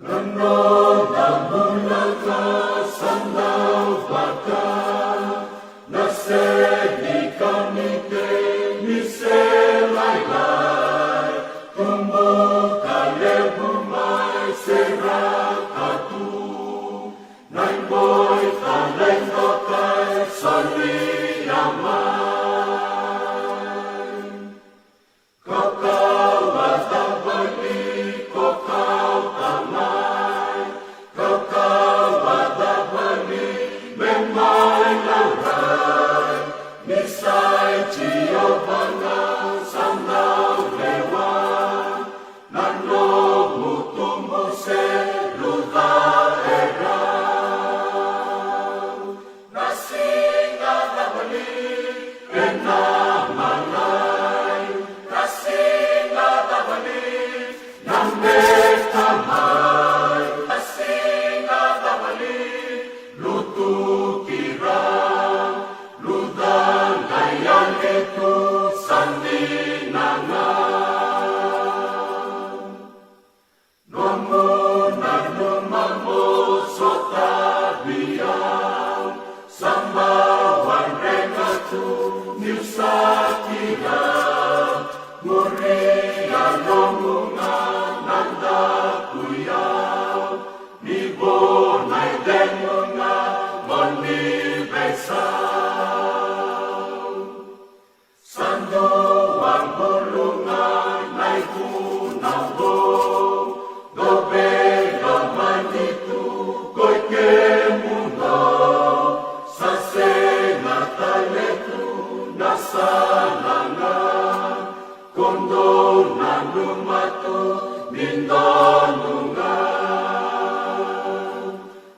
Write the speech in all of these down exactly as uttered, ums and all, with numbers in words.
Na noda bula ka sa dau vata na seni ka ni teni se lailai, tubu ka levu mai se raka tu, na iboi ka lai dokai solia mai. Kaukauwa cava li ko kauta mai, kaukauwa cava li me mai laurai, ni sa i Jiova ga sa dau lewa, na nomu tubu se luca e rau. Na siga cava li ena malai, na siga cava li na beta mai, na siga cava li lutuki rau, luca qai yali tu sa dina ga. Nomu nanuma mo sotavi au, sa bau wadrega tu niu sa kila. Muria nomu ga na daku i au, ni vo na icegu ga mo ni veisau. Sa dua bulu ga na ivunau vou, dou veilomani tu ko i kemudou. Sa sega tale tu na sala ga ko dou nanuma tu ni donu ga.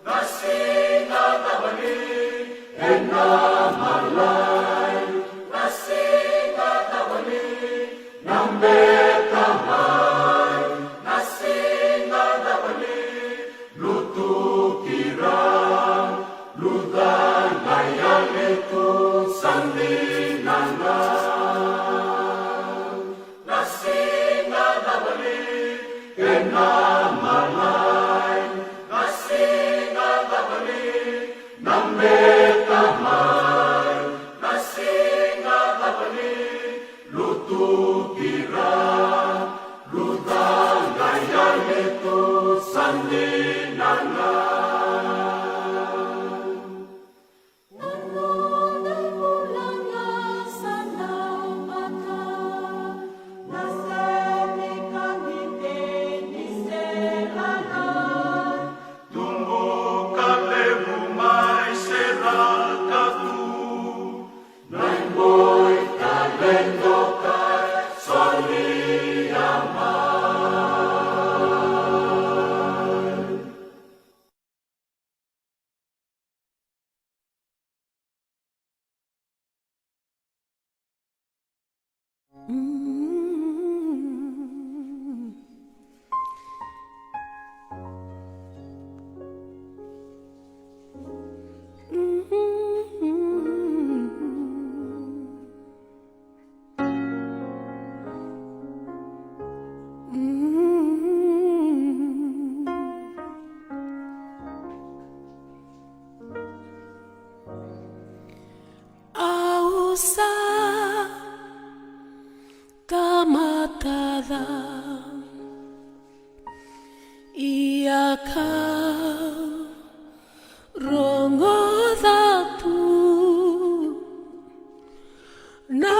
Na siga cava li ena malai, na siga cava li na beta mai, na siga cava li lutuki rau, luca qai yali tu sa dina ga. Na siga cava li ena malai, na siga cava li na beta mai, na siga cava li lutuki rau, luca qai yali tu sa dina ga. Au sa tamata ca, ia kau rogoca tu na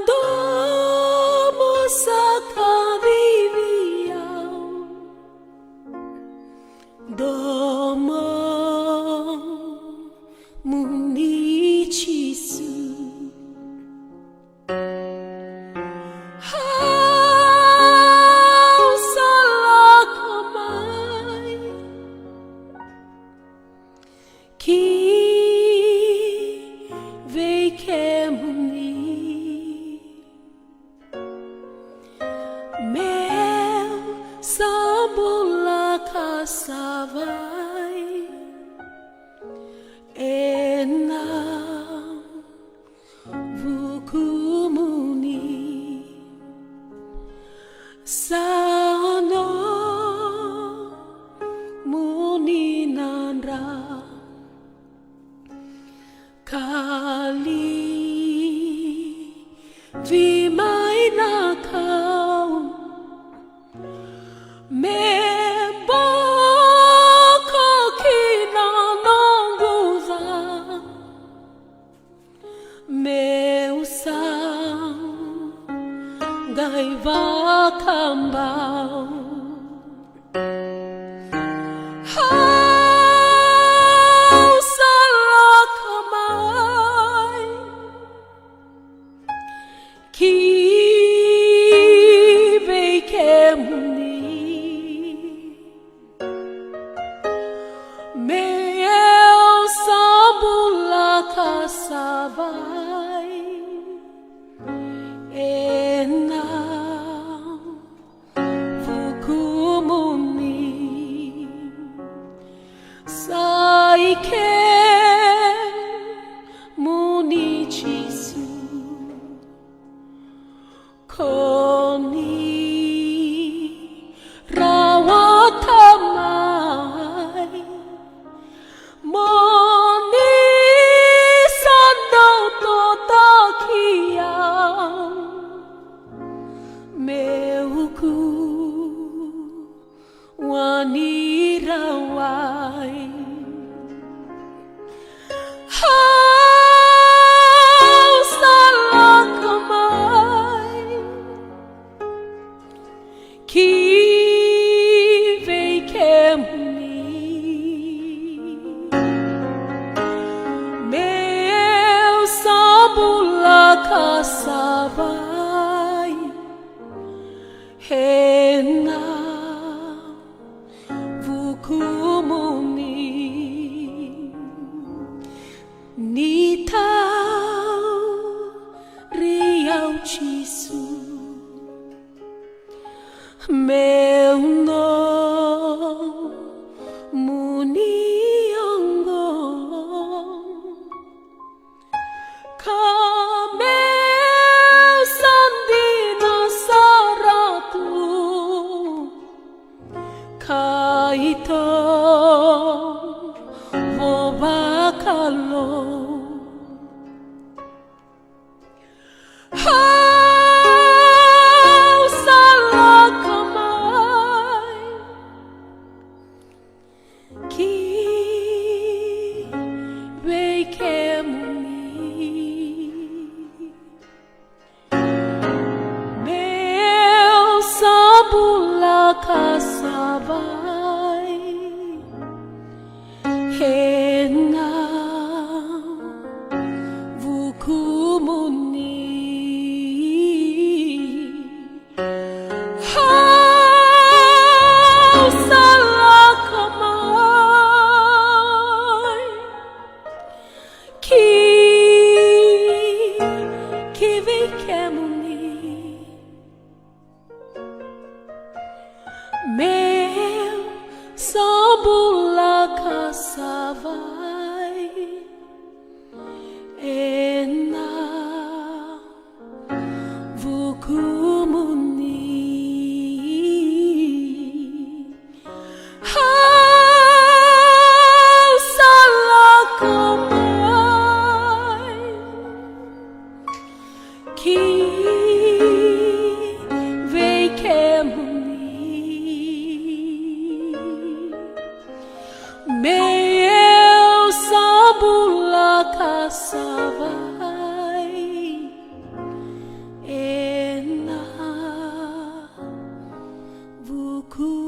domo sa kacivi au. Domo muni Jisu. Au sa lako mai ki vei kemuni. Meu sa bula ka savai ena vukumuni. Sa no Me boko kina noqu ca, meu sa qai vakabau. Au sa lako mai ki vei kemuni, meu sa bula ka savai ena vukumuni. Sa i kemuni Jisu, ko ni rawata mai, mo ni sa dau totaki au, meu ku wani rawai. Au sa lako mai ki vei kemuni, meu sa bula ka savai ena vukumuni. Ni tauri au Jisu, meu nomuni oqo, ka meu sa dina sara tu, ka itovo vakalou. Au sa lako mai ki vei kemuni, meu sa bula ka savai ena vukumuni. Au sa lako mai ki, ki vei kemuni, meu sa bula ka savai ena vukumuni. Au sa lako mai ki vei kemuni, meu sa bula ka savai ena vukumuni.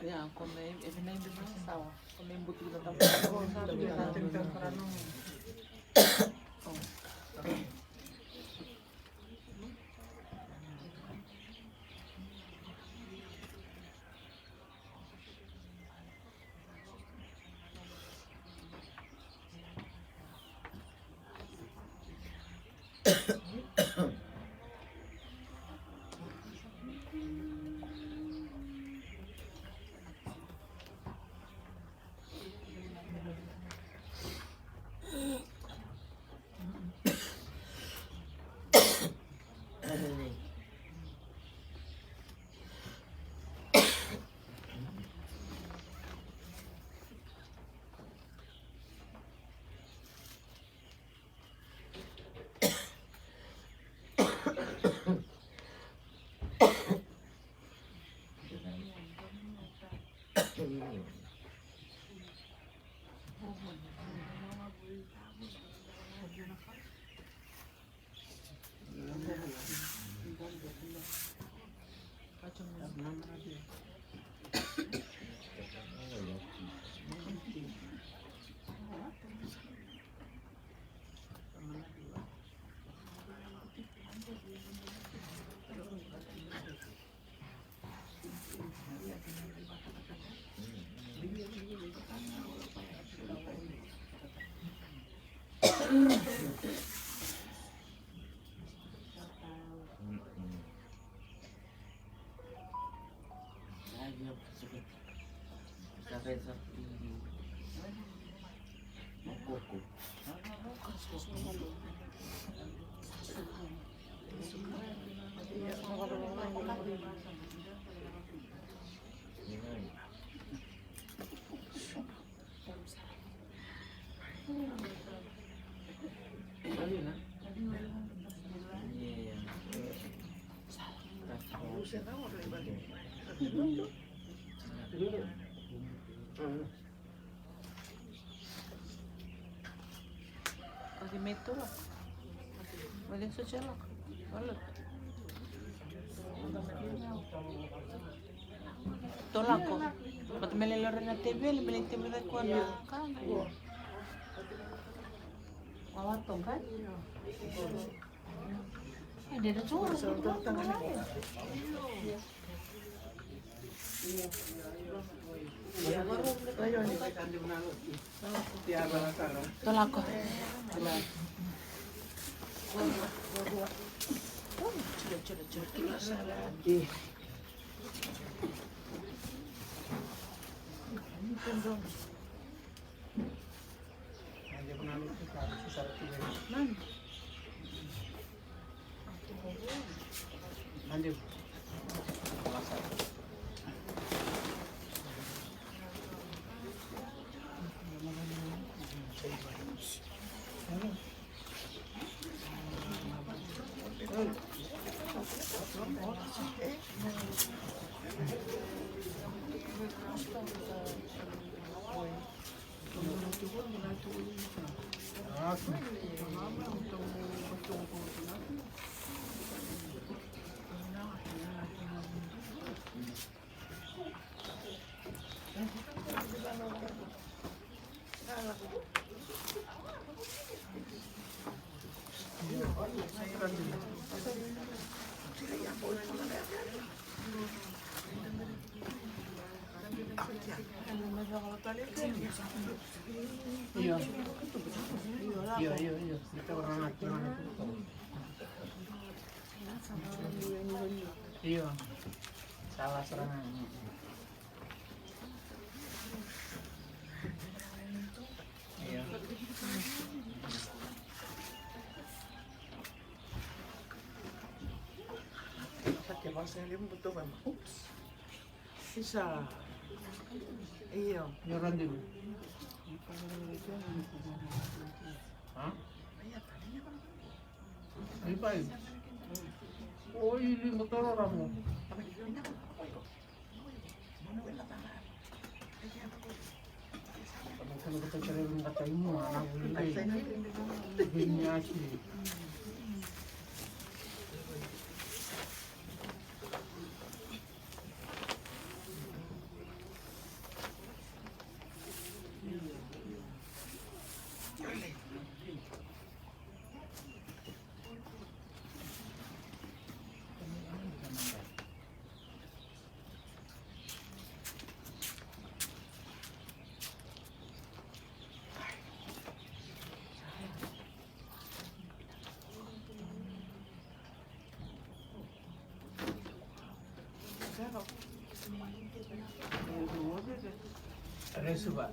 Ia, ko me, e vinai vinaka sawa. Ko me butu na tau. Ori me tolako. Ori so tolako. Alo. Tolako. Bata me lelora na teveli, me le teveli ko na kana. Wawa toka. Tolako. Io. Io, io, io. Io. Sala sara ga. Io. Vasa levu buto mai. Oops. Sisa. Io. Io, Randy. Ha? Ai pai. Oi, li motoro ramo. Resuva.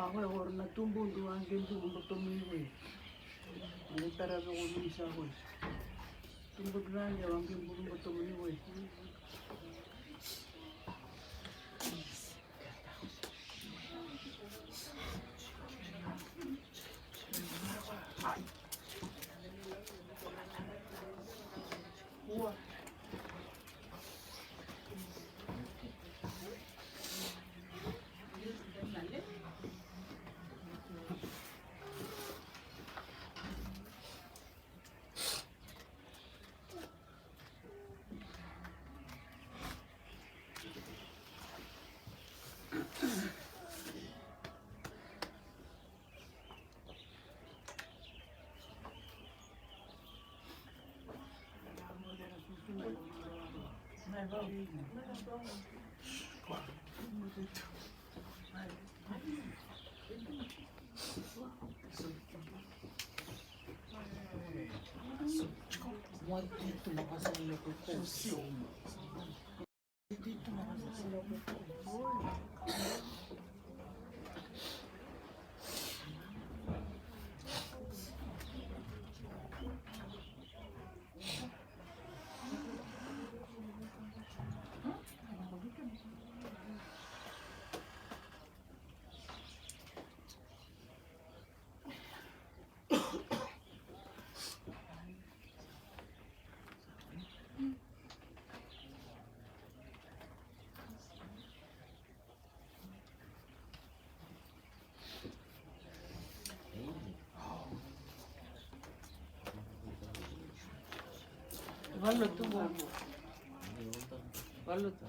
A, koya qori na tubudu a qai bulu botomuni koya. Qai tara vei koya ni sa koya. Tubudu na qai a qai bulu botomuni koya. Valuta tu. Valuta.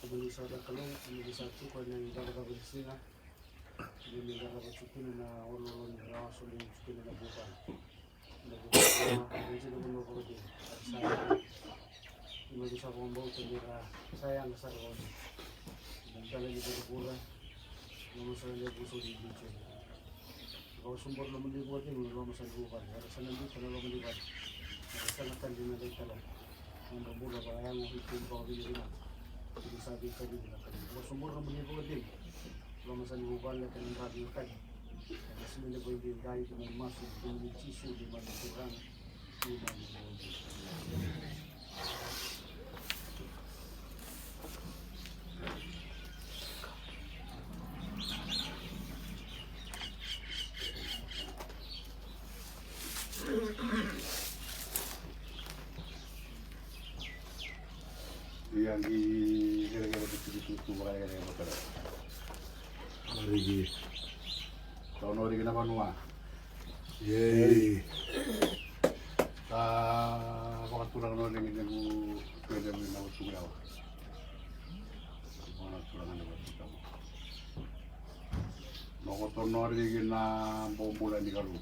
Kemuni sa da Kalou, kemuni sa tiko ena icavacava ni siga. Kemuni cakava tiko kina na oloolo ni ra wasoli tiko kina na vuvale. Na vuvale na vanua vakadina. Sa ia. Kemuni sa vakabauta ni ra sa yaga sara vakadina. Na dala ni vuravura. Kemuni sa levu soli tiko. Vakasoqora na nomuni vakacegu na loma sa ni vuvale, era sa na biuta na loma ni vale. Era sa na kadi na lai talai. Nodra bula vakayago, iko ni vakavinavinaka. Iko sa veikavili na kadi. Vakasoqora na nomuni vakacegu loma sa ni vuvale, kei na dra veiwekani. Era sa na vakaidai, kei na masu, kei na Jisu, kei na Turaga. Ia qi kerekere tu tu tu tu vakalekaleka vakalekaleka. Mariki. Sa ono riki na vanua. Yay. Sa vakaturaga no riki nequ kele mai na watu yawa. Vakaturaga na watu yawa. Nokoto no riki na bobula ni Kalou.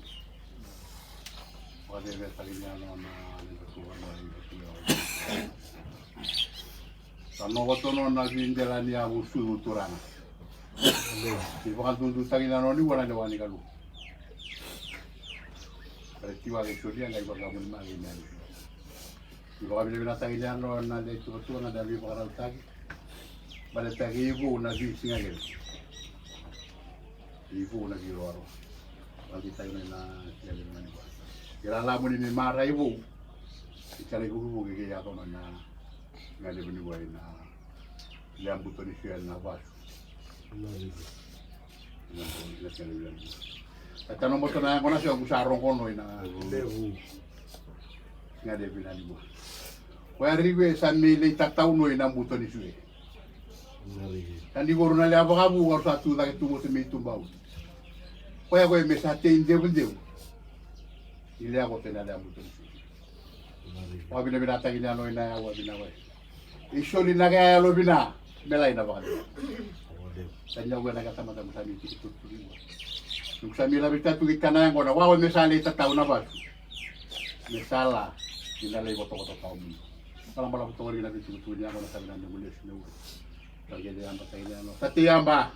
Vakadevetaki ni ano na ni watu yawa. Sa nokoto no na videla ni yavu sucu turaga. Ni vakadudutaki na noni vua na lewa ni Kalou. Kare tiwa ke solia na ivakamuni mage i mea ni. Ni vakavinavinataki ni ano na dei tuvatua na dei vakarautaki. Baletaki ivou na visiga kele. Ivou na viroaro. Vakitaki na ina kele mani vua. Kira lamuni ni mara ivou. Ikala ivukivuki ke yaco na na. Nga levu ni wai na. Leabuto ni fia na vasu. Na levu. Na levu ni fia na levu. Ka tano moto na yako na fia kusa rongo no ina. Levu. Nga levu na levu. Ko ya rive sa me le tatau no ina buto ni fia. Na levu. Ka ni koru na lea vakavu ka sa tu cake tu moto me i tubau. Ko ya ko e me sa tei devu devu. I lea ko te na leabuto ni fia. Vakavinavinataki ni yalo ina yawa vina wai. I soli na kea yalo vina me lai na vakadina. Tani au ena kea tamata musa ni tiki tuturi ua. Nuku sa mi ravi tatu ki kana yangona wawa me sa lei tatau na vatu. Me sa la ina lei kotokoto tau muni. Kalambala kotokoto ina vitukutuku ni yangona sa vina me mulesi me ua. Sa qele yaba sa qele yano. Sa te yaba.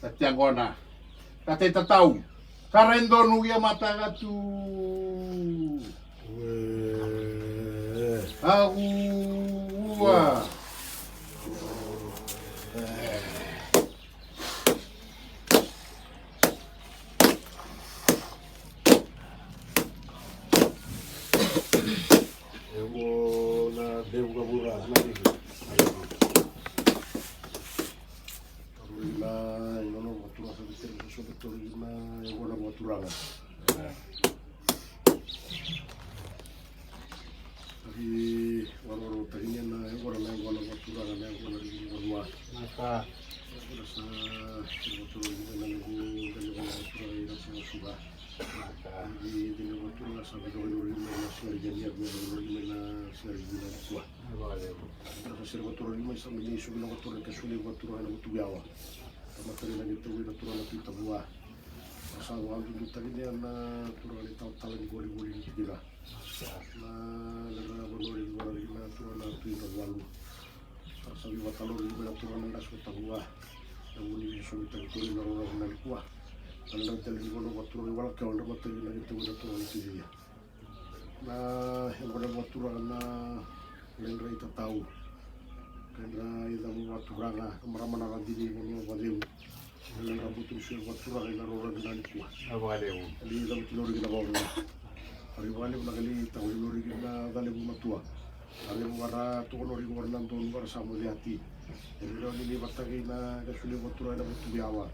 Sa te yaqona. Sa te tatau. Sa rai donu ia mataka tu. Ue. Aku ua. E vo na devu ka vura na liki. Tororina, e vo na vakaturaga sa viteri sa sobe tororina, e vo na vakaturaga. Aki warowaro takinia na yaqona, na yaqona vakaturaga, na yaqona riki ni vanua. Naka. Yaqona sa vakaturaga na noqu dani vakaturaga ina sa suka. Naka. Aki dani vakaturaga sa vakaturaga ina riki mai na sigari kania, vakaturaga ina riki mai na sigari kania na kua. Naka. Naka sere vakaturaga ina mai sa mai ni suka na vakaturaga ka suli vakaturaga na vutu yawa. Tamata ni na ngetau ina turaga na tuitavua. Sa vakadudutaki nia na turaga ni talatala ni volivoli ni tikina. Na ledra vanua ni vara ni na turaga na tui na valu. Sa sa vivatalori ni na turaga na dasu tavua. Na vuni vini somi tavuturi na rora vuna ni kua. Na ledra tele ni vanua vaturaga ni wala kewa na matagi na ngetau ina turaga na tuilia. Na yaqona vakaturaga na ledra itatau. Kedra icavu Vakaturaga, marama na radini, vanua vakacegu. Ena nodra butu ni sui vakaturaga ena roro ni dela nikua. Na vakalevu. Ni cavuti lori kina vakavuna. Ari vakalevu na kali tau ni lori kina calevu matua. Ari vakara toko lori vakara na donu vakara sa mo ceati. Eri rau ni ni vataki na ka sui vakaturaga ena vutu viawa.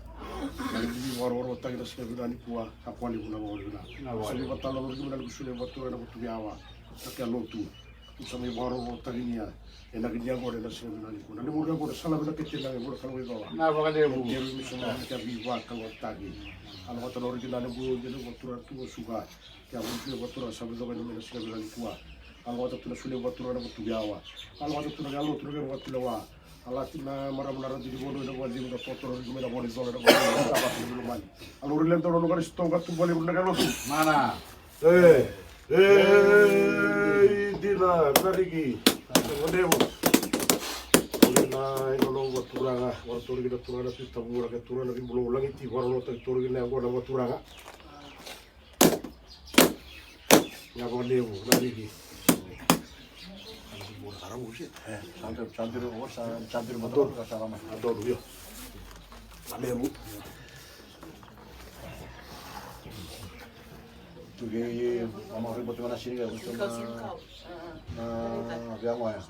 Na ni ni vakarorotaki na sika vina nikua. Sa vakalevu na vakavuna. Na vakalevu. Sa ni vatala lori kina na sui vakaturaga ena vutu viawa. Na ka lotu. Sa mai vakarorotaki nia ena kini yaqona ena siga vinaka nikua. Na ni muri yaqona sa laveta kete na yaqona ka laveta. Na vakalevu. Keru ni sa mai ka vivakalougatataki. Ala vata na ori kina levu, levu vatura tu suka. Ke a vutu vatura sa vita mai na siga vinaka nikua. Ala vata tu na sui vatura na vatu yawa. Ala vata tu na yalo tu na yalo vatu lewa. Ala ti na marama na rati ni vono ena vatu ni vono ena vatu ni vono ena vatu ni vono. Ala ori lento no ngari sto ka tu vale na yalo tu. Mana. E, e, dina, na riki. Vandevu. Ori na ino no vaturaga, vatura ki na turaga na pita vura ke turaga na vibulo lagiti, varo no tai turaga na yaqona vaturaga. Ia vandevu, na riki. Adonu, adonu, io. Vandevu. Tu kei mama riba tu na sini kau tu na na via ngoya.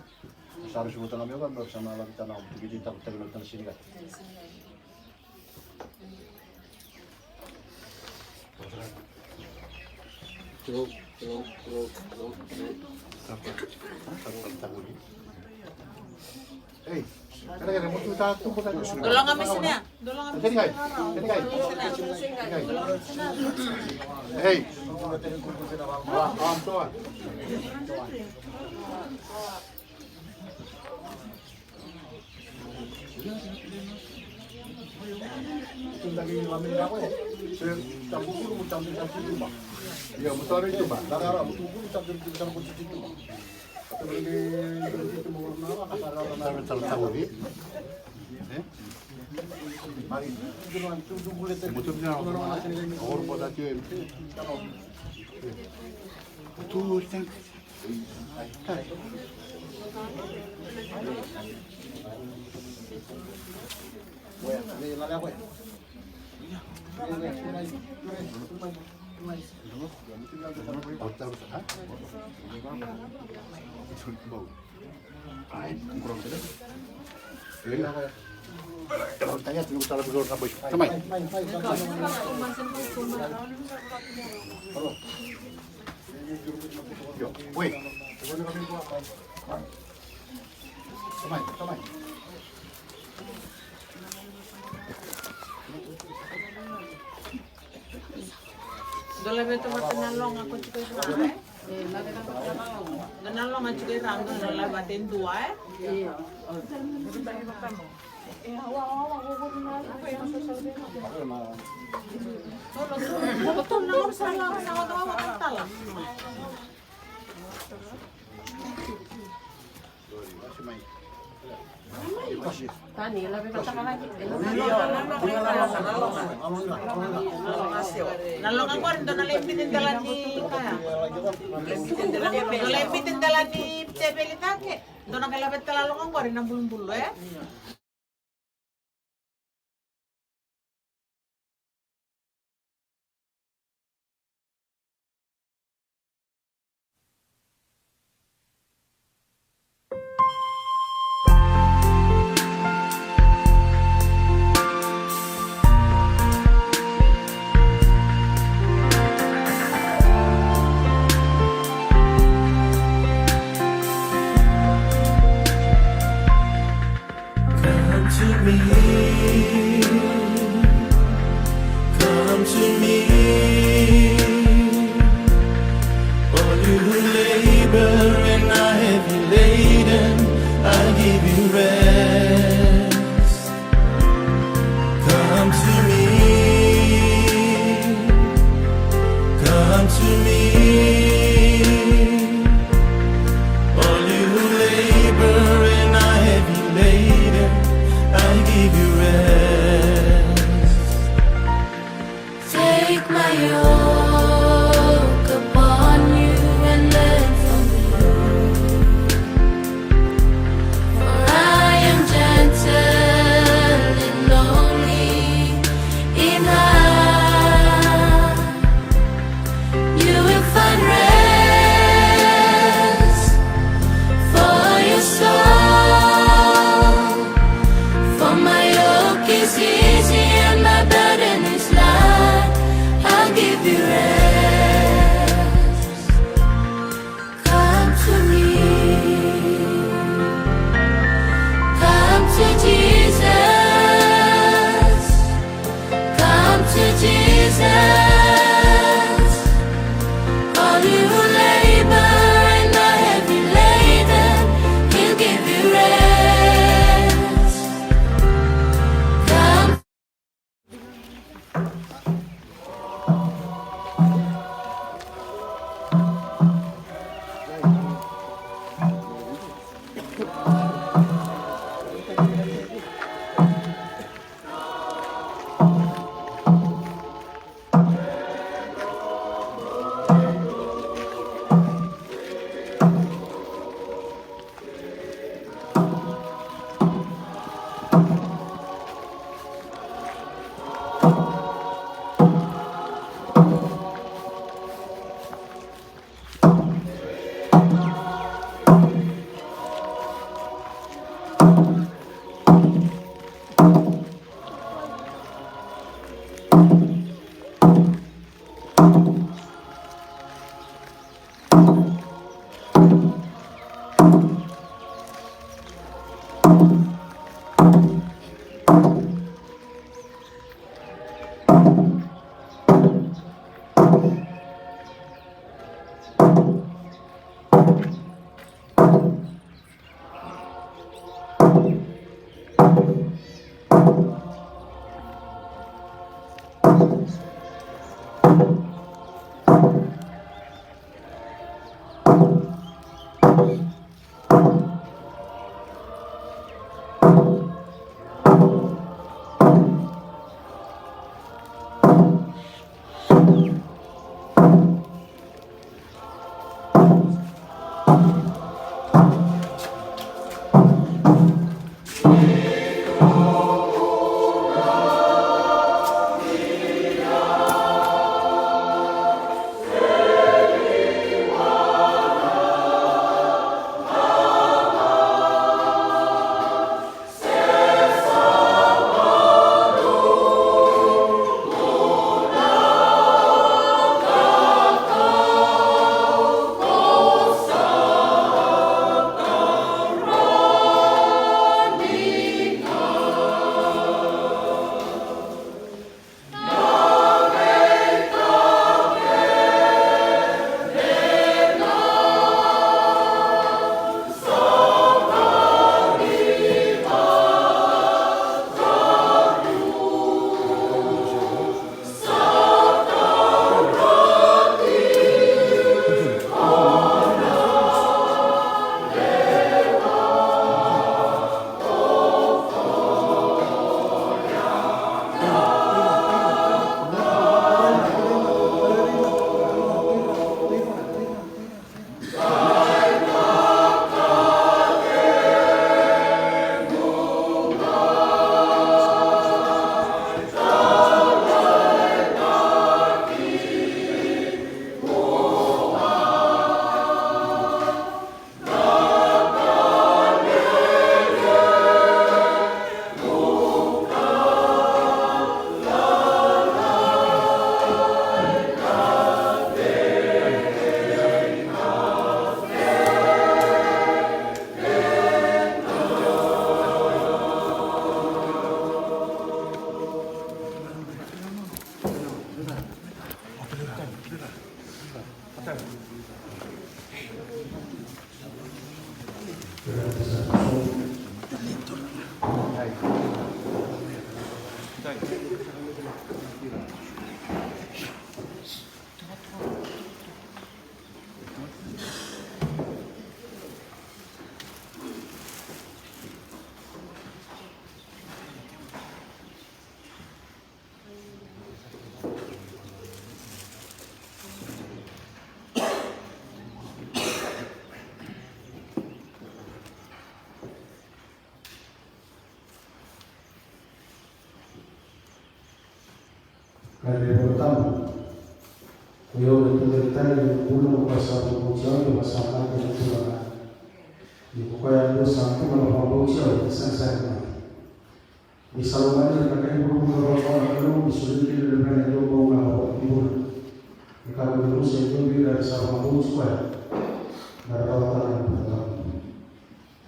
Sa rusi vota na mioka me sa na lavita na tu kei taku taku na sini kau. Dolaga mai sini ya. Dolaga mai sini ya. Hey. Tamai. Oi. Tamai, tamai. Dua laveta vata na loga ko tiko i ra, e? E, laveta vata na loga. Dua na loga tiko i ra, dua na laveta e dua, e? Io. Ko tu na loga sa loga sa loga tala. Tani, e lavekataka laki. Na loga qori dua na lai bici dela ni kaya. Dua na lai bici dela ni teveli cake. Dua na kai laveta tala loga qori na bulubulu, e? Kaya na iVolatabu, ko i au na tuberi tale ni bula, ko koya sa vakabauti au, ni sa mate na turaga. Ni ko koya yadua sa bula, ka vakabauti au, e sega sara ni mate. Ni sa lomani ira na kai vuravura vakaoqo na Kalou, ni solia kina na Luvena e dua bau ga na vakatubura. Ni kakua ni rusa e dua vei ira era sa vakabauti koya. Me ra rawata na bula tawamudu.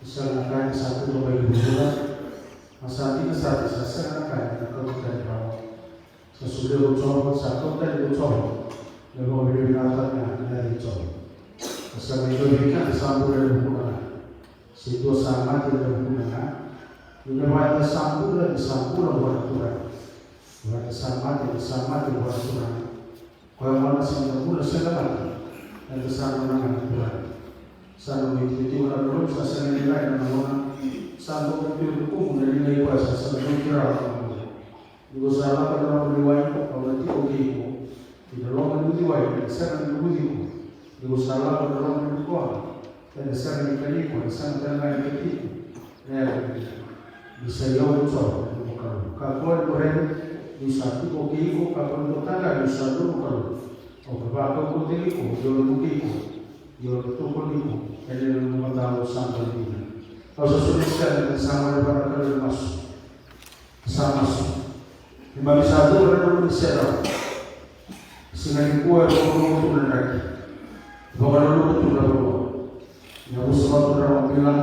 Sega na ka e sa tu mai na vuravura, a sa dina sara ni sa sega na ka e na kauta tani rawa. Sa solia ko Jiova, sa kauta tani ko Jiova. Me vakavinavinakataki ga na yaca i Jiova. Ka sega ni dua vei keda sa bula ena vukuna ga, se dua sa mate ena vukuna ga. Ni me vaka eda sa bula, eda sa bula vua na Turaga. Me vaka eda sa mate, eda sa mate vua na Turaga. Koya gona sa na bula, sa na mate, eda sa nona ga na Turaga. Sa na mai tikotiko na Kalou, sa sega ni rai na nona. Sa dau mai tu ena kumu na liga i koya, sa sega ni mai rawa na nona. Ni ko sa lako ena loma ni wai, au na tiko kei iko. Ki na loma ni uciwai, ena sega ni luvuci iko. Ni ko sa lako ena loma ni bukawaqa, ena sega ni kani iko, ena sega tale ga ni kati iko na yago ni. Ni sa i au ko Jiova na nomu Kalou. Kakua ni ko rere, niu sa tiko kei iko, kakua ni ko taqaya, niu sa nomu Kalou. Au na vakaukauwataki iko, au na vukei iko, au na tokoni iko ena nomu matamu sa dau dina. Au sa solia tale na sala vua na Kalou ena masu. Sa masu. Keimami sa cuva ena nomuni serau. Siga nikua e vakalou tu na draki. Vakalou tu na vanua. Yavusa Vaturaga Bila.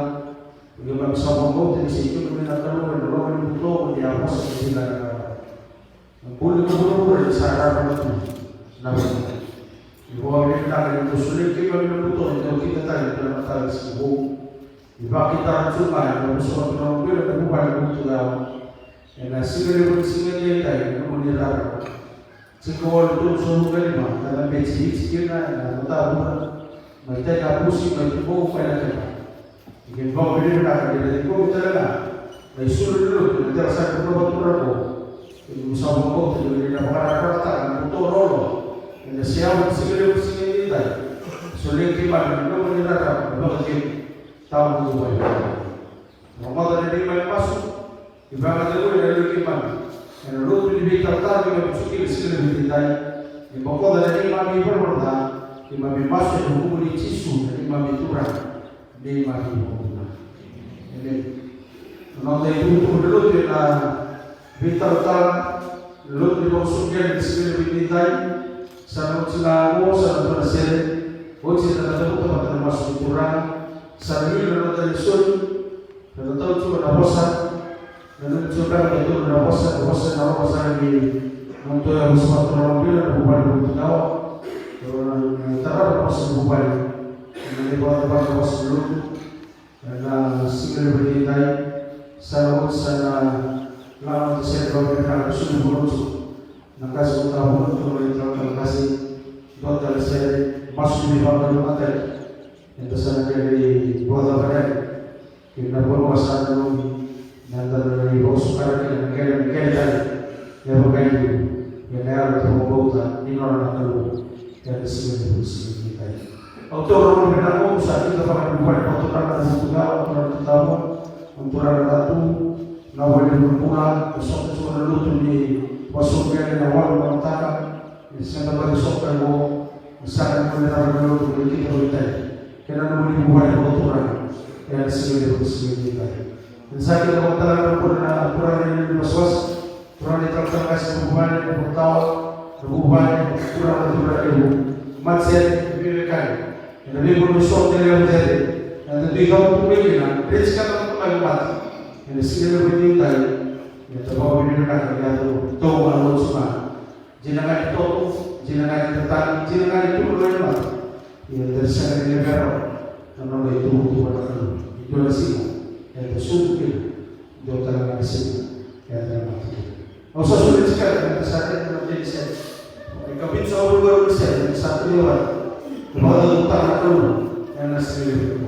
Keimami sa vakabauta ni sa i keimami na Kalou ena loma ni buto, ni a vosa na dina na Kalou. Na buli ni vuravura ni sa rarama tu na vanua. Ni vakavinavinaka ni ko solia keimami na buto ni dau kida tale ena mataka ni siga vou. Ni vakatara tu ga ena Yavusa Vaturaga Bila na vuvale ni buto yawa. Ena siga levu ni siga ni edai, na nomuni rarama. Jikawalu tolusagavulu ka lima, ka cabeti Ijipita kina na matavuvale, mai Tainapusi, mai Tubou, mai Lakeba. Ni keimami vakavinavinaka ni raici koya tale ga na isulu ni lotu, na tera sara ni Vaturaga. Keimami sa vakabauta ni na vakararamataka na buto lolo ena siga levu ni siga ni edai. Solia keimami na nomuni rarama, na vakacegu. Tabu tu mai. Rogoca na neimami masu, ni vakacegui na yalo i keimami ena lotu ni veitaratara keimami tu kina ena siga levu edaidai. Ni bokoca na neimami ivalavala ca, keimami masu ena vukumuni Jisu na neimami Turaga, neimami iVakabula. Emeni. Na noda itukutuku ni lotu ena veitaratara, na lotu ni vakasuka ena siga levu edaidai. Sa na oti ga oqo, sa na dua na sere. Oti eda na cavuta vata na masu ni Turaga. Sa na wili na noda lesoni. Na noda tau tiko na vosa. Na noda tiko na vosa, na vosa na rogo sara ni noda tau ya vosa vata na Lomabila, na vuvale ni Turaga. Na tarava na vosa ni vuvale. Na noda ivakavuvale na vosa ni lotu. Ena siga levu edaidai, sa na oti sa na lako na sere vakavinaka, sulu vakaoti. Na qase vakavinaka, na italatala qase, dua tale sere, masu ni vakavinaka. Eda sa na qai vakacavara yani. Kei na vanua sa na nomu, na da na lai vakasuka kina na qele, na qele tale. E vakaliu, ena yalo ni vakabauta ni nona na Kalou. Ena siga levu, siga ni kai. Au taura na vinaka, au sa kida vaka ni vuvale vakaturaga na Vutuga, au turaga na Turaga na Ratu, na vale ni bula, na sota tiko na lotu ni vasoqele na walu na mataka, ni sega bale sota qo, ni sa na vale na lotu ni kida vakatai. Kei na nomuni vuvale vakaturaga, ena siga levu, siga ni kai. Ni sa kida vakaturaga na bula na turaga ni wasawasa, Turaga ni talatala qase, na vuvale, na tawa, na vuvale, turaga, turaga levu, matasere, na veiwekani, ena veivanua eso eda lewe cere, eda dui cava tu mai kina, raica na noda mai mata. Ena siga levu edaidai, eda vakavinavinaka ni yaco taumada tiko ga. Dina ga ni toto, dina ga ni tatani, dina ga ni tu na mai mata. Ia eda sega ni levea rawa na noda itukutuku vata na Kalou. Ni dua na siga, eda sucu kina. Dua tale ga na siga eda na mate kina. Au sa solia tiko na ka sa raica na teni sere. E ka vitusagavulu ka rua na sere, sa tu e wai. Vakacaucautaka na Kalou ena siga levu.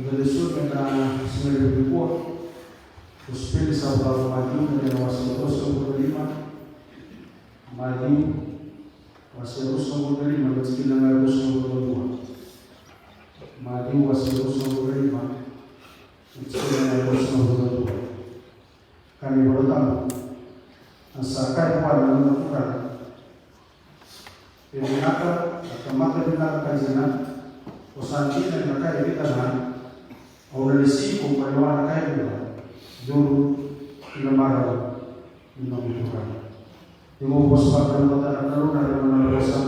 Eda lesu ena siga levu nikua. Kosipeli sa vakavakamaciu ena wase ruasagavulu ka lima. Maciu wase ruasagavulu ka lima, na tikina ga ruasagavulu ka dua. Maciu wase ruasagavulu ka lima, na tikina ga ruasagavulu ka dua. Kaya na iVolatabu: A sa kaya vua na nona turaga: E vinaka, na tamata vinaka ka dina, o sa dina ena ka e vica ga. Au na lesi iko ka lewa na ka e vica. Curu ki na marau ni nomu turaga. Ia mo vosa vakalougatataka na Kalou na nona vosa.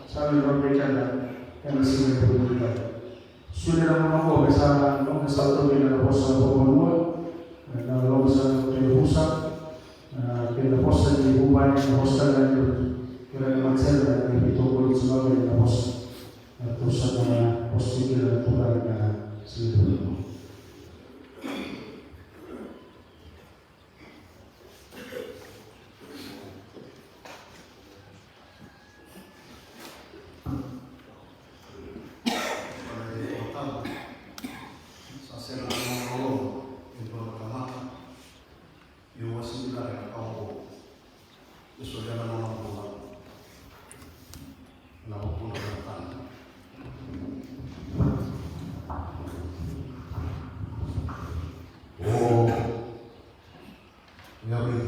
Sa vei rau vei keda ena siga levu nikua. Solia na gauna oqo me sa, me sa tauvi na vosa vakavanua, na loma sa na yavusa, kei na vosa ni vuvale, na vosa tale ni kei na matasere, na veitokoni tiko mai na vosa. Na tou sa na vosa tiko na turaga na siga levu nikua. Sa sega na loloma e dua na tamata, ia ua sega ni rawa na ka oqo. E solia na nona bula ena vukuna na tani. O, ia vei.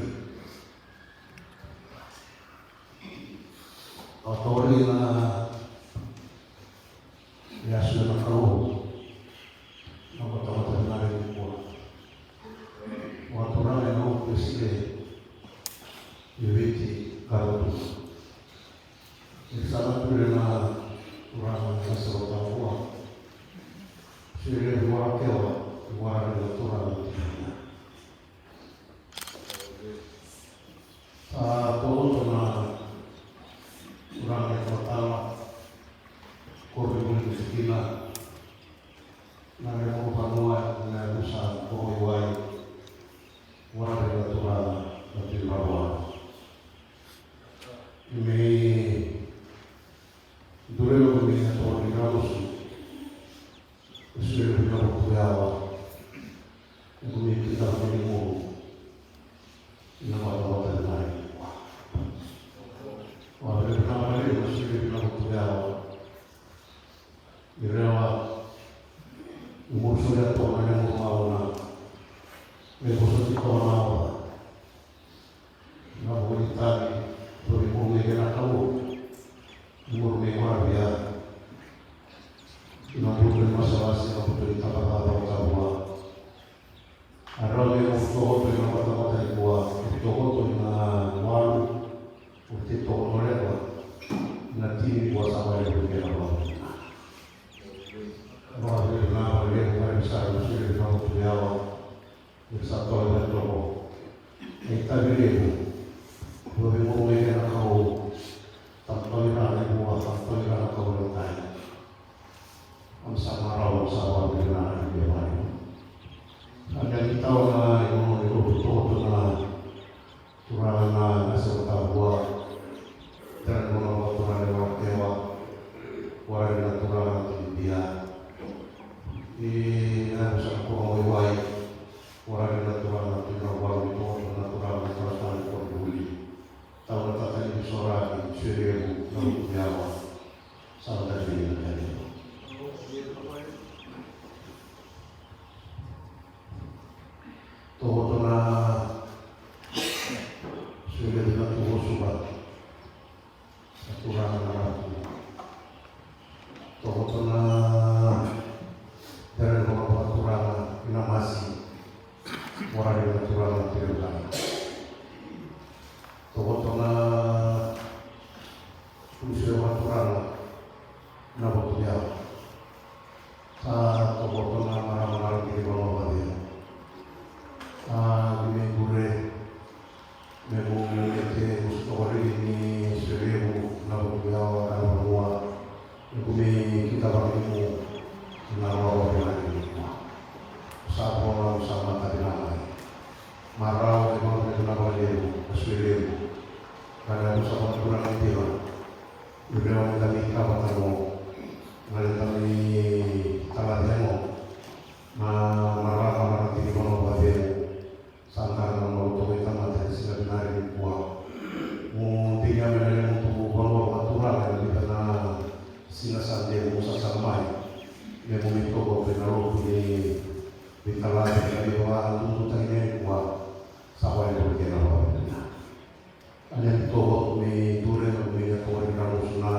Au tauri na yasu ena Kalou na vakatamata vinaka nikua. Vakaturaga ena Operesitedi e Viti ka Rotuma. Ni sa na pule na turaga na Sava Tavua. Sere levu Warakewa, Warakewa na turaga na Sa tovoto na turaga na ikamatala, koronivuli ni tikina, na lewe ni vanua, na yavusa, koronivuli, waravi na turaga na Tui Ravua. Me dure na kumi na tori na usu. Sere levu na Vutuyawa. Kumi kidavaki ni muru. Ina vata vata ni mai. Wa vele na vale na sere levu na Vutuyawa. Ni rewa. Ni muru sori a tona ni muru mauna. Me vosoti tona na ova. Na vuli tani, tori muru me kena kavu. Muru me kora via. Ina buto ni masawasi, na buto ni tabacaba o Tavua. A rawa me o tokoto ina batabata ni kua, o tokoto ina walu, o te tokoto lewa, ina tini kua sa vale o kena walu. Rawa me na vale o kare sa o sere na buto yawa. Ni sa toka na toko. Ni tavi levu. Ua vei mo me na kau. Tamtavi na na vua, tamtavi na na kau na tai. Am sa marau, am sa marau ni na na ni vale. Am ya ni tau na ni mo ni rotu toko na turaga na na sa tau vua. Tera ni mo na turaga ni Warakewa. Warakewa na turaga na Tibia. Ni na sa ko mo i wai. Waravi na turaga na turaga, waravi na turaga na turaga na turaga na turaga. Tau na tata ni sorani, sere levu na Vutuyawa. Sa na tata ni na tata. Tokoto na sere levu na tuvosuva. Sa turaga na ratu. Tokoto na tere ni vakaturaga ina masi. Waravi na turaga na turaga. Tokoto na tusi vakaturaga na Vutuyawa. Sa tokoto na marama na rau kiri vakalavea. Sa ni me gure, me gu me te gu sa tokoriri ni sere levu na Vutuyawa ka na vanua. Me gu me Ura na tiva. Ure wani da mai kava tamo. Na le da mai tala temo. Na marama na tini vano vavemo. Sa dara na malu toka i tamata e siga vinari ni kua. Mo tini ame na lemu tuku vano vatura na vica na siga sa de mo sasala mai. Me mo mi toka pe na lotu ni vitalati na vica va dudu tani ni kua. Sa vale mo kena vavena. Ane toko me dure na me na toko ni ramu suna.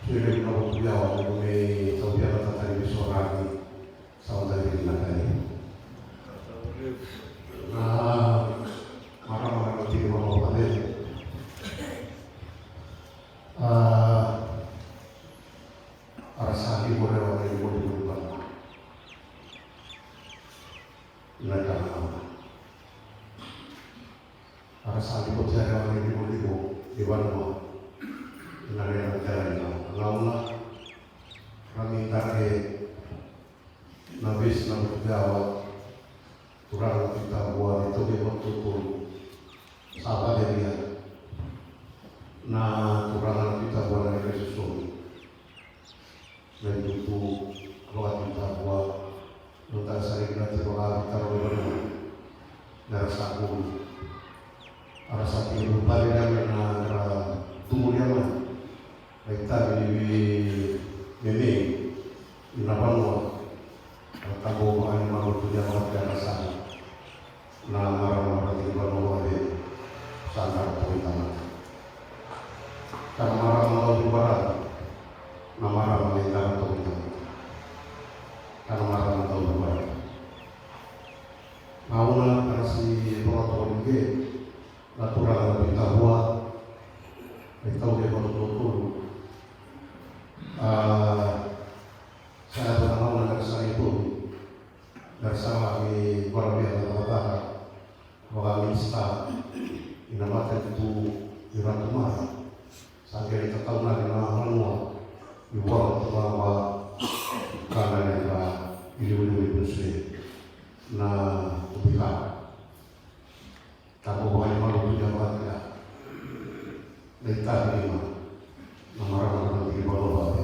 Sui na votu yawa me me tau pia na tatari me soraki. Sa vata ni na kani. Na marama na tini mama vale. A ara sa ni mo rewa ni mo ni mo ni vale. Na kana. Ara sa ni mo tia rewa ni mo ni mo ni vale mo. Na rewa ni tera ni na. Na una. Rami tare. Na vesi na mutukawa, turaga na Pita Vua, ni tauvi vakatotolo, sa vaveria. Na turaga na Pita Vua na Kaisosomi. Na itutu, vaka Pita Vua, no tara sa riki na tiko vaka Pita Vua, na ra sa kumi. Ara sa tiko vaviri ame na ra tumuri ame. Na itavi ni vei memei ina vanua. Ra tabo vaka ni malu tu ni a vaka tia na sala. Na marama na vaka ni vanua vaka vei sa na ra toko i tamata. Ka na marama na uvi vara. Na marama na itavi toko i tamata. Ka na marama na uvi vara. Na una ka na si vaka toko ni vei. Na turaga na Pita Vua, na itau e vakatotolo. A sa yaco na gauna na sa itau. Na sa laki varavia na cakacaka vaka minisita ina matanitu ni Ratu Mara. Sa qai tatau na vanua ni vola tu vaka kana na iliuliu ni Prince na tupika. Tabo vaka ni malu tu ni a vaka kina. Na itavi lima. Na marama na tini vanua vaka.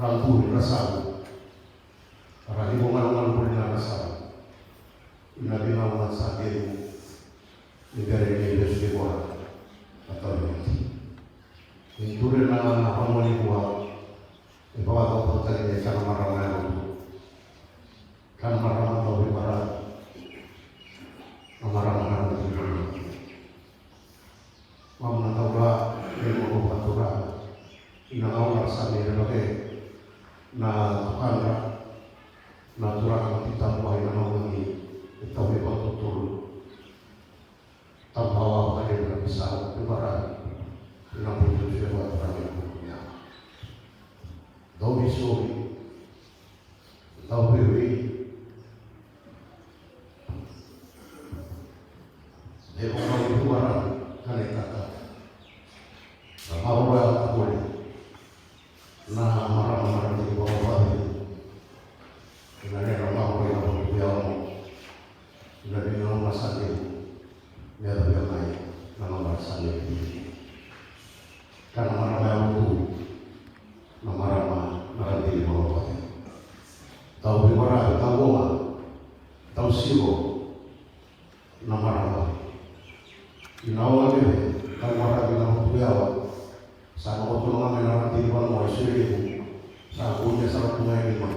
Ra tu ni ra savu. Ra ni vo malu malu voli na ra savu. Ina vina na sa kemu. Ni bere ni lesu ni vora. Na tau ni mati. Ni dure na vanua ni vua. E vaka tau tau tali ni sa na marama ya. Ka na marama tau vei marama. Na marama na tau vei marama. Mamu na tau ra, e mo ko ka tu ra. Ina gauna sa me re vake. Na tukana. Na tu ra ka ti tau ai na mamu ni. E tau vei ko tu tu. Tau vei ko ka ni na bisa. Ni marama. Ina mo tu tu e ko tu ra ni ko ya. Dau vei sori. Dau vei vei. E ko ka ni tu ra. Ka ni tata. Na mauro ya ka kuli. Na marama na tiko vavai. Na nena mauro ya ko ya mo. Na nena masani. Mera via mai na marama sa levu. Ka na marama ya utu. Na marama na radili marama. Tau vivara, tau goma. Tau sivo. Na marama. Ina oga veve. Tau marama na utu yawa. Sa na utu na mame na radili marama. Siri. Sa kunya sa kunya lima.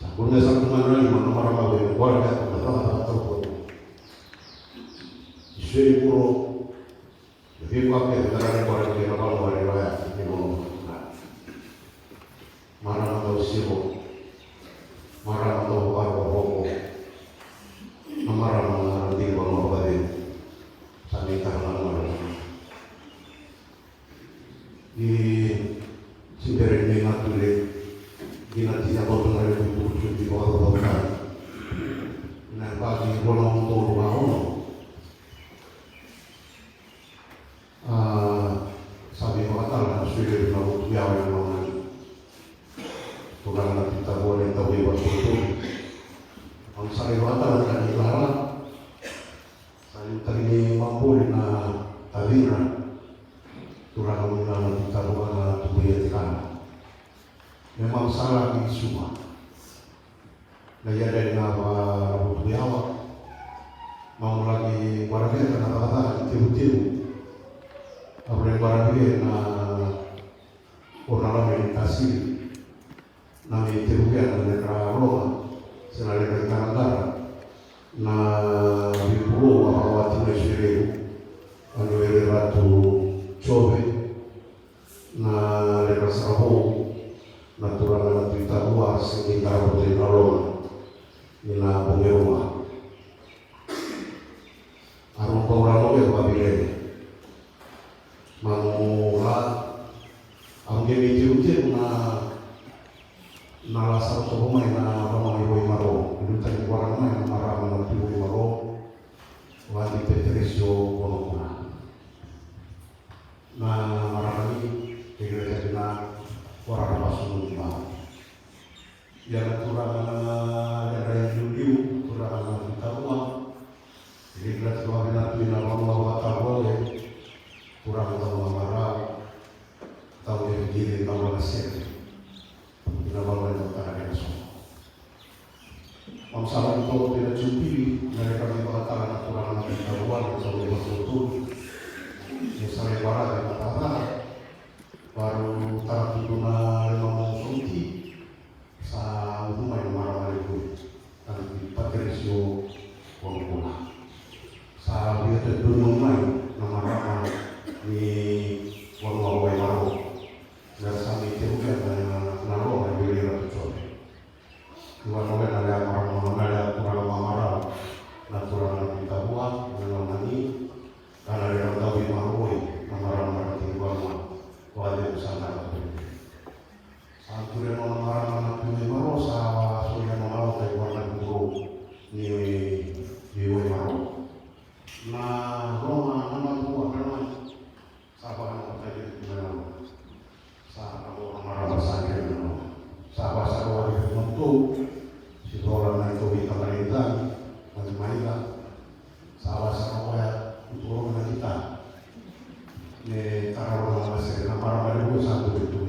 Sa kune sa kune na lima na marama vei kua na kua na kua na kua. Isei kuro. Vei kua ke na kua na kua na kua na kua na kua. Marama tau siro. Marama tau varo voko. Na marama na randiri varo varo vare. Sa nei tara na marama. Ni tibere ni na tule ni na tia bau na le kutu kutu ti bau bau na. Na ba ni bona un tolu ba ono. A sabi ba tala na sui le na kutu ya na na. Tula na tita bona tau ba tu tu. Ang sari ba tala na ni lara. Sa liutaki ni mambo Ori na tavira, turaga mai na Tui Tavua na Tui Yatikana. Me mamu sa laki Suva. Na yadra ni na va na vutu yawa. Mamu laki waravia na cakacaka ni tevutevu. Avu laki waravia na kona lame ni tasiri. Na me tevukia na leqa loma se na leqa itaradara na veibulou a vakawati mai Suelevu, a ni were Ratu Jove, na leqa sara vou na turaga na Tui Tavua se qai tara vata i na loma ni na bogi rua. A rua bau ra loge vakavilele. Mamu la au qai mai teuteu na na la sa tovo mai na vama i Waimaro. Liutaki vara mai na marama na Tui Waimaro. Vati Peterisio Konokuna. Na marama ni kekere na vara na vasu ni vama. Ia na turaga na yadra e liuliu, turaga na Tui Tavua. Kekere na turaga na Tui na vama vakatavua le. Turaga na vama marau. Tau e gire na vana sere. Ina vama ina vata na kena soqo. Mamu sa laki toka tu ina Jubili, na leqa me vakataka na turaga na Tui Tavua, na tau e vakatotolu. Me sa lai varavi na tata. Varu tara tutu na lima mau sauti. Sa ucu mai na marama levu. Tani Paterisio Konokuna. Sa via te donu mai na marama ni vanua Waimaro. Era sa mai tevukia na, na, na loga ni vei Ratu Jove. Ni vanua na lea marama, na lea turaga mamarau, na turaga na Tui Tavua, na nona ni, na lea na Tui Maroi, na marama na Tui Vanua, vakadeku sa na Tui. Sa ture nona marama na Tui Maroi, sa solia nona ota i vana na kuro ni, ni Waimaro. Na loma, na matua, na Sa vaka na kotaki tu mai na loma. Sa na loma na marama sa kena na loma. Sa vaka sa loma ni matou. Si rola na ito vei tamari dani. Mani maila. Sa vaka sa loma ya. Utu loma na kita. Ne tara loma na sere. Na marama ni loma sa tu tu.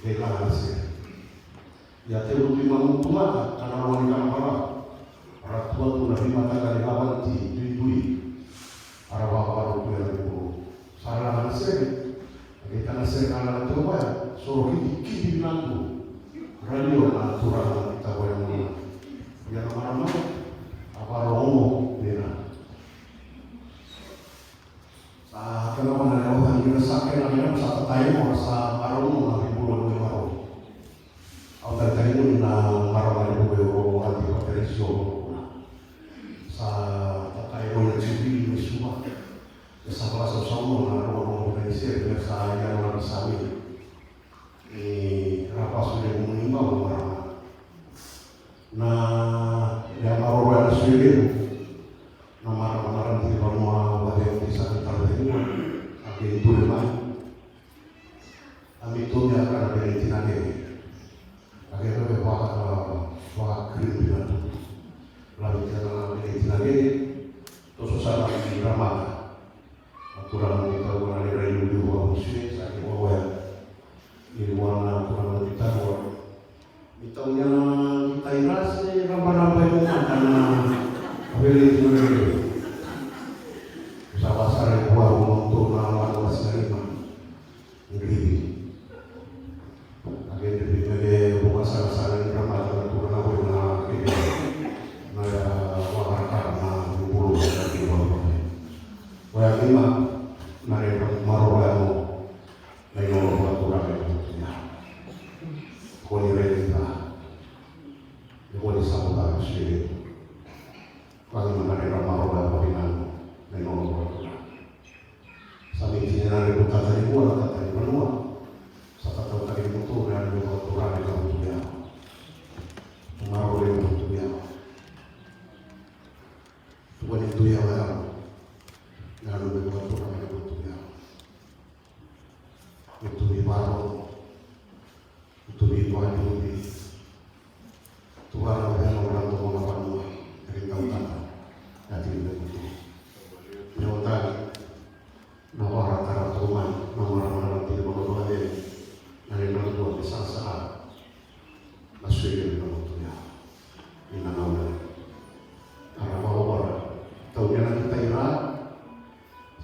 Kei na na sere. Ia tevu tu i mamu tu mata, ka na loma ni kana vala. Ra tua tu na vimata ka ni vavana ti, tui tui. Ara vavara tu e na viko. Sa la na sere. A kei kana sere ka la na teu vaya. Soro kiti kiti na tu. Ra lio na tu ra na kita vaya muna. Ia na mara mara. A vara omo vina. Sa kena vana na yawa ni na sa kena na yawa sa tatai mo sa marau mo na vibula mo na marau. Au tatai mo na marau na vibula mo na vibula mo na. Sa tatai mo na jubili mo suma. Sa vaka sa sa mo na rogo mo na ise mo sa ya mo na sami. E rapasu levu ni bau marama. Na, e a maroroya na sui levu. Na marama, marama ni vanua vale o kisa ni tala ni mua. A kei dure mai. A mi tomi a kana vele tina kei. A kei kau e vaka, vaka kiri pina tu. Lavi tina na vele tina kei. Toso sara ni ramaka. A turaga ni tau na lera i luliu a Musue, sa ke wagoya. Ni luana a turaga ni tau a. Ni tau ni a ni tai rase, rabaraba i mata na a vele i tuna lera. Sa vasara i kua o matou na wana na sinalima. Ni rivi. A kei te vei me vei vuka sara sara ni ramata na tura na koi na kei na ya wakaraka na vubulu na kei na vubulu. Oya kei ma na kei na maroro ya mo na ino lo vakatura kei na vutu ya. Ko ni rei ni ta. Ni ko ni samu ta na sui. Ko ni ma na kei na maroro ya mo ni na na ino lo vakatura. Sa me tini na levu tata ni vua na tata ni vanua. Sa tatautaki ni mutu na levu turaga na mutu yawa. Marau levu mutu yawa. Tukuni tu yawa yawa. Na levu turaga na mutu yawa. Mutu ni varo. Utuvi vua ni uvi. Tuvara vea na urato mo na vanua. Kari tautana. Kati ni vekutu.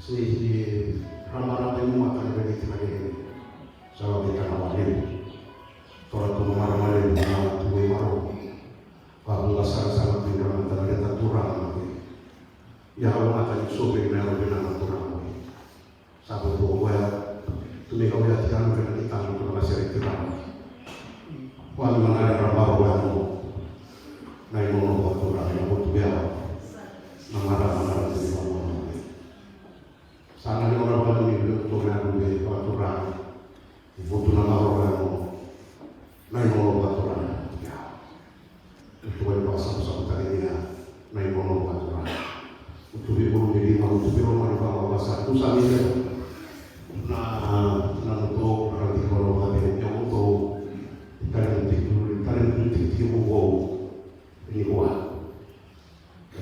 Sisi ramarama i mata na vei tina kei sa vei kana walevu. Tora tu na marama levu na tu i maro. Ka vuka sara sara tu i rama tana reta turama na vei. Ia ka vaka ni sobe na yaro vina na turama vei. Sa vei tu koya. Tu me kau ia tia na vei na kitana tu na sere tirama. Kua ni manare rama koya mo. Na i mono vakaturama na motu vea. Na marama na rama ni vakaturama. Sa na lewa na vale ni lewa tu na lewa ni vakaturaga. Vutu na maroro ya mo. Na i lolo vakaturaga. Ia. Vutu wai vakasavasavataki ni ya. Na i lolo vakaturaga. Vutu vi vulu ni lima, vutu vi loma ni vama vasa. Tu sa ni lewa. Na, na moto, na rati kono vate. Ia moto. Italian tikitiki, Italian tikitiki vuku. Ni kua.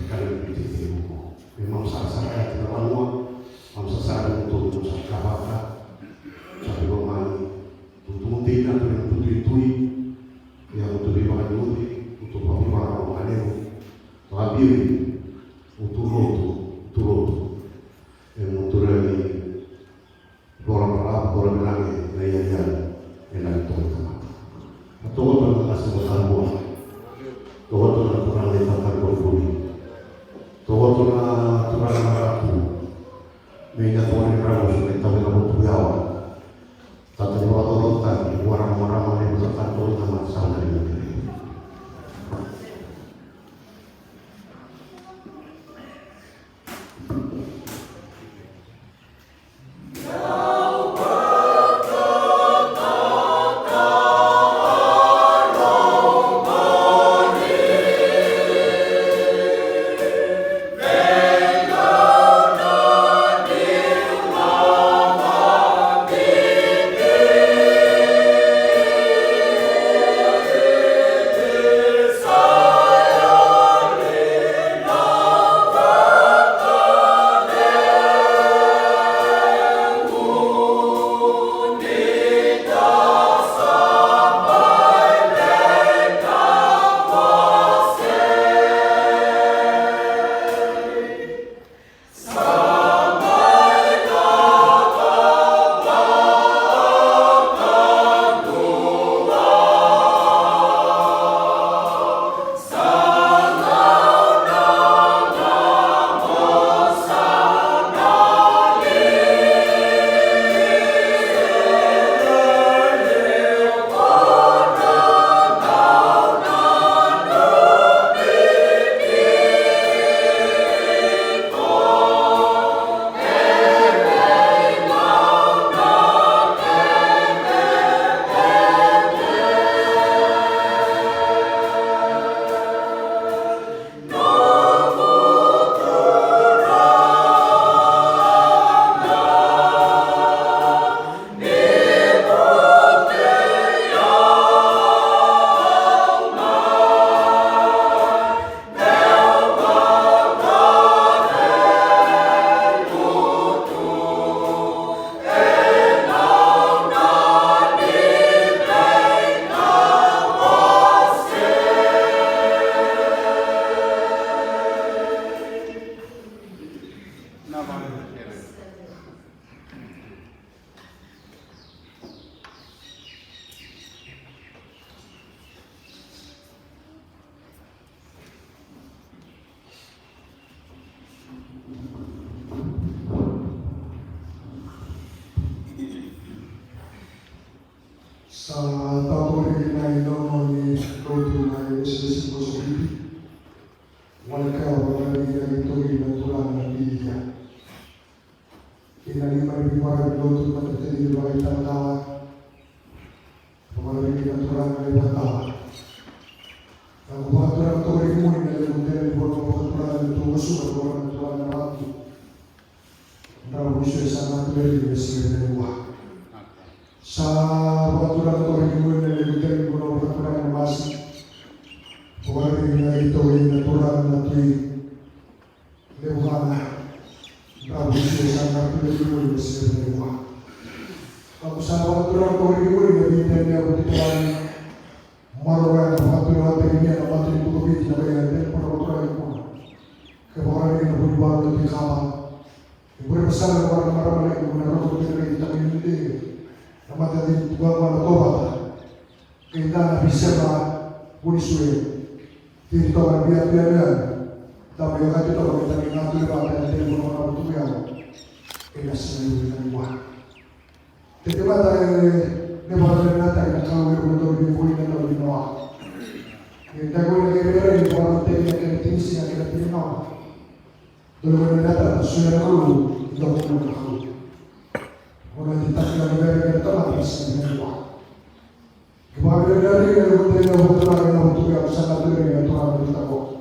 Kare ni titi vuku. Me mau sarasara ya tina vanua. Mau sarasara ni mutu ni mutu sa kavaka. Sa piwa mai. Tutu mutu ina tu ni tutu itui. Ia mutu ni vaka ni uti. Mutu pa piwa na vaka ni uti. Vaka biri. Mutu lotu. Mutu lotu. E mutu rani. Vola Baravu, vola Vinake, na iyaliya, e na itovo i tamata. A tovoto na kasi mo talibua. Tovoto na turaga i tata ni Vavuli. Tovoto na turaga na Ratu. Me ina toa ni rawa su na itavi na votu yawa. Tata ni vakatototaki, vua na marama ni vua tata ni tamata sa na ina. Sa tauri na i nono ni lotu na i wesilesi Mosaviti. Wale ka wale na i toki na turaga na Bilia. Kei na lima ni veiqaravi lotu na tateni ni vakaitalatala. Vakaravini na turaga na ivakatawa. Na ko vakaturaga toka ni muni na levu tele ni vono vakaturaga na tu vasuka toka na turaga na Ratu. Dravu isu e sa na tu e liu e sire na lua. Sa vakaturaga toka ni muni na levu tele ni vono vakaturaga na Masi. Vakaravini na itoki na turaga na Tui. Levu ga na dravu isu e sa na tu e liu e sire na lua. Ka ko sa vakaturaga toka ni muni na veiteni ni yavu titani. Maroroya na vakaturaga tani mia na mata ni tuka Viti na veiya teni kona vakaturaga ni kuna. Ke vakaravini na vuni valo na veikava. Ke vure Sa na vara na marama levu na rogo ni rei tamai ni dei. Na mata ni tukua na tovata. Kei na na visema vunisue. Tiri toka na via via via. Tabu yo kati toka kei tani ngatu le vata na tei vuno na vutu yao. Kei na sina yuri na niwa. Tete mata e ne vata na nata na kau e vuno ni vui na tau ni noa. Kei na tau ni kei rere ni vata tei na kei na tinisi na kei na tini noa. Dole mai na tata, sui na Kalou, i dau kulu na Kalou. Ona i taki na mavere na tamata sa i na iwa. Ki vavire na ri na vuta na vuta na vuta na vuta na vuta na vuta na vuta na vuta.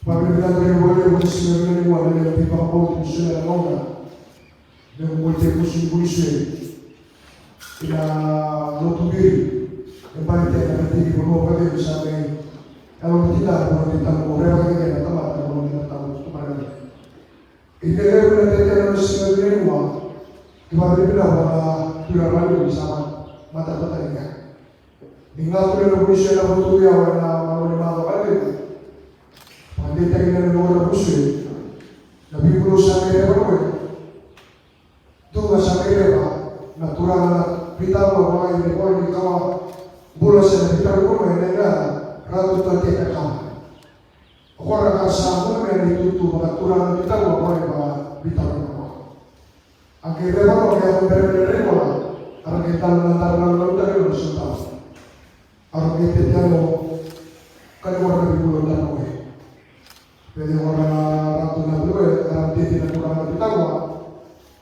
Vavire na ri na vuta na vuta na vuta na vuta na vuta. Meu mo te kusu ni kusu e. Ina lotu biri. E bari te na tiki mo no vavire sa me. Alo tita mo te tamu reva ke na tamata mo te tamu tumarani. I te levu na tete na sina vire mua. Ki vavire na vana tura rani ni sama. Mata tata ina. Ni nga kule na kusu e na vutu ya wana mano ni mato vavire. Vavire tagi na nona kusu e. Na bibulu sa me reva kue. Tuga sa kereva na turaga na Pitau a vaka i Nepoi ni kawa bula se na Pitau i Nepoi na ina ratu tua teka kawa. O kora ka sa bula me ni tutu vaka turaga na Pitau a vaka i vaka Pitau i Nepoi. A kereva no ke a kumbere me rekola a ra ke tala na tala na tala na sotau. A ra ke te tano ka ni kora na bula tano e. Pede ora na ratu na lue, a ra tete na turaga na Pitau a.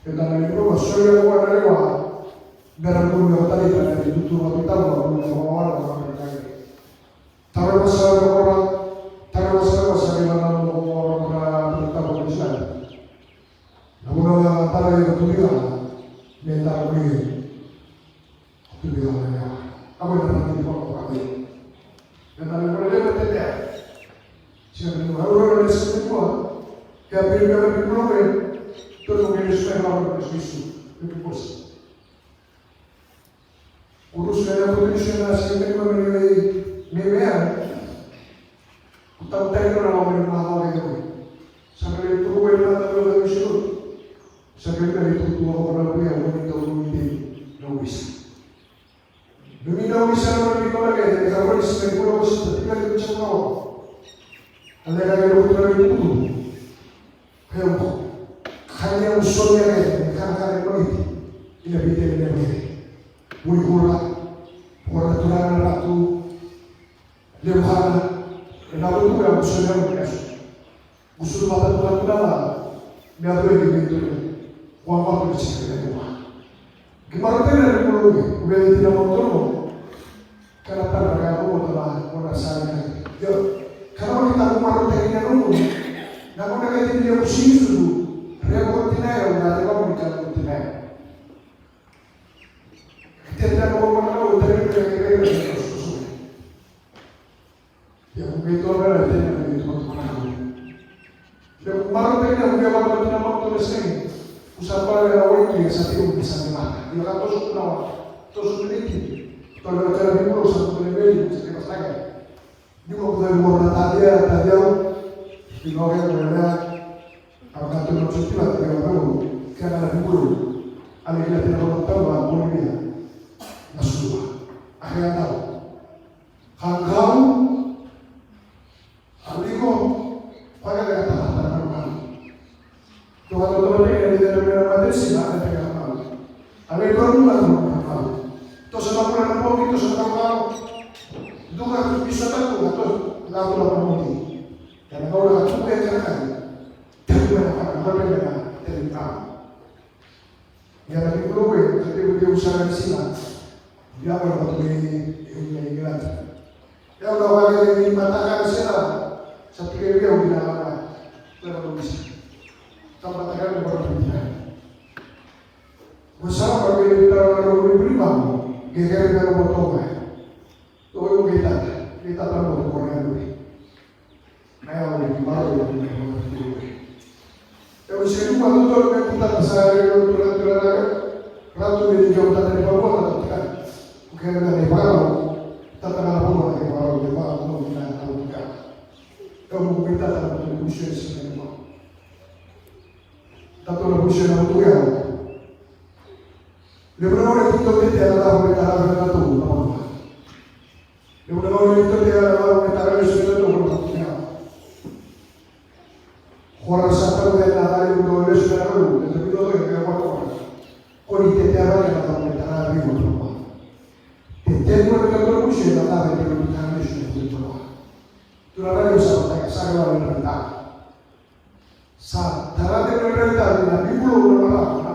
Pede na lue, a soia ua na lewa. Bera kumi o tari na ni tutu na Pitau a, kumi o wana na kai. Tara na sa na ora, tara na sa na sa ni wana mo ora na Pitau a ni sa. Na muna na tara i na turi na, me tara kumi. Turi na, na, na. Amo na tara ni kumi. Na tara ni kumi, na tara ni kumi. Siga ni kua, aurora ni siga ni kua. Ke a piri mera ni kua me. Toro me ni suka na kua me susu. Me ni kua. Kurusu me na kurusu me na siga ni kua me ni me me. Kutakutai na kua me ni kua me ni kua. Sa me ni kua me ni kua me ni susu. Sa me ni kua me ni kua me ni kua me ni kua. Numi na wisa na nona vikola kece, e ka roi sina i kula ko sita tika ni kucha kau. A leka ni kutu na ni kutu. Kaya ko. Kaya ko somi a kece, e ka na kaya ko iti. Ina vite ni vite. Mui kura. Kura turaga na ratu. Levu kana. E na kutu ya ko somi a kece. Gusu mata tu na tu na la. Me a tu e ni tu. Wa wa tu si ke wa. Ki maro tena ni kulu ke. Ku me ti na mo tu. Kana tana ka mo tu na mo na sa ni. Yo. Kana mo ni ta ku maro tena ni kulu. Na mo na ke ti ni ku si su. Re mo ti na yo na re mo ni ka mo ti na. Tena mo mo na mo tena ni ke ke ke. Ia, ko keitou na tena na keitou matumanako. Ia, ko marau tena ko keitou matumanako na sega. Ko sa pale na wai ki sa tiko ki sa ni mata. Ia, ka toso kuna wa. Toso tena ki. Tole o tena ni muro sa tole veli sa tena sa. Ni mo ko tani mo na tadia, tadia. Ni mo ke mo na. Ka ka tona tiko tiko tiko tiko. Kena na ni muro. Ale kila tena ko tau wa mo ni. Na sua. Ake a tau. Kakau, a viko, koya e taratara na Kalou. Tou a tautauvata kina ni cedra me na mate sina a cedra na Kalou. A vei tou a nuna na Kalou. Toso na kula na boki, toso na Kalou. Duka tu kiso na kula, toso na kula na boki. Ia na Kalou na tuku e kena kai. Teku e na kula na boki na teku na Kalou. Ia na vei Kalou e, ka tevu tevu sara ni sina. Ia ko na vatu me e umi na Igiladi. Ia ko na vatu me e mataka ni sina. Sa tike vei au ni na vaka. Ko na vatu me sina. Sa mataka ni vatu me sina. Ko sa vatu me e tara na vatu me sina. Ke kere na vatu me sina. Ko yo ke tata. Ke tata mo ko na vatu. Na yawa ni marau ya ni marau ni marau. E o se ni marau tolu me kutata sa ya ni marau tolu na tolu na ya. Ratu me ni kau tata ni marau na tolu tika. Ko kena na ni marau. Tata na marau na ni marau ni marau ni na na tolu tika. E o mo me tata na tolu ni kusi ya si na ni marau. Tatou na vusi na vutu yau. Levu na gauna e tiko tete na cava me tara vei tatou na vanua. Levu na gauna e tiko tete na cava me tara lesu vei tatou na vutu yau. Kora sa taru vei na cava levu na lesu vei na cava levu na tabi na cava levu na cava. Ko ni tete na cava me tara vei tatou na vanua. Tete na cava me tara lesu na vutu yau. Turaga ni sa vata sa lewa ni rarata. Sa tarata ni rarata ni na vibulu na marama na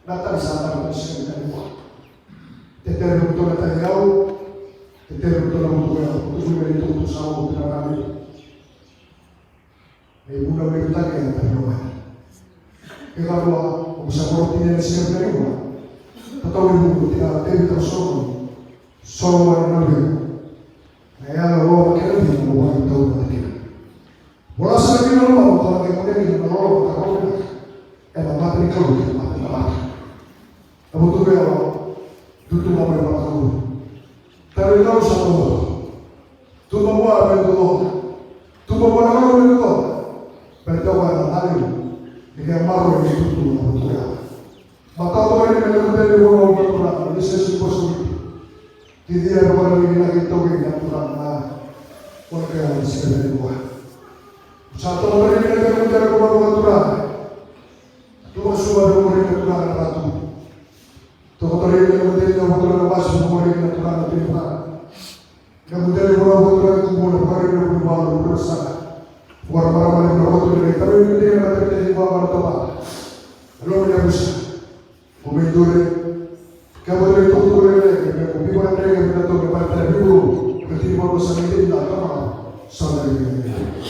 na na tani sa tarata ni sega ni tani vua. Tetere ni tona tani yau. Tetere ni tona mutu yau. Tuku me ni tuku sa o turaga ni. Me vuna me vutaki e tani o mai. Ke ka vua o sa voro tini ni sega ni tani vua. Tatau ni vuku tina tevi tau soro. Soro mai na via. Na yalo roa kena via mo wai tau na kena. Vola sara kina na lomau ka laki kune kina na loloma ka loloma ena mata ni Kalou kei na mata ni tamata. Na vutuku yawa, tutu mama e vakakalou. Tara i Kalou sa tau. Tuba vua me tutu. Tuba vua na Kalou me tutu. Bera tau vua na Kalou. Ni kei maro ni tutu na vutuku yawa. Matau toka ni mena kuteni vua na vutuku na. Ni sesi koso. Kidia e vakarurugi na keitou kei na Turaga na kona kei au na sikaveni vua. Sa toka mai ni na kei kutera kona vua Turaga. Tuka suva na kona kei na Turaga na ratu. Toka tore ni na kuteni na kutera na basi na kona kei na Turaga na Turaga. Na kuteni kona vua Turaga kukua na kona kei na kuteni vua na kuteni saka. Vua na marama ni na kuteni na kuteni vua na kuteni vua na tobata. Alo mi na busa. Ko mai dore. Ke a vota ni tukutuku leleka, ke ko biu na dreke, ke ko biu na dreke, ke ko biu na dreke, ke ko biu na dreke, ke ko biu na dreke.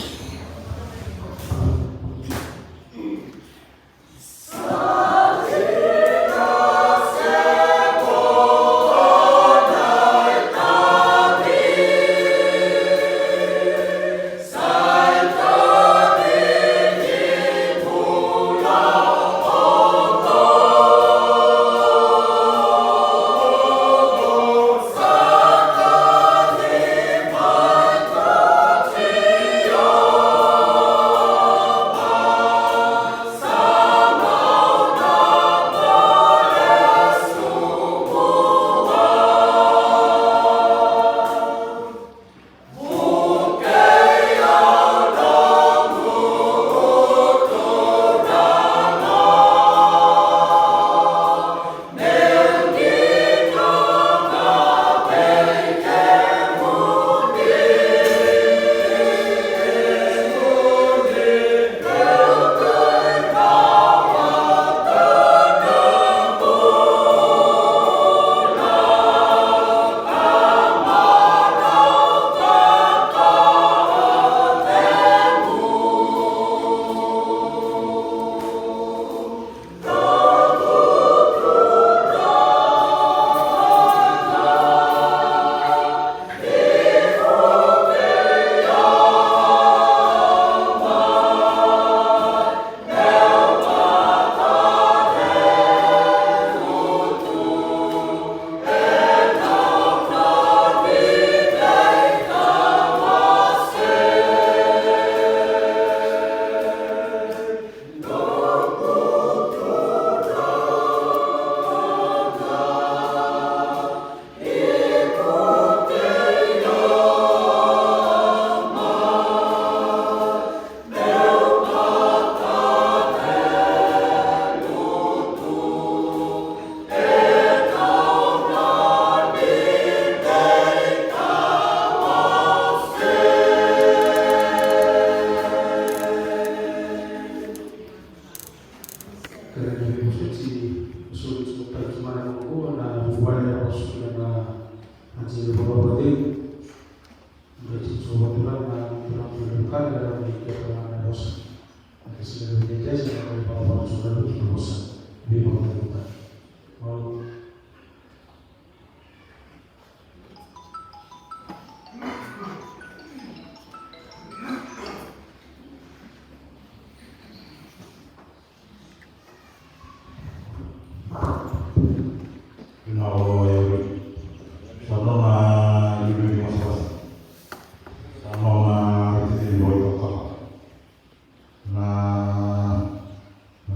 Kere na veimasulutaki mana oqo na vuvale na vasuka na anjeli vakavakatei. Mai tiko so vakaturaga na turaga na vukana na mai keta na vosa. Na kesi na veimasulutaki na mai vakavakaturaga na vosa. Veimasulutaki. Ina o e uri. Sa nona uri ni masawasa. Sa nona uri ni wai kakaka. Na, na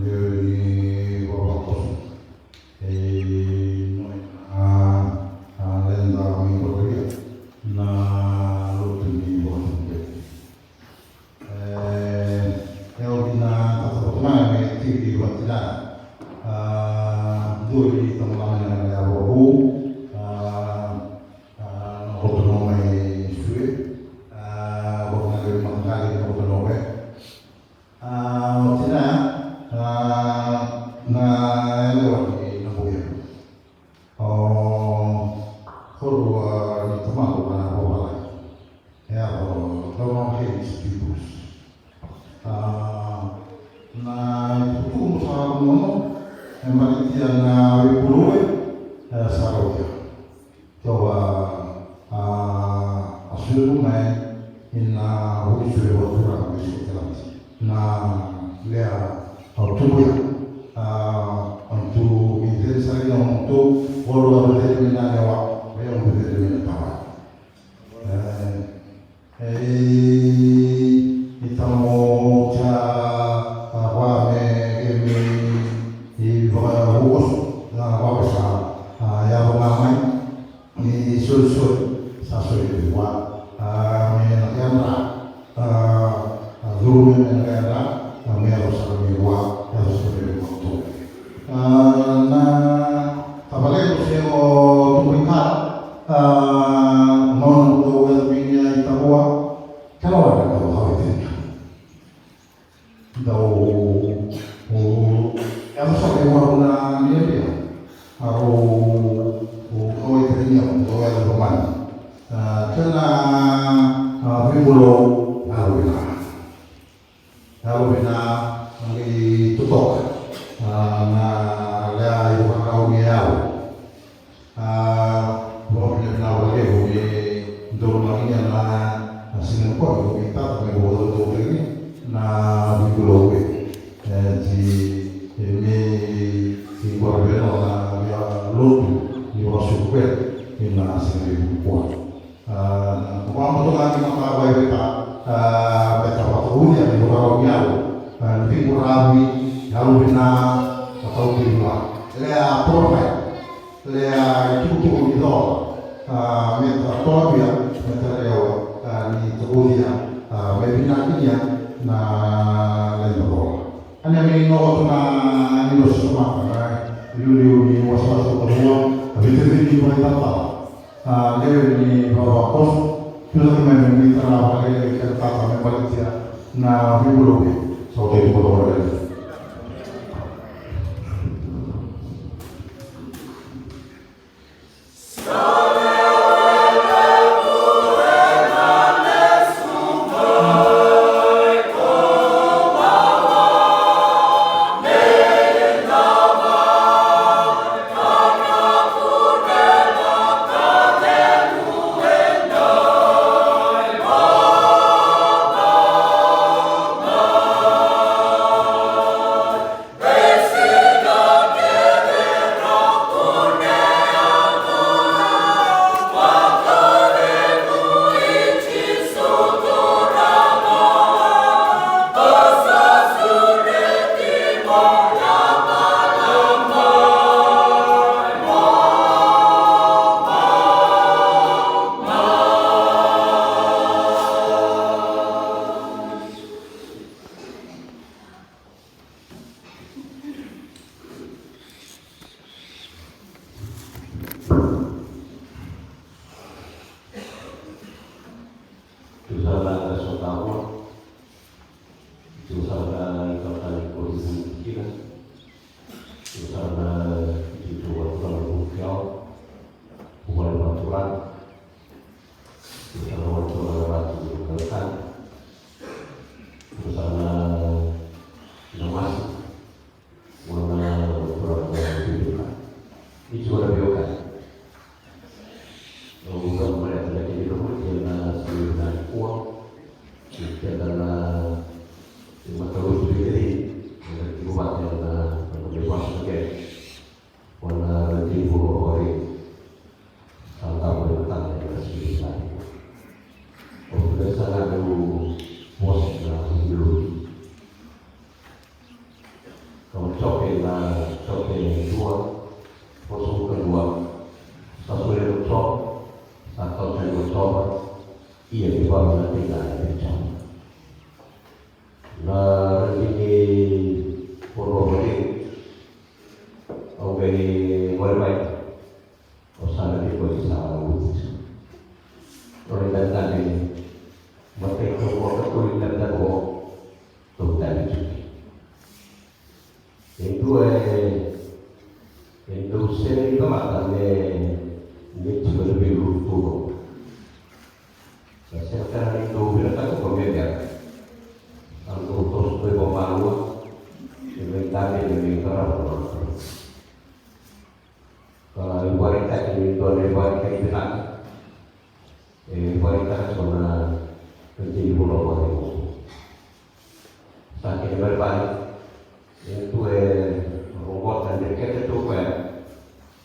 Vatina, a, dua ni tamata mai na yava vou, a, a, na Roto Nome i Sue, a, vaka na lewe mataqali na Roto Nome. A, o tina, a, na yalewa ni Nabuya. O koru, a, ni tamaqu na vavalagi. E a, o Donald Hayes Dewes. A, na itukutuku sa nono, e malitia na veipuluwe, e sa rautia. Toa, a, a suru mai ina vulisu e vakaturaga mai Scotland. Na lea au tubuya, a, au tu mi veni sa ina au tu, volo a veni mi na lewa, me au veni mi na tawa. E, e, i tamo tia, a, va me, e, me, i vakavukoso, na vakavukoso, a, ya vaka mai, ni solisoli, sa soli vua, a, me na kedra, a, a, curu me na kedra, a, me ya sa soli vua, ya sa soli vua tu. A, na tavale ko se ko tuku i kara, a, nona ko dau wela mini a i tavua, kala wale dau hawa i tenia. Dau, o, e a sa ke waru na nia nia. A, o, o, hawa i tenia, dau wela domani. A, kena, a, vibulou, a, wina. Yalo vina na qai totoka, a, na lea i vakarau ni yalo. A, vakavinavinaka vakalevu ni dou na makinia na, na siga ni kua, ni tata me vo dou tau kina na vibulou e. E, ti, e, me, ti kua vena na via lotu ni vakasuku kue, ina siga ni kua. A, ko vakamotoka ni mataka vakaiveta, a, me ta vakaulia ni vakarau ni yalo, a, ni veikuravi, yalo vina, a, tau tui vua. Lea profile, lea itukutuku ni cola, a, me ta tolavia, me ta lewa, a, ni takucia, a, me vinakinia na, na lewa ni cola. Ane me inokoto na ni losi somata, na liuliu ni wasawasa o tavua, a, vitaviti ni vakaitata. A, lewe ni vavakoso, tu laki mai me mita na vakalele i kena tata me balitia na vibulou, sa o tei tu koto vakalele. Tu sara na ka sotava. Tu sara na ka tali ko tu kina. Tu sara na tu tu wa tu na ko kiao. Ko wa na tu ra. Tu sara na wa tu na ra tu na ka. Tu sara na masi. Wana turaga na Biblia. Ni tiko na veiwekani. Au sa mare atu na kena iramuti ena siga nikua. Keda na imatau tu vei keda. Ena tiko vata ena, na veiwasei keda. Wana tiko ori. Sa tau na tata ena siga nikua. Au sa na meu vosa na Biblia. Kau Jope na Jope dua, ruasagavulu ka dua, sa solia ko Jope, sa kau tani ko Jope, ia ni vavinavinaka ko Jope. Na radini ko Jope, E, Morevai. O sa na vei koya sa na lutu. Nona idabedabe, matai ka qo, ka tou idabedabe qo, tou dabe tiko. E dua e, e dau sega ni tamata me, me tiko na veilutu qo. Sa sega tale ni dau vinakata ko me bera. Sa dau toso ko i vamalua, e mai dabe, e mai qarava na nona. Ka ivakaraitaki ni dua na ivakaraitaki vinaka. E ivakaraitaka tiko na, na dina ni vanua vakacegu. Sa kena ibalebale, e tu e roqota, dreketa tu o koya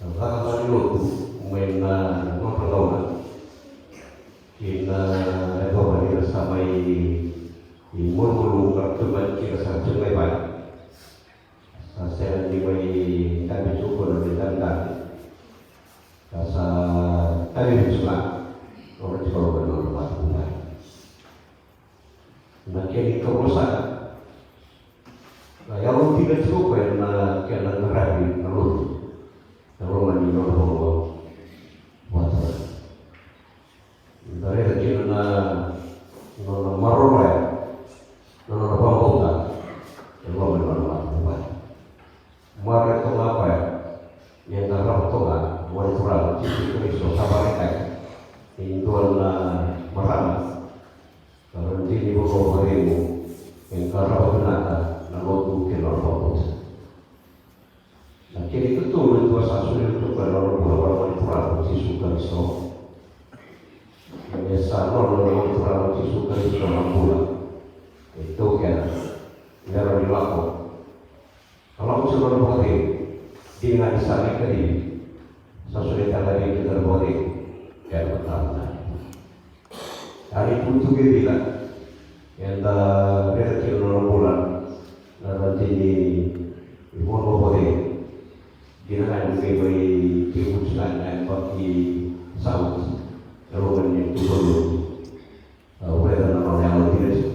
na cakacaka ni lotu mai na nodra gauna ki na yacova ni ra sa mai malumalumu, ka ra tu mai, ki ra sa tu mai vale. Sa sega ni mai dabe tiko na veidabedabe. Ka sa tavi tiko ga, o ra tiko ga na nodra matavuvale. Na kena ikaono sara, na yalo dina tiko o koya na kena qaravi na lotu. Na loma ni nona vanua vakaturaga. Da raica kina na, na nona maroroya na nona vakabauta e loma ni nona matavuvale. Maroroya toka ga o koya ni a qarava toka ga na Gone Turaga o Jisu Karisito. Sa vakaraitaki e dua na marama, na dina ni vanua vakacegu, e qarava vinaka na lotu kei na nona vakabauta. Na kena ikatolu, e dua sa solia tu o koya na nona bula vua na Gone Turaga o Jisu Karisito. E sa nona na Gone Turaga o Jisu Karisito na bula e taukena me rawa ni lako. Ka lako tiko na nona vakacegu, dina ga ni sa mai kacivi, sa solia tale ga vei keda na vakacegu ena mataka vinaka. Ia na itukutuku e vica eda raica kina na nona bula, na dina ni vanua vakacegu. Dina ga ni qai mai tekivu tiko ga ena yabaki sa oti, e loma ni tubu ni lotu. Au raica na nona yalo dina tiko,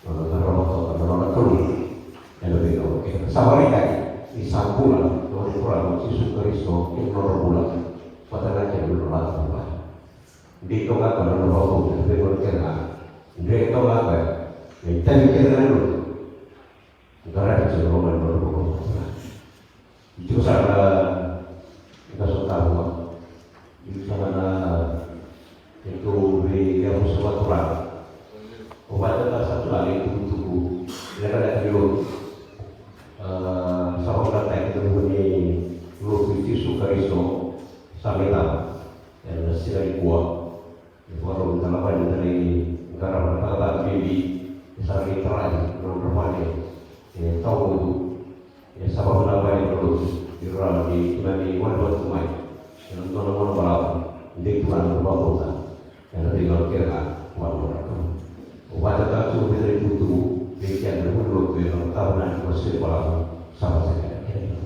na nona qarava toka na nona Kalou ena veigauna kece. Sa vakaraitaki ni sa bula na Gone Turaga o Jisu Karisito kei na nodra bula vata ga kei na nona matavuvale. Dei toka ga o koya na nona vakabauta ena veigauna kece ga. Dei toka ga o koya na itavi kece ga ni lotu. Qaravi tiko na loma ni nona vakabauta. Tiko sara na, na sotava. Tiko sara na, e tou veiyavusa vakaturaga. O vata na sa tu na itukutuku lekaleka ni lotu. A, sa vakaraitaki na vuni lotu i Jisu Karisito sa mai tava ena siga nikua. E vakarau ni da na vale, da na qarava na cakacaka bibi e sa qai taraki na nodra vale e tawamudu. E sa vakavinavinaka na lotu ni rawa ni keimami wale vata tu mai ena dua na gauna balavu, dei tu ga na vakabauta ena veigauna kece ga vua na nodra Kalou. Au vakataka tiko vei ira na itukutuku vei keda na vunilotu ena mataka vinaka ni wasewase balavu. Sa vakasakita keda.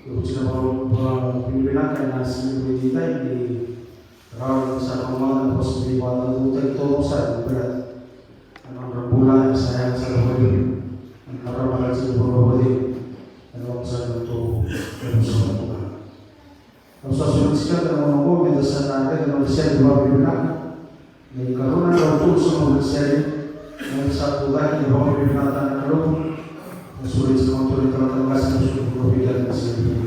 Keitou na vakavinavinaka ena siga ni veitaitai ni rawa ni sa rogoca na vosa veivakadodonutaki taucoko sara ni baleta na nodra bula, e sa yaga sara vakabibi na nodra marau tiko vakavakacegu. Ena loma sara ni neitou yavusa vakaturaga. Au sa solia tiko na gauna oqo me da sa na raica na sere vakavinavinaka. Na ikarua na drau tolusagavulu na sere, me da sa tucake ni vakavinavinakataka na Kalou. Na solia tiko na gauna, tou na talatala qase na solia vei keda na sere.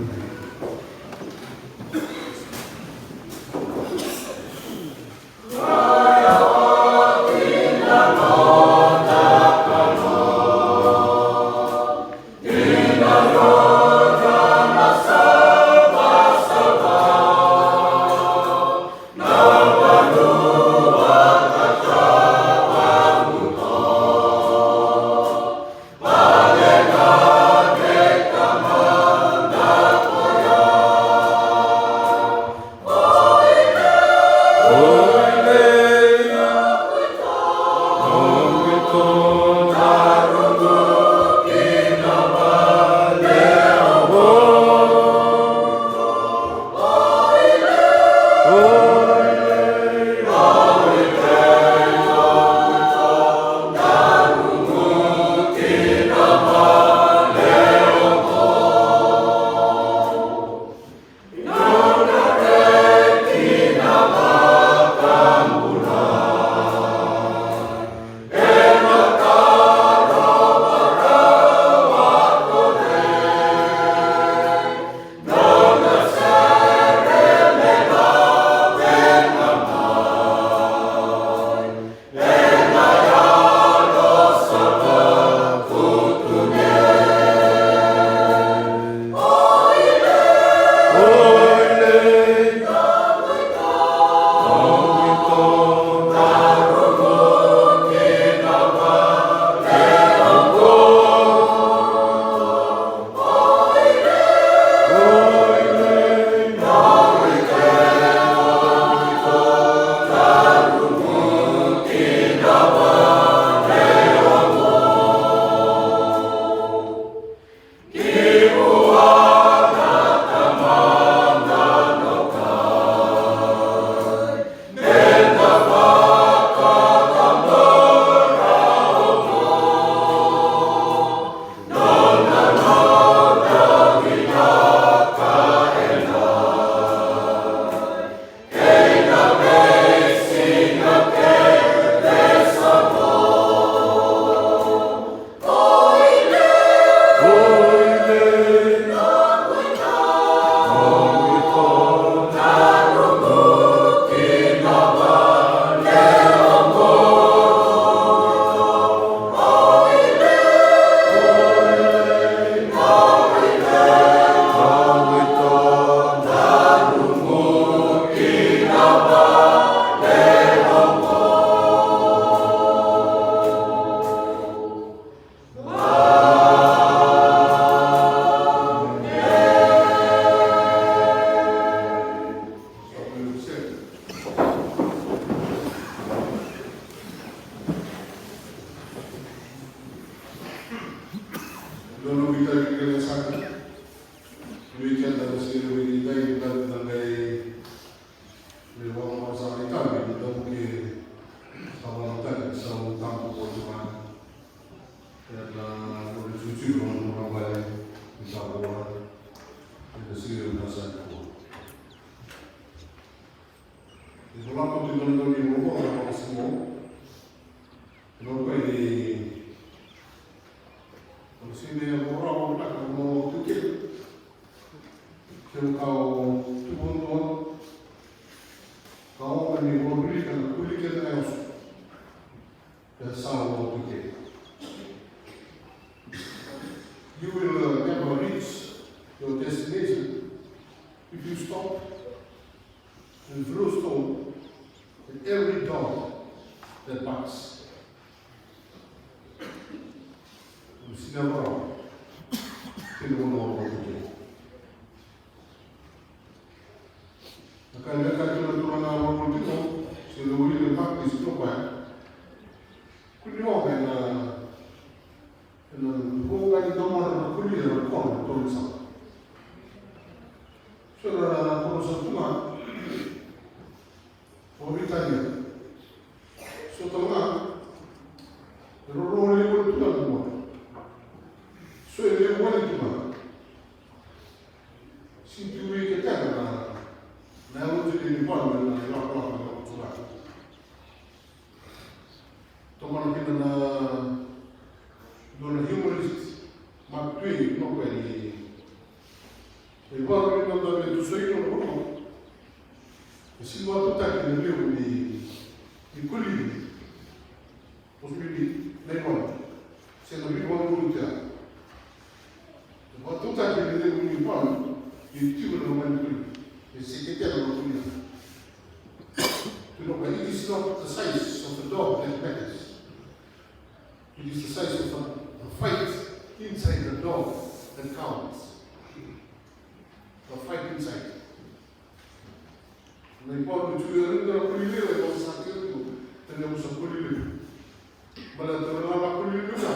Dua na veitavi kece saka. Vei keda na siga ni veitavi, na qai me vakarau saka na itavi ni dau ke sa vakarau tale sa u tabu ko tu mai. Ena nona juju na nona vale ni tabu ena siga ni veitavi saka. Ni vola ko tu na nona ni vola ko na siga. Ena o koya ni Au sega ni vakarau vinaka na noqu tuki. Keu kau tu vanua. Kau mani vakavilika na kuli kece na yaso. E sa noqu tuki. You will uh, never reach your destination if you stop and throw stone at every dog that barks. Au sega ni vakarau. Kei na vanua au tu kina. Na ka e kaya kina na turaga au tu kina, se na wili na Baptist tu koya. Kua ni oka ena, ena voqa ni domona na kuli era koro na tolu ni sala. So na koro sa tu ga. O Ritania. So tale ga, e rorogo levu tu ga na mua. So e levu wale tu ga. Sega ni tu vei keda na, na yalo tale ni valu na ilakolako na tu ga. Tomana kina na, na humorist, Mark Twain, no koya ni E valu ni noda veitosoyaki na vanua. E sega ni vakatutaki na levu ni, ni kolivi. Mosbi ni na ivalu. Se na veivalu kolivi ya. E vakatutaki na levu ni valu ni tiko na loma ni kolivi. E se kete na kolivi. Tukuna, it is not the size of the dog that matters. It is the size of the, the fight inside the dog that counts. The fight inside. Na ivalu ni tu e raica na koli levu, e vaka sa tiko tu, na levu sa koli levu. Baleta na lala koli levu sa,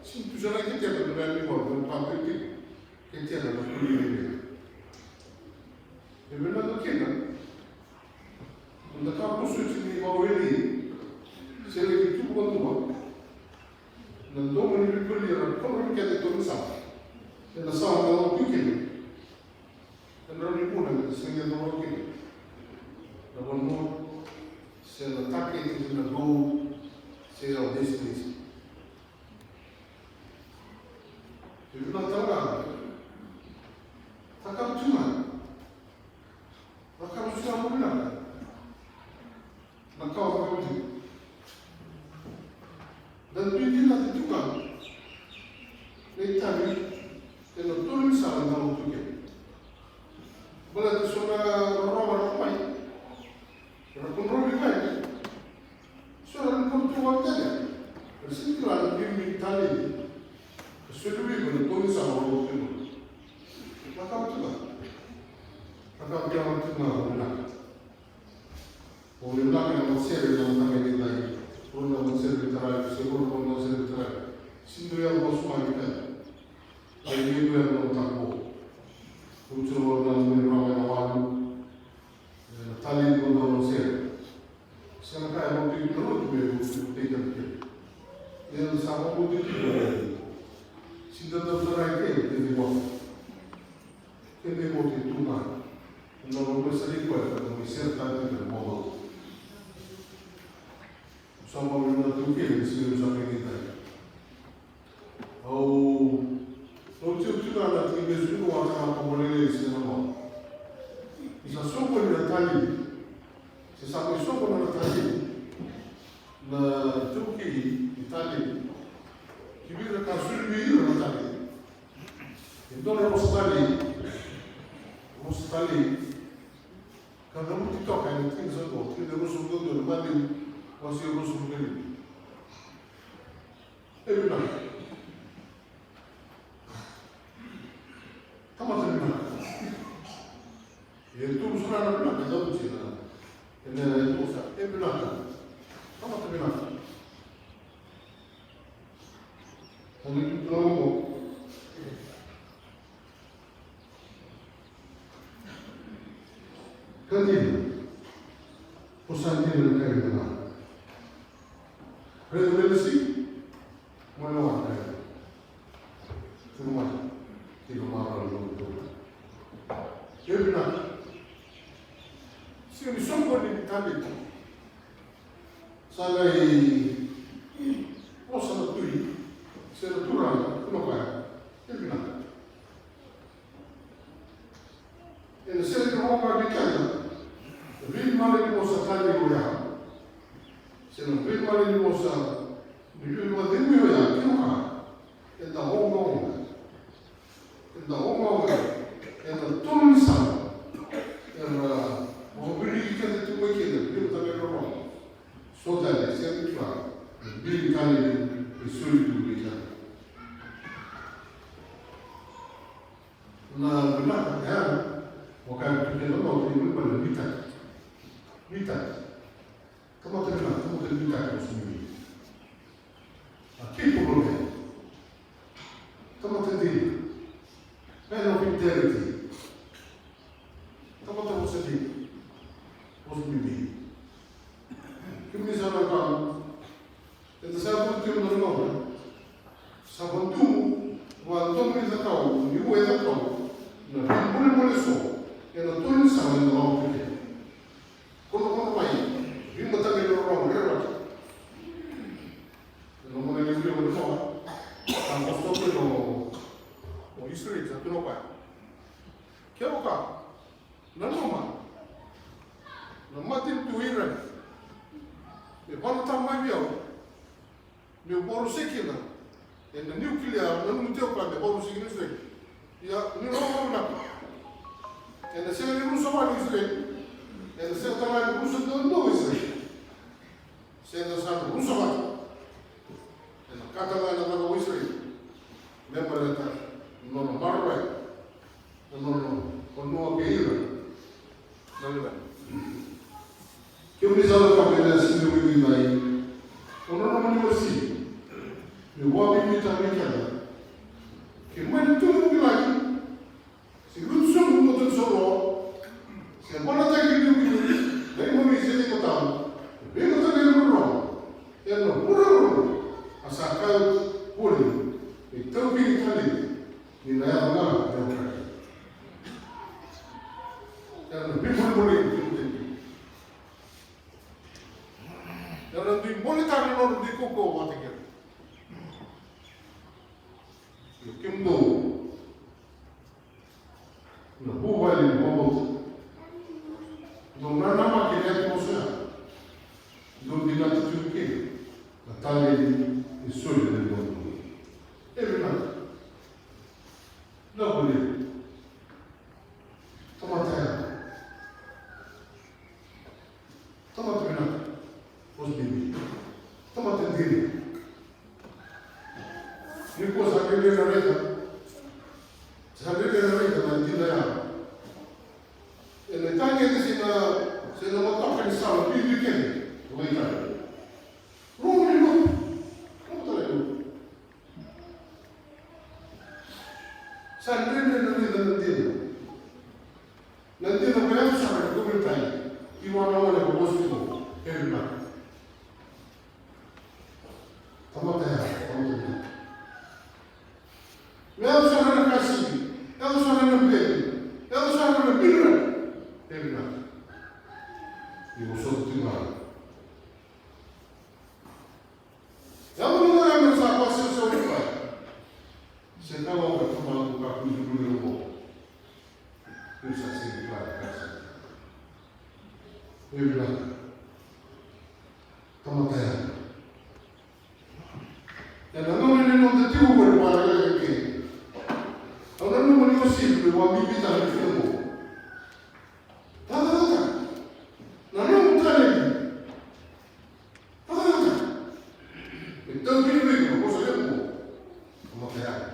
sega ni tu sara i kete na lala ni ivalu, na papeti, kete na koli levu. E vinaka kina, na ka vosoti ni vakawelei, se laki tu vakadua, na domo ni veikoli era koro kece toka na sala. Ena sala na lau tu kina. Ena rawa ni vuna me sega ni coro kina na vanua se na target se na goal se na destination. E vinaka tale ga. Cakava tu ga. Cakava tu ga mo vinaka. Na ka o vakauti. Da dui dina tu ga na itavi ena tolu ni sala na lotu kei. Baleta so na rorogo ra mai, ra kodrovi mai, so ra ni koto tu ga tale. Ra sega ni kila na bibi ni taledi. Ka soli vei iko na tolu ni sala na lotu kei. Cakava tu ga. Cakava tu ga mo vinaka. Mo vinaka na matasere na mataka ni dai. Rua na matasere ni tarai, se rua na matasere ni tarai. Sega ni dua e yaco vakasuma ni kena. Ai ni dua e yaco vakatako. Rua na matasere ni tarai na walu. E, na tali ni dua na matasere. Sega na ka e vakataki na lotu me vakataki na kena. Ia sa vakataki na kena. Sega ni dua tarai kena, kena ni vaka. Kena imote tu ga. Na nomu mai sara i koya ka nomu mai sere tale tiko na nomu. Sa mau na tu kina ni sere sa mai ni tai. Au, au tiu tiu na na tiki besu ni wata na pa mo lele ni sere na mau. Ni sa soko ni na tali. Se sa mai soko na na tali. Na tu ki ni tali. Ki vira ka suri mi ira na tali. E dua na vosa talei, vosa talei, ka cavuti toka ena tikina sa dua, tikina e ruasagavulu ka dua na Maciu, wase ruasagavulu ka lima. E vinaka. Tamata vinaka. E tu sara na vinaka, e cavuti na. E vinaka. Tamata vinaka. Ani tu tau mo. Sa dina. O sa dina na kai na. Raica me lesi. Mo lewa na kai. Turu mai. Tiko mara na lotu. E vinaka. Sega ni soqoni ni talenti. Sa qai vosa na tui se na turaga, tukuna o koya, e vinaka. Ena sega ni rogoca vei keda na veimalanivosa talei oya, se na veimalanivosa ni veivakacegui oya, kevaka eda ogaoga. Eda ogaoga ena tolu ni sala era vakaviriki keda tu mai kina, veimataqali rorogo. So tale, sega ni kila na bili tale e soli tu vei keda. Na vinaka e yaga, vaka e tukuna na Lotu, e vuli vale na nuitaki. Nuitaki. Tamata vinaka, tamata nuitaki, vosa bibi. A capable man. Tamata dina. Man of integrity. Tamata vosa dina. Vosa bibi. Kemuni sa na vaka. Eda sa vuli tiko na gauna. Sa vadugu, vadomi cakau, ni ua e cakau na veibolebole so ena tolu ni sala eda lako tu kina. Kono, kono mai, veimataqali rorogo, rerevaki. Ena gauna ni vuli o Noa, sa vosa tu o, o Isireli, sa tukuna o koya, kevaka nanuma na matanitu o Irani me valuta mai vei au, meu vakarusai kina ena nuclear, nanuma tiko o koya me vakarusai kina Isireli. Ia, ni rogoca vinaka. Ena sega ni rusa vua na Isireli. Ena sega tale ga ni rusa duadua o Isireli. Se da sa na rusa vata, ena kata ga na cava o Isireli me baleta na nona maroroya na nona vanua kei ira na lewena. Kemuni sa na vaka me na sini wili mai, o nona mani wasi me wabibita me keda. Ke mani tu mu bilaki, se lutu sobu mo tonu soro, se vanataki liuliu, na imovi se ni kotau, veimataqali rorogo, ena vuravura, a sa kau voli, me taukeni talei, ni na yaco ga, me okati. Era na veibolebole, era na dui boletaka na nodra dui kaukauwa vata kei ira. Io kemudou. Na vuvale ni vakabauta. Dou nanamaki ena yatu vosa ya. Dou dinata tiko kina na talei e soli ena dou. E vinaka. Na vuli. Tamata ya. Tamata vinaka. Vosa bibi. Tamata dina. Nikua sa dredre na raica. Sa dredre na raica na dina ya. Ena tagede se na, se na matoka ni sala bibi kece. Mai tale. Rumu ni lotu. Rumu tale lotu. Sa dredre na raica na dina. Na dina me yaco sara na government. Ivana wane ko vosa tiko. Kevin Mark. Tamata ya, tamata ya. Me yaco sara na kasi, yaco sara na beli, yaco sara na bira. Kevin Mark. Io so tu mara. Ia, mo na yaga sa vakasausau vua. Se ka vaka tamaqu ka kucukulu ni rogo. Io sa sega ni kila ka sa. Io vinaka. Tamata yaga. Ena gauna ni noda tiko qori vaka na keke. Au nanuma ni o sivi me vabibitaka na keke qo. Tatata. Na nomu talenti. Tatata. Me taukeni vei iko na vosa levu qo. Tamata yaga.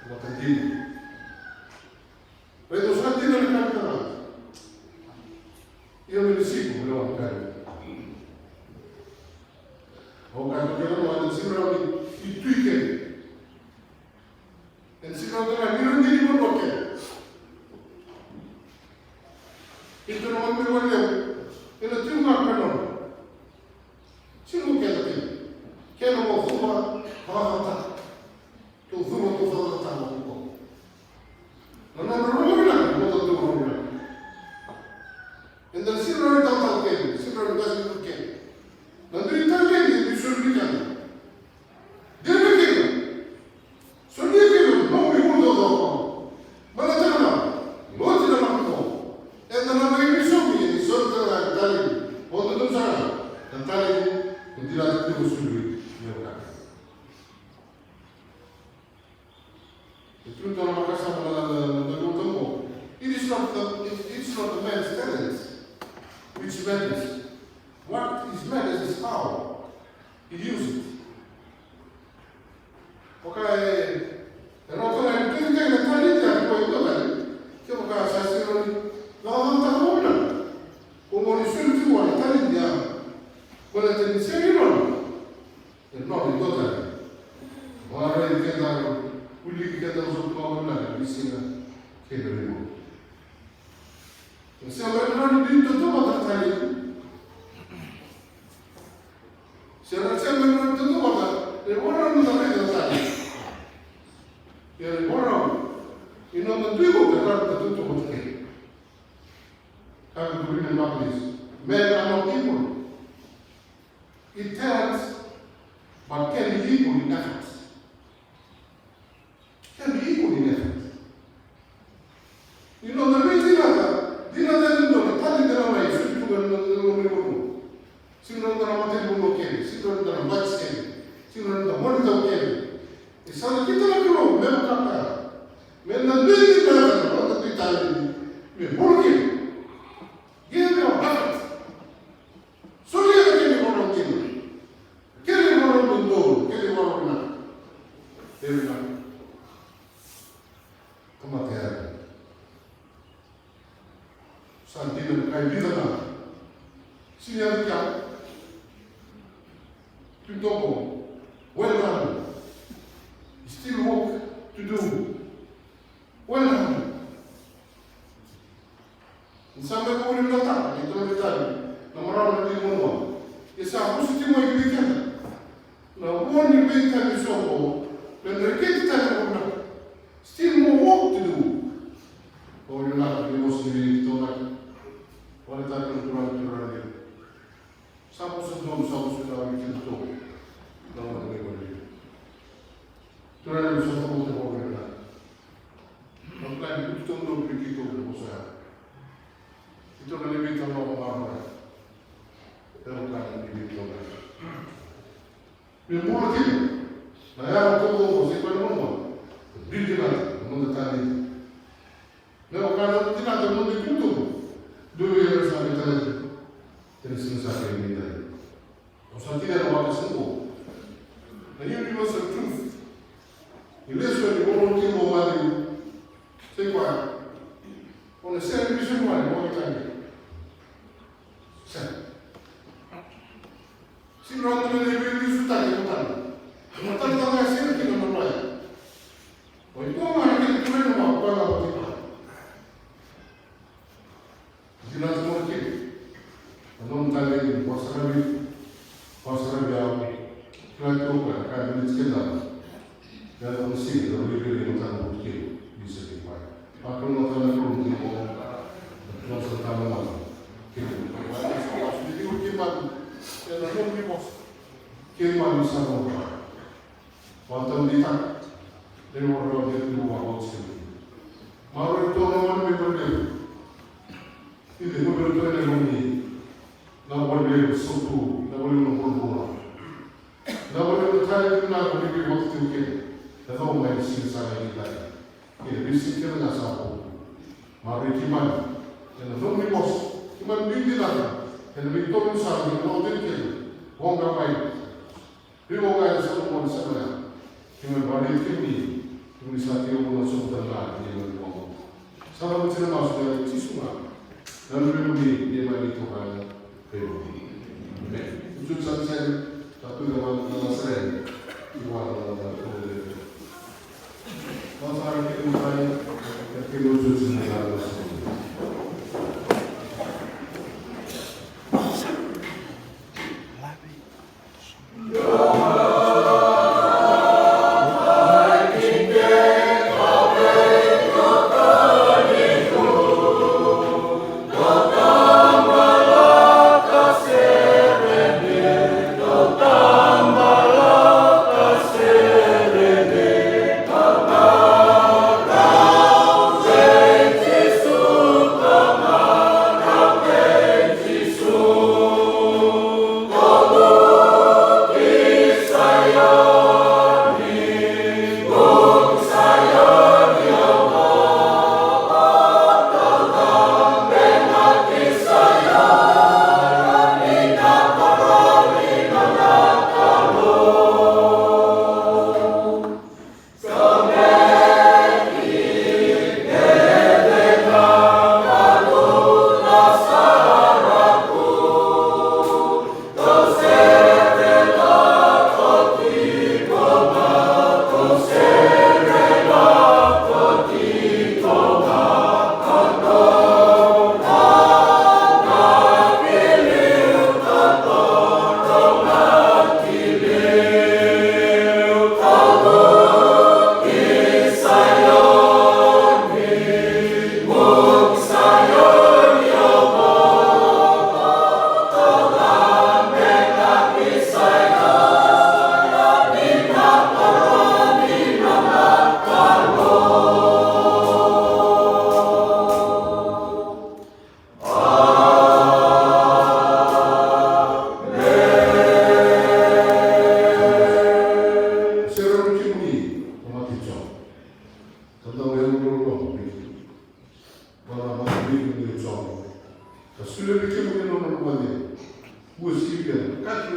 Tamata dina. Raica sa dina na ka ni tara. Ia me na siku me na wani kari. Au ka toki na wani sira ni tui keni. Ena sega ni rawa ni ra dini vanua kece. Ena mo cuva vakacataka. Tou cuva, tou vakacataka mo cuva. Na nodra rogo vinaka, mo dou rogo vinaka. Eda sega ni rawa ni talatala kece, sega ni rawa ni qase ni kece. Na dui taledi e dui soli vei keda. Dina kina. Solia kina na nomu ivunau taucoko. Baleta na cava? Oti na lako qo. Eda na mai veisau ni soli tale na taledi. O dodonu sara na taledi. Ko dina tiko soli. Io ka. E tu na vakasama na, na, na, na, na, na, it is not the, it, it's not the man's talent which matters. What is matters is how he uses it. Okay, e rau toka e tu kei na taledi ya ko e toka ni. Ke vaka sa siro ni, na, na, na, na, na, ko mo ni soli tu na taledi ya. Ko na taledi sega ni nona. E nona e dua tale. Vakaraici keda, wiliki keda, so tu vakavinaka, ni siga kei na veigauna. E sega mai na dui dodonu vata tale. Se na sega mai na dui dodonu vata, e vakarau na raica tale. Ia e vakarau. E nona dui vata, e rau na dui dodonu vata kei. Ka vei iko, remember this. Men are not equal. It tells, but can be equal in effort. Can be equal in effort. Io, na veitinata, dina tale ni dua na taledi e lai soli tu ga na, na, na, na, na, na. Sega ni rawa ni da na matanivanua kece, sega ni rawa ni da na bati kece, sega ni rawa ni da monitor kece. E sa nakita na Kalou me vaka, me na dui dinata na noda dui taledi, me bula kece. Give your heart. Solia na kena ivakarau dina. Kena ivakarau dodonu, kena ivakarau vinaka. E vinaka. Tamata yadua. Sa dina na ka e vica ga. Sega ni yaco kea. Tu toka. Well done. Still work to do. Well done. Ni sa mai vakavinakataka na italanoa ni Tavi, na marama na Veivanua. Ia sa vosa tiko mai vei keda na vo ni veitavi soqo, me na reketi tale na vanua. Still more work to do. Vakavinaka ni vosa ni veitavi. Vale tale na turaga, turaga. Sa vosa donu, sa vosa na vei keitou. Na vosa ni vale. Turaga, sa vosa na vei keitou. Na plan ni keitou na vei keitou na vosa. Keitou na vei keitou na vosa. Turaga, na vei keitou. Me bula kina na yago taucoko se koya na vanua. Bibi na noda tani. Me vaka na tinata noda itubutubu. Dua vei ira sa mai talevi. Tena siga sa kai mai talevi. Au sa tinia na waka sa qo. Na universal truth. Ni lesoni ni Vola Tabu o Maciu. Sai koya. O na sega ni veisau mai na waka tani. Sega. Sega ni rawa ni veiliutaki e matana. E matana ga e sega kina na loya. O iko ga na kena turaga, o koya ga o iko. Dina tu mada kina. Na nomu taledi, vakasaravi, vakasaravi au. Kila tu o koya, ka dina tiko kina. Ia, au na sega ni rawa ni veiliutaki e matana o iko. Ni sa kei koya. Vakalougatataka na Kalou ni bula. Nosa tama mada. Kei na bula. Ni bula kei mami. Ena nomu ni vosa. Kei mami sa bula. Vakataudeitaka. Ni bula ni bula vakataudeitaka. Maroroi tu na mami ni bula. Ni bula tu na mami. Na wale sautu. Na wale na bula. Na wale na tale tu na wale ni bula tu kei. Na tau mai ni siga sa mai ni tale. Kei na veisiga kece ga sa vo. Maroroi keimami ena nomuni vosa. Keimami nuidinata ena veitokani sara ni noda kena voqa mai. Veivoqa ena Solomoni sara ya. Keimami maroroi kemuni. Kemuni sa tekivuna sobu tale ga ni neimami voqa. Sa cavuti na masu ena Jisu ga. Na neimami, neimami Turaga. Amen. Amen.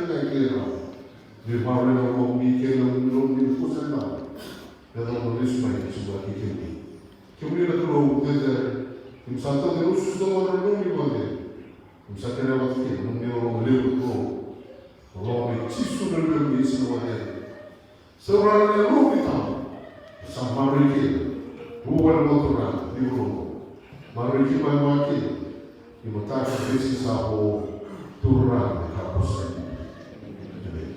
Qai kila ni maroroi na lomamuni kei na lomamuni na kusa ni marau. Me yacova na lesu mai na Jisu vata kei kemuni. Kemuni na Kalou cecere, keimami sa tauca na ususu, na loloma, na loloma ni vakacerecerei. Keimami sa kerea vata kina na nomuni loloma levu na Kalou. Na loloma i Jisu na Luve ni siga vakacecere. Saura na yalo ni Tamana, sa maroroi kina vuvale na Turaga ni vanua oqo. Maroroi kina mai vua kina ni mataka ni veisiga sa vo, Turaga, me ka ko sa dina. Emeni.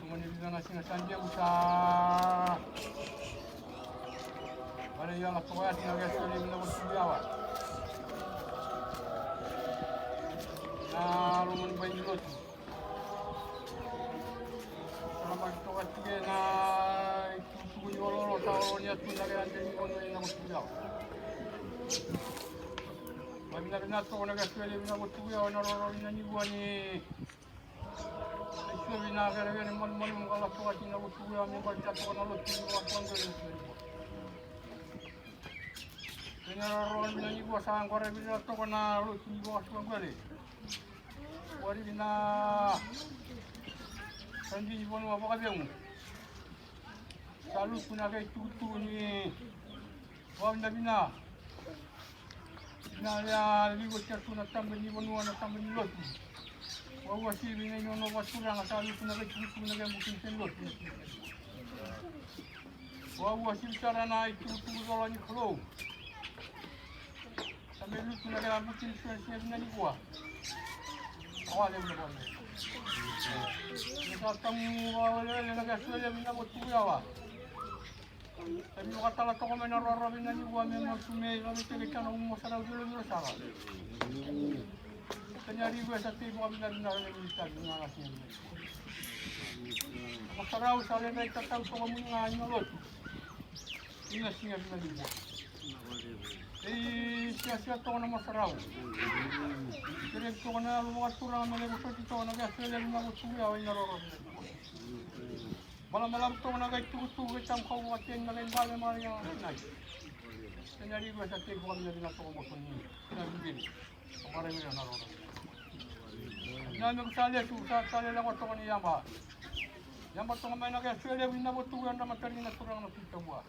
Mani vica na siga sa degu sa vale i ala toka yati na Wesele na Votuku Yawa. Na lomani bai ni lotu. Sa na maki toka tike na itukutuku ni ololo sa ololo ni atu na kena deni kono na Votuku Yawa. Mavinavina toka na Wesele na Votuku Yawa na roro ina ni vua ni Isuvi na verevere malumalumu ka lako vata kina Votuku Yawa me baleta toka na lotu ni vakatuagane ni Votuku Yawa. Ena roro ni vanua nikua sa qaravi ira toka na lotu ni vakasuka qele. Wari na sadi ni vanua vakacegu. Sa lutu na kai tukutuku ni vakavinavinaka. Na ya liwa tia tu na taba ni vanua na taba ni lotu. Wauasivi na inono vakaturaga sa lutu na kai tukutuku na kai buki ni lotu. Wauasivi sara na itukutuku cola ni Kalou. Sa me lutu na kena buti ni sua ni siga vina nikua. Awa levu na kone. Ni sa tamu awa levu na kena sua levu na kotu yawa. Sa ni vakatala toko mai na roro vina nikua me ma tu me la me teke kana umo sara u vilo vilo sara. Sa ni arigu e sa tei vaka vina vina levu ni tagi na la siga. Ko sarau sa ledra i tatau toko muni ga i na lotu. Ina siga vina nikua. Ei siasia toka na masarau. Kere toka na yalo vakaturaga me levu soti toka na kea sele vina votu yawa ina roro. Malamalavu toka na kai tukutuku kai tamu kau vakateni na kai bale mara ya nai. Tena riku e sa tei vaka vina vina toka votu ni. Ina viviri. Mara vina na roro. Na me kusa lesu sa sale lewa toka ni yamba. Yamba toka mai na kea sele vina votu ya na matari na turaga na pita vua.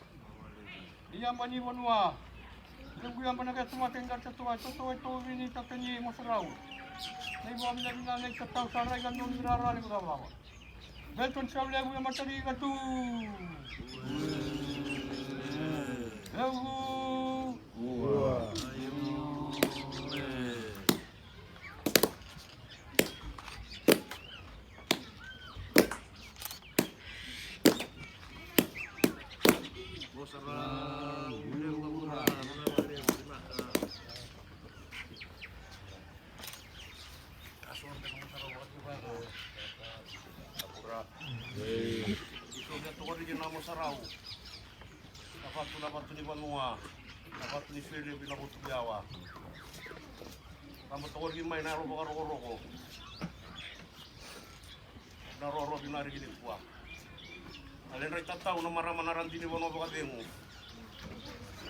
Ni yaba ni vanua. Levu yaba na kea tamata i qata toka, toto e tovi ni tata ni masarau. Na i vakavinavina na i tatau sa rai ka donu i rara levu cavava. Veton sa levu e matari ka tu. Levu. Na vatu, na vatu ni vanua, na vatu ni selevu, na votu yawa. Raba tokoriki mai na yalo vakarokoroko. Na roro vina riki nikua. Na ledra i tatau na marama na radi ni vanua vakacegu.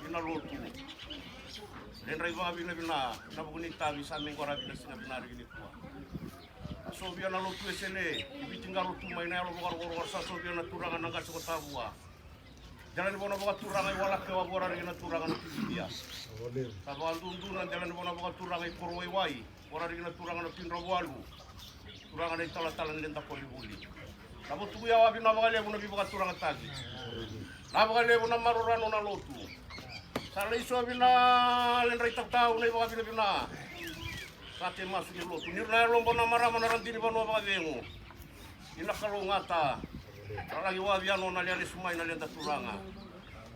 Ina lotu. Ledra i vakavinavina, na vuku ni tavi sa me qora vina siga vina riki nikua. A sovia na lotu e sele, i viti qaro tu mai na yalo vakarokoroko sa sovia na turaga na qase ko Tavua. Dela ni vona vakaturaga i Walake wa vora riki na turaga na Tui Vitia. Sa vakadudu na dela ni vona vakaturaga i Korowaiwai vora riki na turaga na Tui Dravoalu. Turaga na italatala ni leda Korivuli. Na votuku yawa vina vakalevu na veivakaturaga tavi. Na vakalevu na marorano na lotu. Sa lai so vina ledra i tatau na i vakavinavina. Sa te masu ni lotu. Ni ra na yalobo na marama na radini vanua vakacegu. Ina kalougata. Ra laki wavi yano na lealesu mai na leda turaga.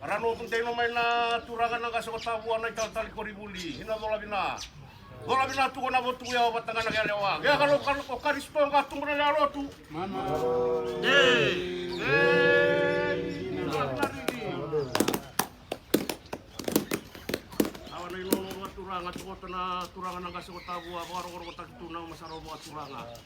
Ra noku daino mai na turaga na qase ko Tavua na italatala i Korivuli. Ina cola vina. Cola vina tuko na votuku yawa vata ga na kelewa. Kea kalou kal-, ko Karisito ga tubu na lealotu. Mama. Ei. Ei. Ina cola vina riki. Awa na inono vakaturaga, tokota na turaga na qase ko Tavua, vakarokorokotaki tu na uma sara vakaturaga.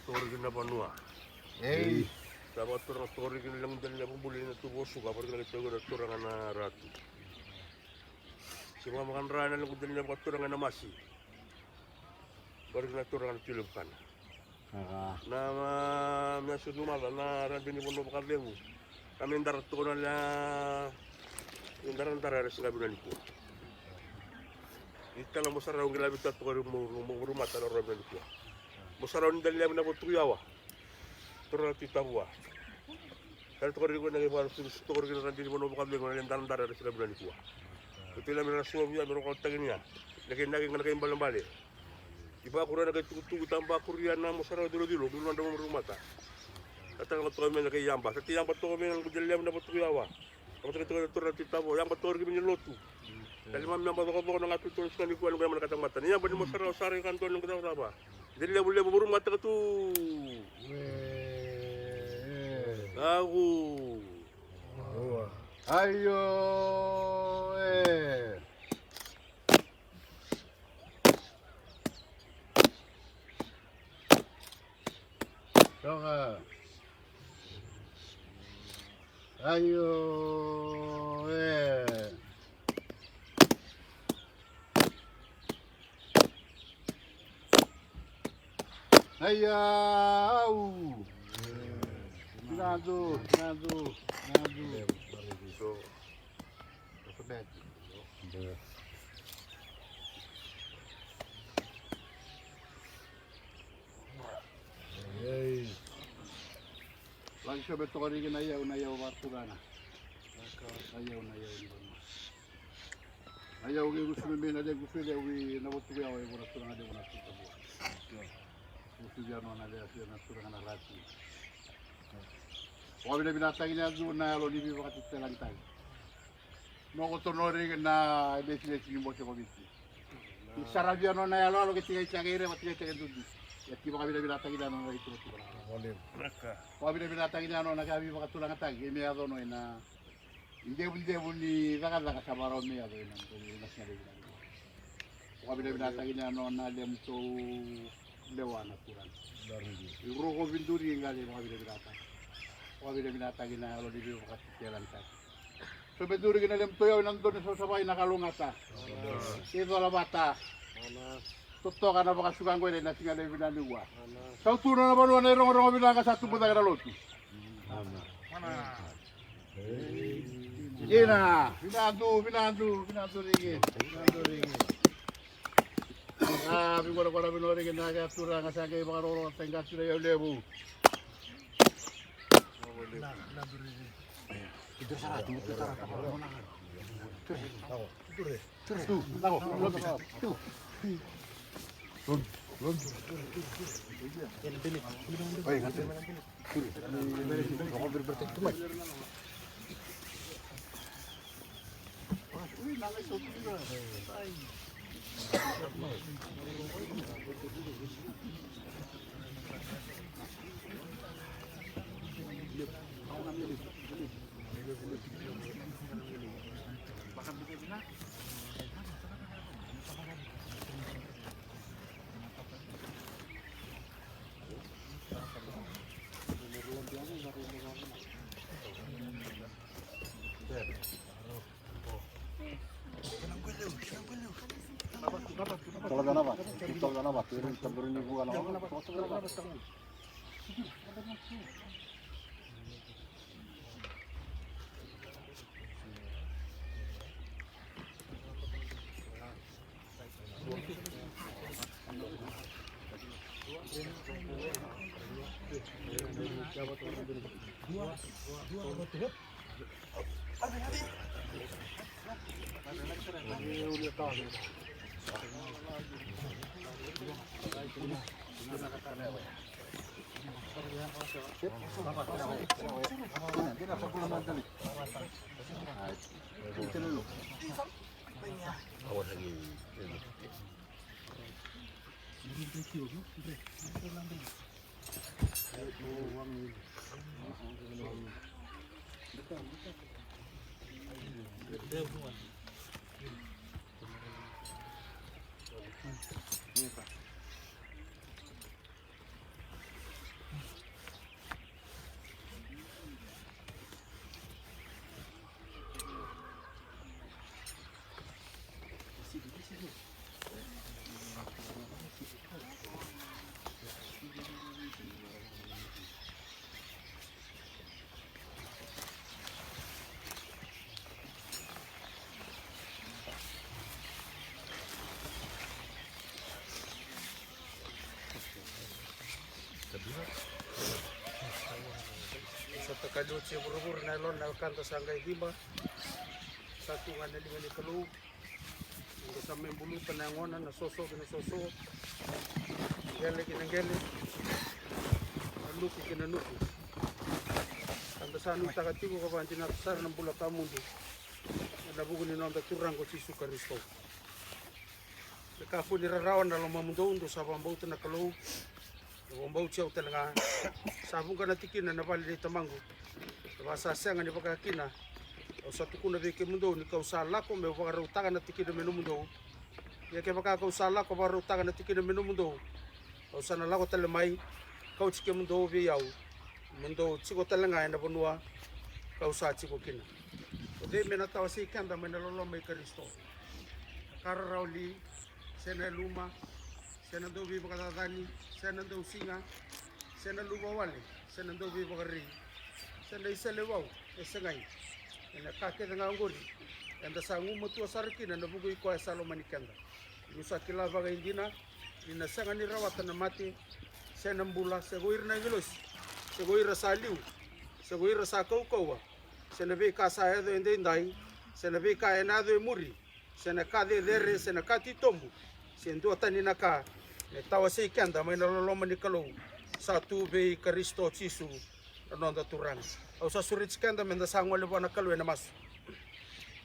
Tokoriki na vanua. Ei. Sa vakaturaga tokoriki na lequ dela ni yavabuli na tuvuosuka, vakariki na lequ dela ni turaga na ratu. Se vakamakadra na lequ dela ni vakaturaga na masi. Vakariki na turaga na tui levu kana. Na ma me sucu maca na rabi ni vanua vakacegu. Ka me dara toka na lea. Me daradara era siga vina nikua. Itala mo sarau qila vita toka ri mo mo rumata na rabi nikua. Mo sarau ni dali na vina votuku yawa. Tora na tui tavua. Kare toka ri ko na ke vara susu toka ri na rabi ni vanua vakacegu na lea daradara era siga vina nikua. Ko tui na me ra sua via me ra ko taginia. Na ke nake ga na ke balebale. I vakuria na kai tukutuku, ta vakuria na mosara o cilocilo, dulu na drau marumata. Ka taka toka mai na kai yaba, sa ti yaba toka mai na gude levu na vatuku yawa. Ka vata kai toka na tora na titavo, yaba toka riki mai ni lotu. Ka lima mai yaba cokocoko na gatu toka na suka ni kua ni kua yama na katamata. Ni yaba ni mosara o sara i ka dua ni gude cava. De levu levu marumata ka tu. Agu. Aio e. Toka. Aio e. Aia au. Nadu, nadu, nadu. Laki sobe toka riki na iyau, na iyau vaturana. Na iyau, na iyau ni vanua. Na iyau kei kusu me na le kusu levu i na votu kei au e vona turaga levu na tuta vua. Kusu via nona lea fia na turaga na rati. Vakavinavinataki na yacu na yalo ni veivakatetelagitaki. Noko tono riki na lesilesi ni bose ko Viti. Ni saravia nona yaloyalo ke tigaitaka i reva tigaitaka e dudu. Ia ti vakavinavinataki na nona itukutuku na. Vakavinavinataki na nona ka veivakaturagataki e me yaco no ina idevudevu ni cakacaka sa varau me yaco ina dou ina siga levu na. Vakavinavinataki na nona lemutou lewa na turaga. I roko viduri qale vakavinavinataki. Vakavinavinataki na yalo ni veivakatitelanitaki. Sobe duri ki na lemu toyau ina dodonu ni savasavai na kalougata. Kei cola vata. Totoka na vakasuka qo ina siga levu vinaka nikua. Sautu na vanua na irogorogo vinaka sa tubu cake na lotu. Ina vinadu vinadu vinadu riki. Vinadu riki. A vikorokoro vinadu riki na kea turaga sa qei vakarogorogo taiga turaga levu. Sa takali oti e vuravura na yalona na wekada sa qai ciba. Sa tu ga na liga ni Kalou. Eda sa mai buluta na yagona, na soso ki na soso, qele ki na qele, na nuku ki na nuku. Eda sa nuitaka tiko ka vakadinata sara na bula tawamudu ena vuku ni noda Turaga o Jisu Karisito. Me kakua ni rarawa na lomamudou, dou sa vakabauta na Kalou. Na vakabauti au tale ga. Sa vuqa na tikina na vale nei tamaqu. Na va sa sega ni vaka kina. Au sa tukuna vei kemudou ni kau sa lako meu vakarautaka na tikina me nomudou. Ia kevaka kau sa lako vakarautaka na tikina me nomudou, au sa na lako tale mai, kauti kemudou vei au, mo dou tiko tale ga ena vanua kau sa tiko kina. O cei me na tawasei keda mai na loloma i Karisito? Na ka rarawa li, se na yaluma, se na dauveivakacacani, se na dausiga, se na luvawale, se na dauveivakarerei, se na iseleiwau? E segai. Ena ka kece ga oqori eda sa gumatua sara kina ena vuku i koya sa lomani keda. Niu sa kila vakaidina ni na sega ni rawata na mate, se na bula, se ko ira na agilosi, se ko ira sa liu, se ko ira sa kaukauwa, se na veika sa yaco edaidai, se na veika ena yaco e muri, se na ka cecere, se na ka titobu, se duatani na ka, me tawasei keda mai na loloma ni Kalou sa tu vei Karisito Jisu na noda Turaga. Au sa sureti keda meda sa gole vua na Kalou ena masu.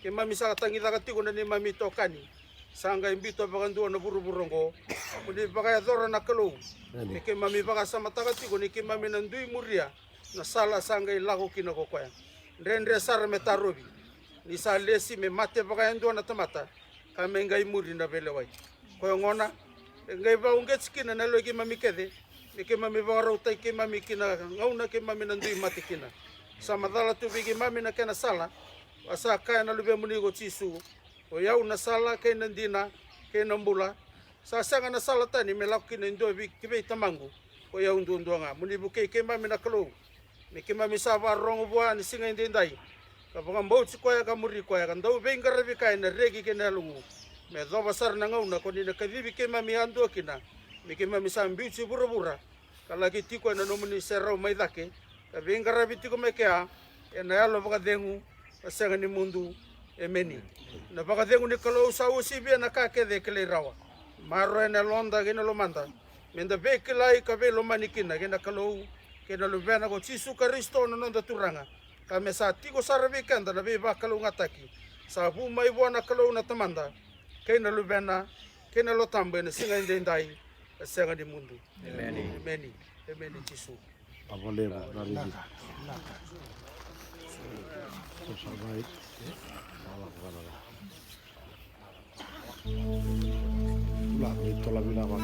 Keimami sa tagicaka tiko na neimami itokani sa qai biuta vakadua na vuravura oqo. Ko ni vakayacora na Kalou. Me keimami vakasamataka tiko ni keimami na dui muria na sala sa qai lako kina ko koya. Dredre sara me tarovi ni sa lesi me mate vakayadua na tamata, ka me qai muri na veilewai. Koya gona e qai vakauqeti kina na yalo i keimami kece, me keimami vakarautaki keimami ki na gauna keimami na dui mate kina. Sa macala tu vei keimami na kena sala, a sa kaya na Luvemuni ko Jisu, o i au na sala kei na dina kei na bula. Sa sega na sala tani me lako kina e dua vei, ki vei Tamaqu, ko i au duadua ga. Mo ni vukei keimami na Kalou, me keimami sa vakarorogo vua ni siga edaidai, ka vakabauti koya ka muri koya, ka dau veiqaravi kaya ena reki kei na yaloqu, me yacova sara na gauna ko ni na kacivi keimami yadua kina, me keimami sa biuti vuravura ka laki tiko ena nomuni serau mai cake, ka veiqaravi tiko mai kea ena yalo vakacegu ka sega ni mudu. Emeni. Na vakacegu ni Kalou sa uasivia na ka kece e kilai rawa. Maroroya na yaloda kei na lomada, meda veikilai ka veilomani kina kei na Kalou kei na Luvena ko Jisu Karisito na noda Turaga, ka me sa tiko sara vei keda na veivakalougatataki sa vu mai vua na Kalou na Tamada, kei na Luvena, kei na Yalo Tabu ena siga edaidai ka sega ni mudu. Emeni. Emeni. Emeni Jisu. Ava levu na rigi. Sa sa mai. Ala ko kana la. La ni tola vina va.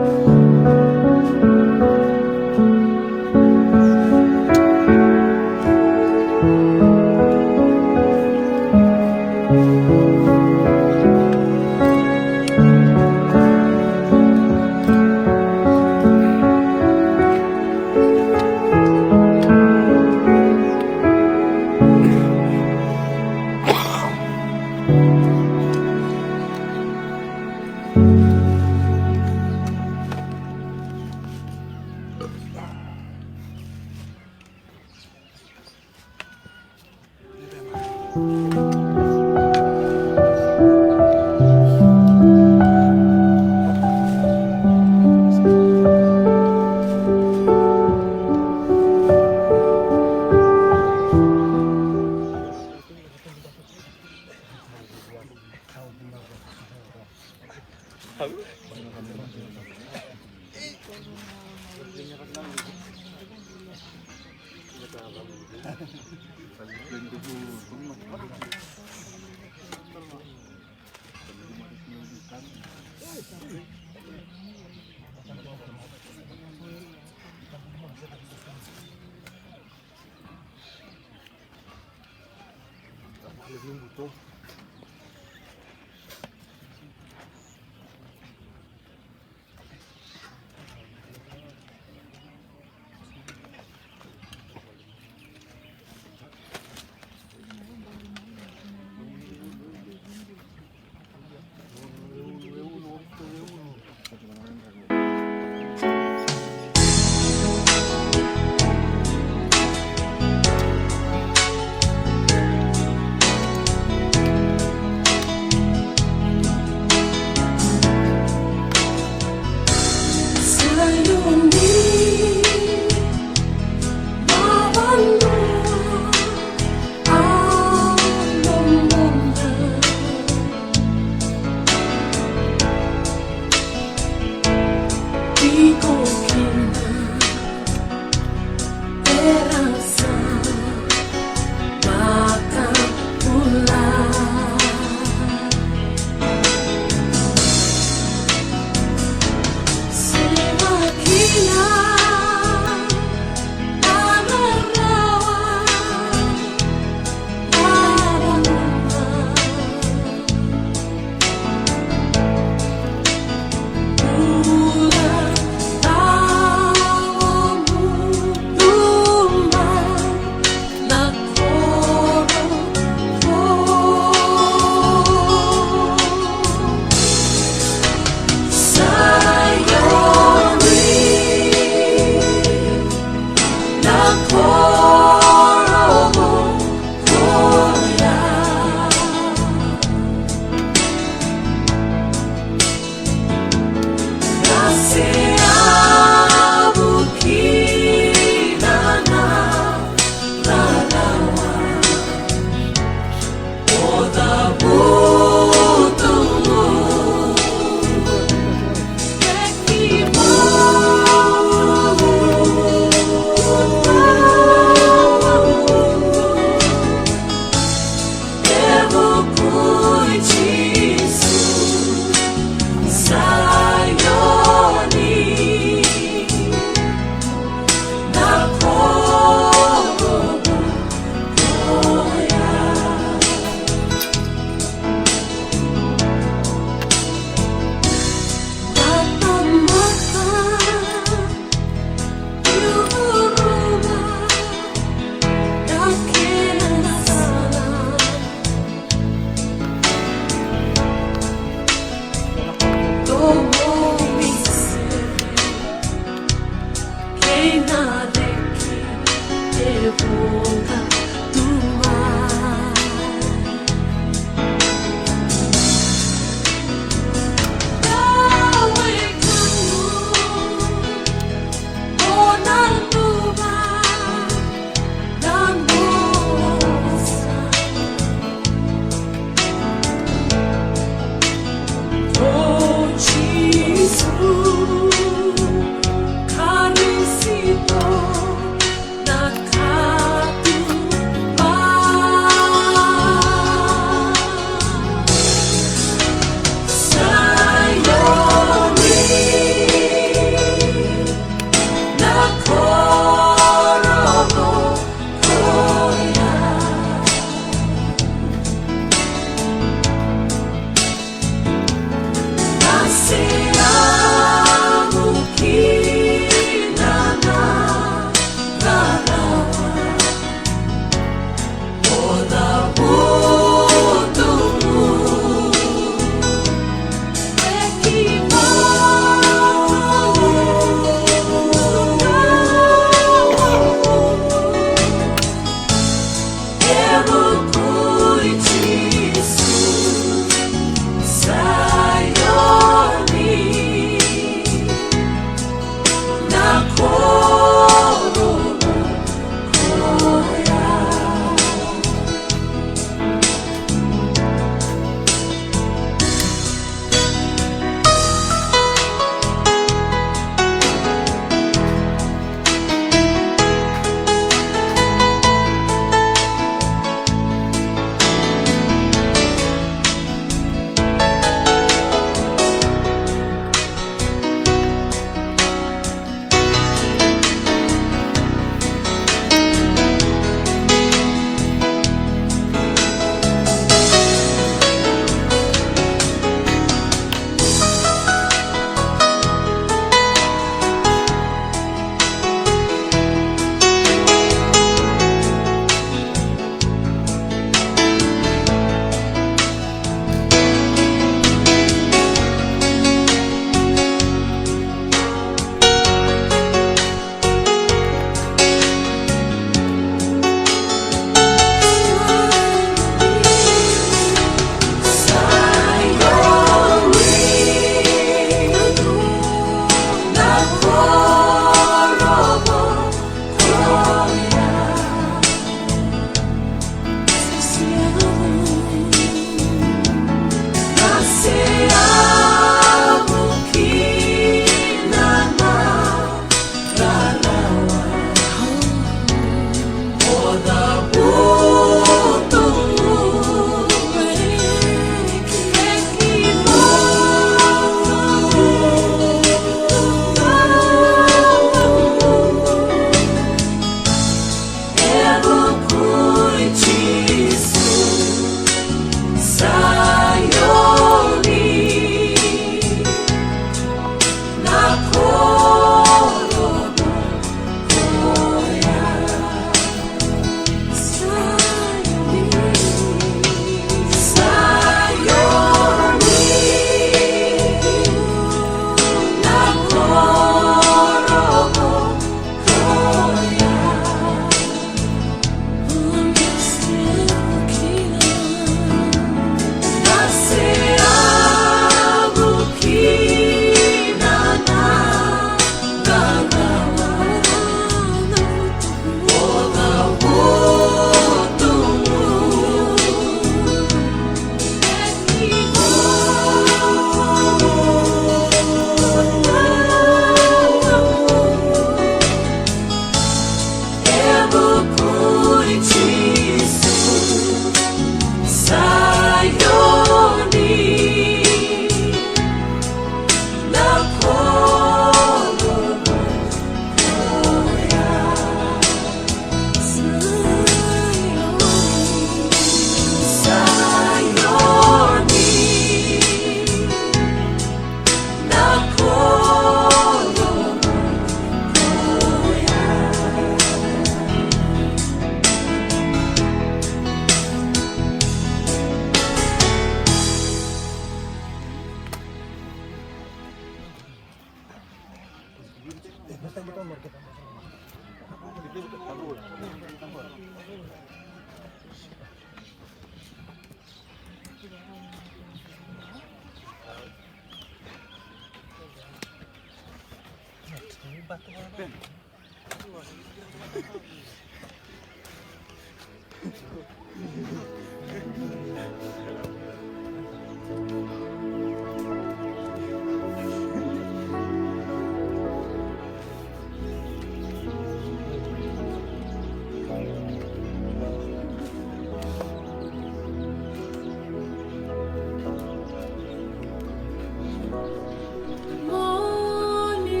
Moni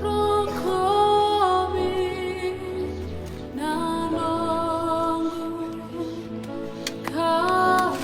rokovi na noqu Kalou.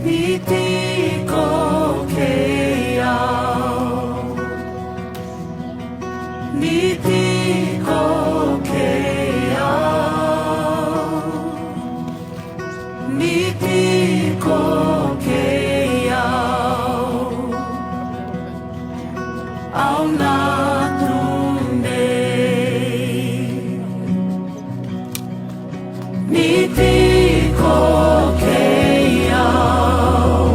Ni tiko kei au. Ni tiko kei au. Ni tiko kei au. Au na tudei. Ni tiko kei au.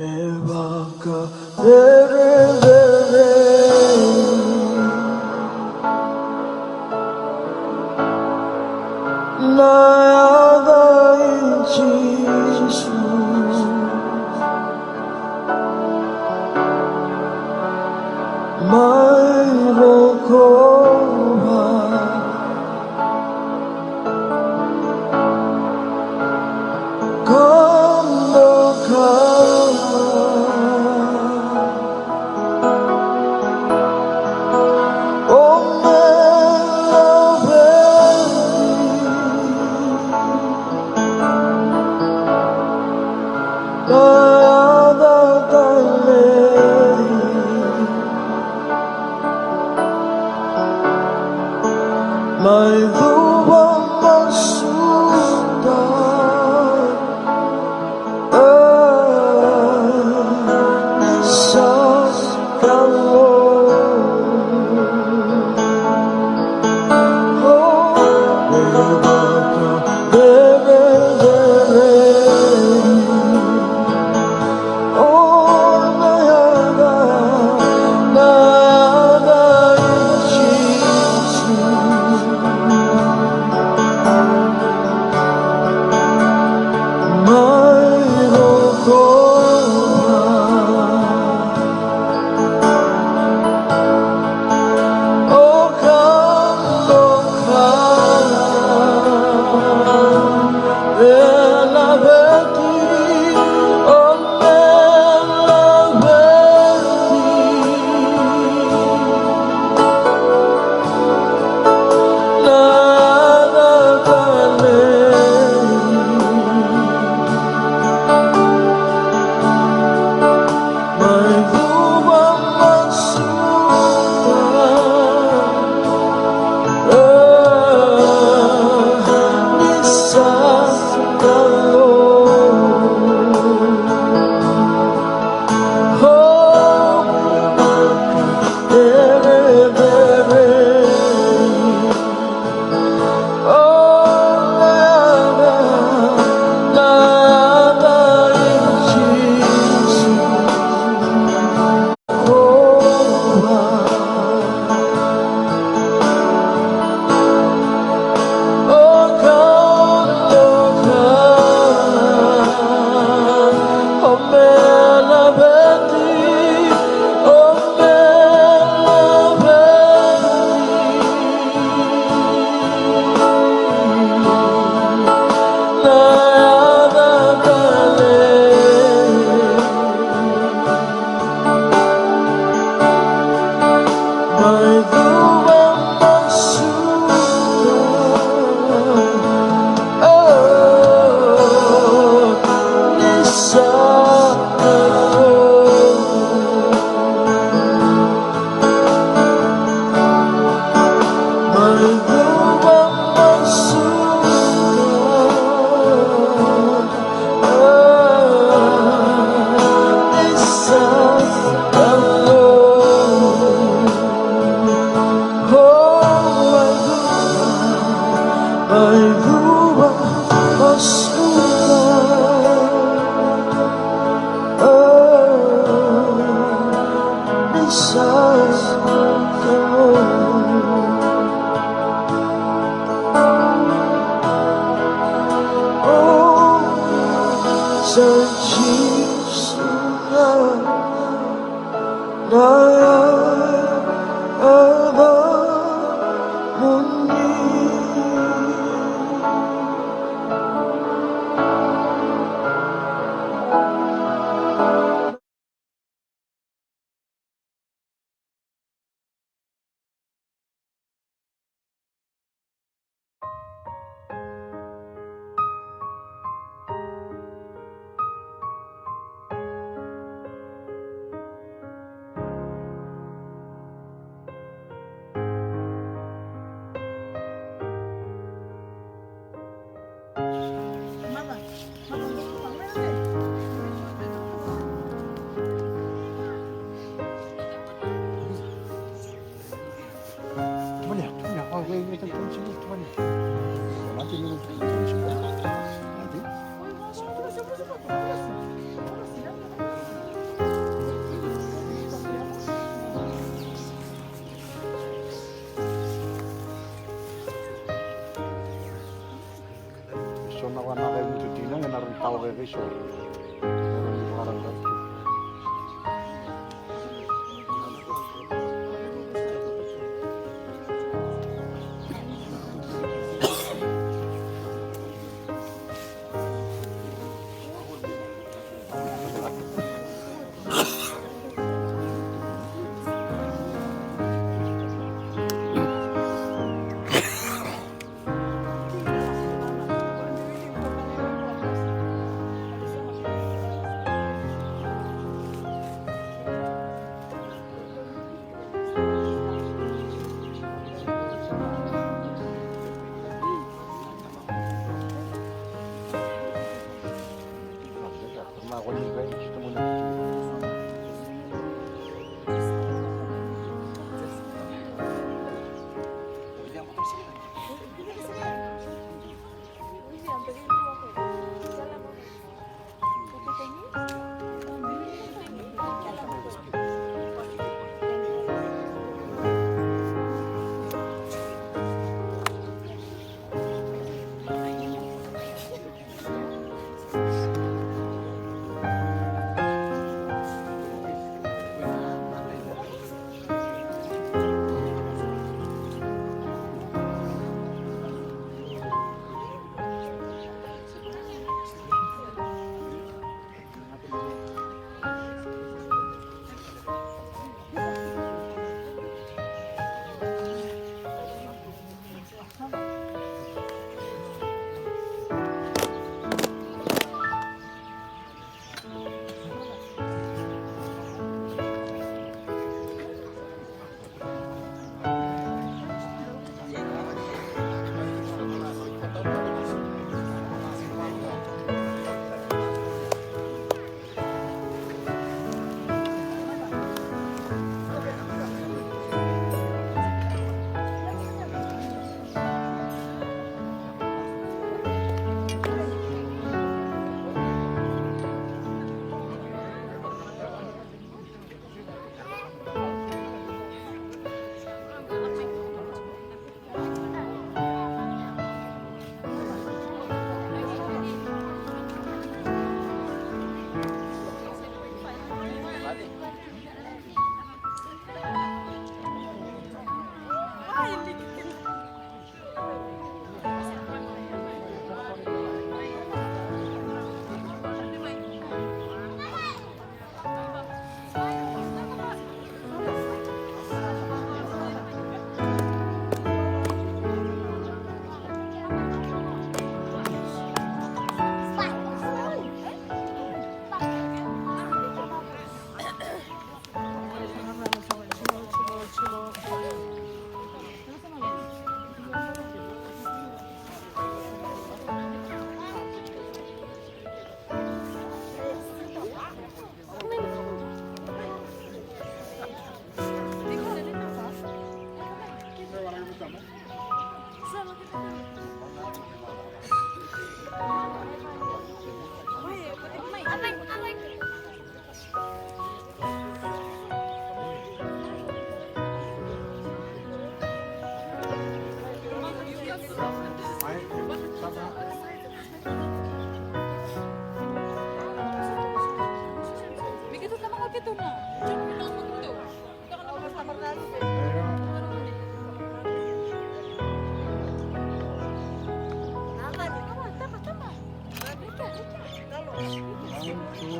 E vakacerecerei na yaca i Jisu mai rokova. Ka doka o me laveti na yaca talei. Mai cuva masuta, e, ni sa Kalou. O, e vakacerecerei.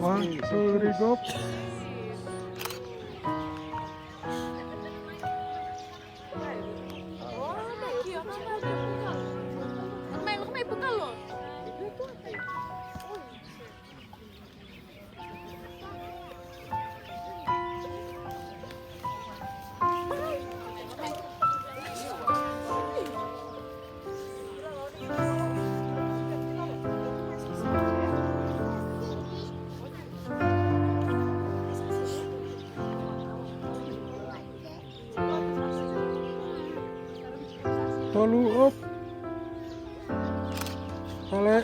One, two, three, go. Tolu, op. Tale.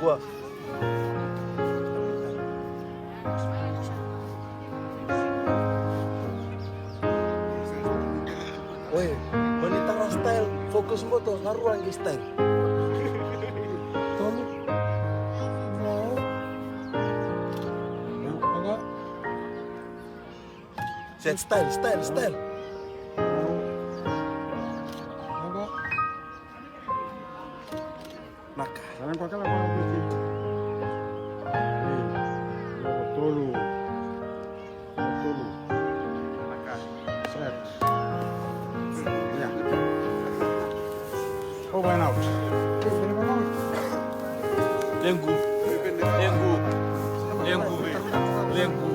Oi, mani tara style, focus mo to, nga rua qi style. Tolu. Dua. Set style, style, style. Naka. Tolu. Tolu. Naka. Set. Ya. Over and out. Lengu. Lengu. Lengu. Lengu.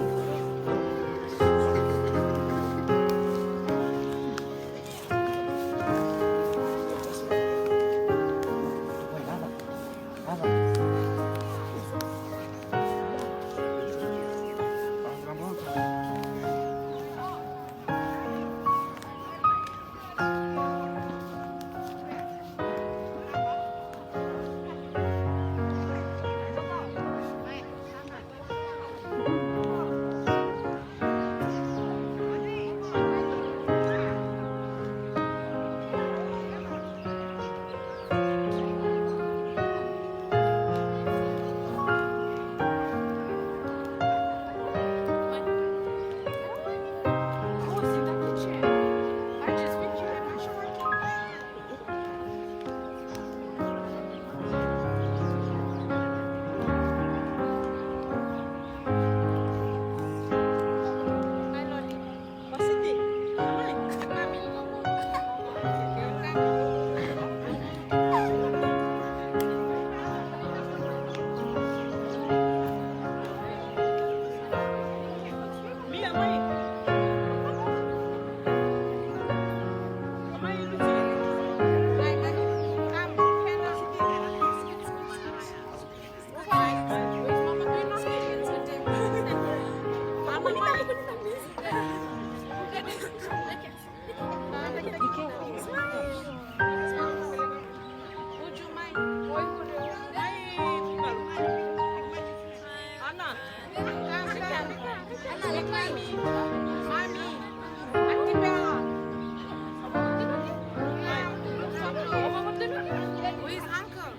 Who is uncle?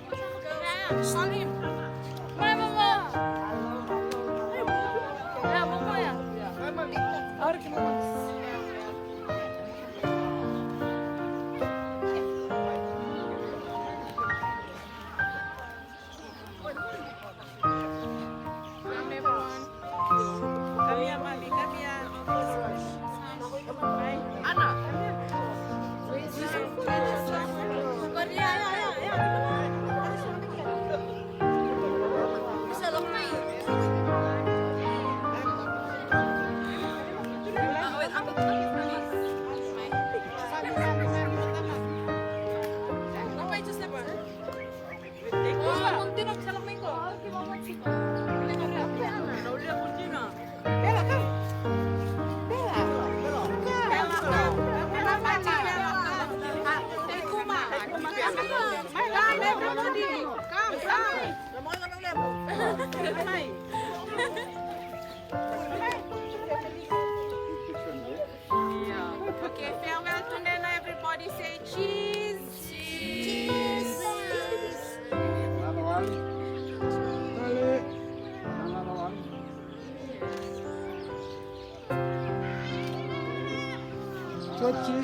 Call him. Come here, mommy. Come here. Anna. Yeah. Okay, farewell to Nena, everybody. Say cheese. Cheese. Another one. Dale. Another one. Chochi.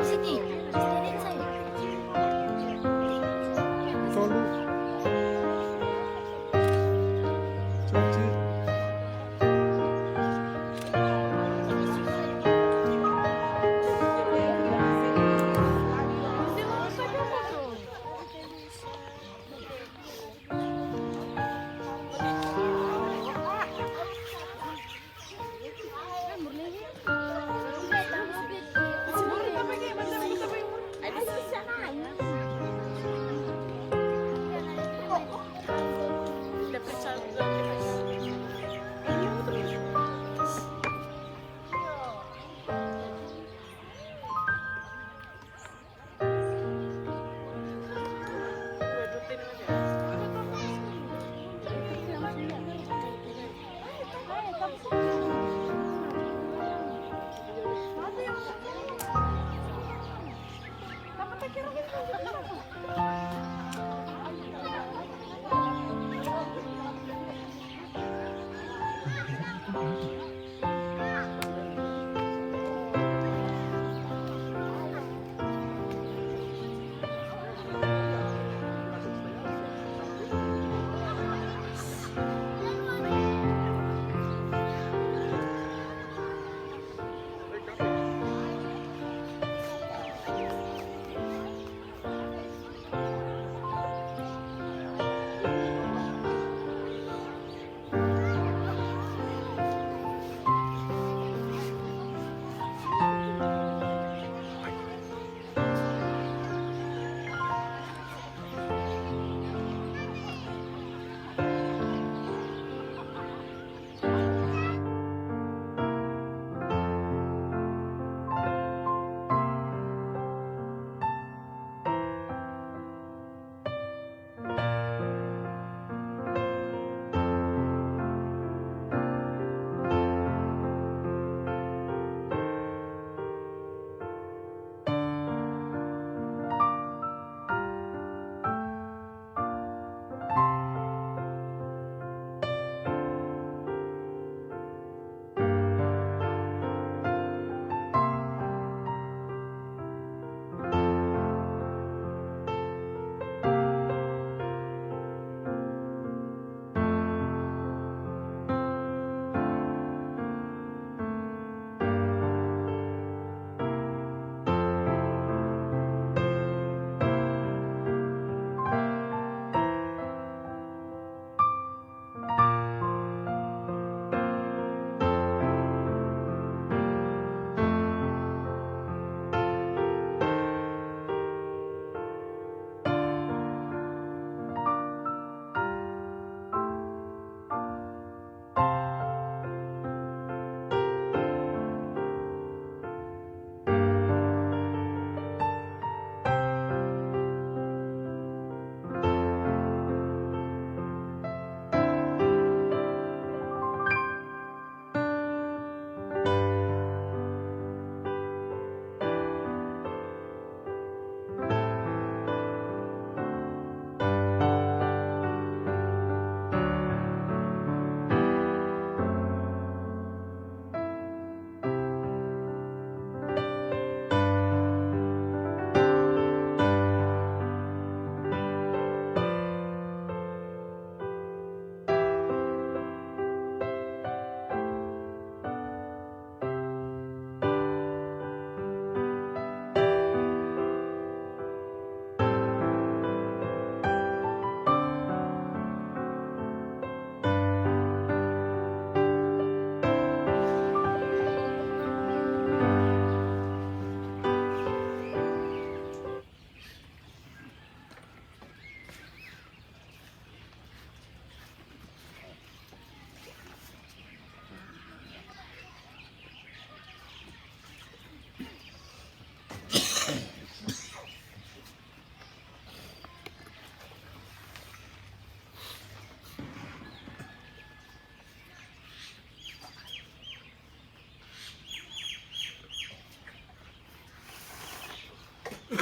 Siti, stay inside. Tolu.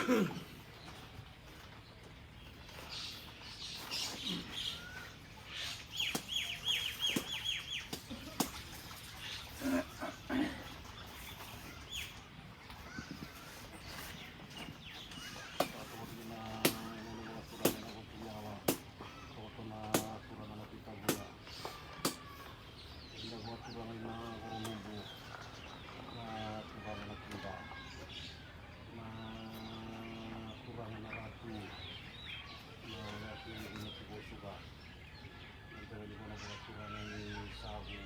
Na turaga ina Koronubu, na turaga na Kiba, na turaga na Ratu, na Ratu na Tiko Suka, na turaga ni Kona vakaturaga ni Savu,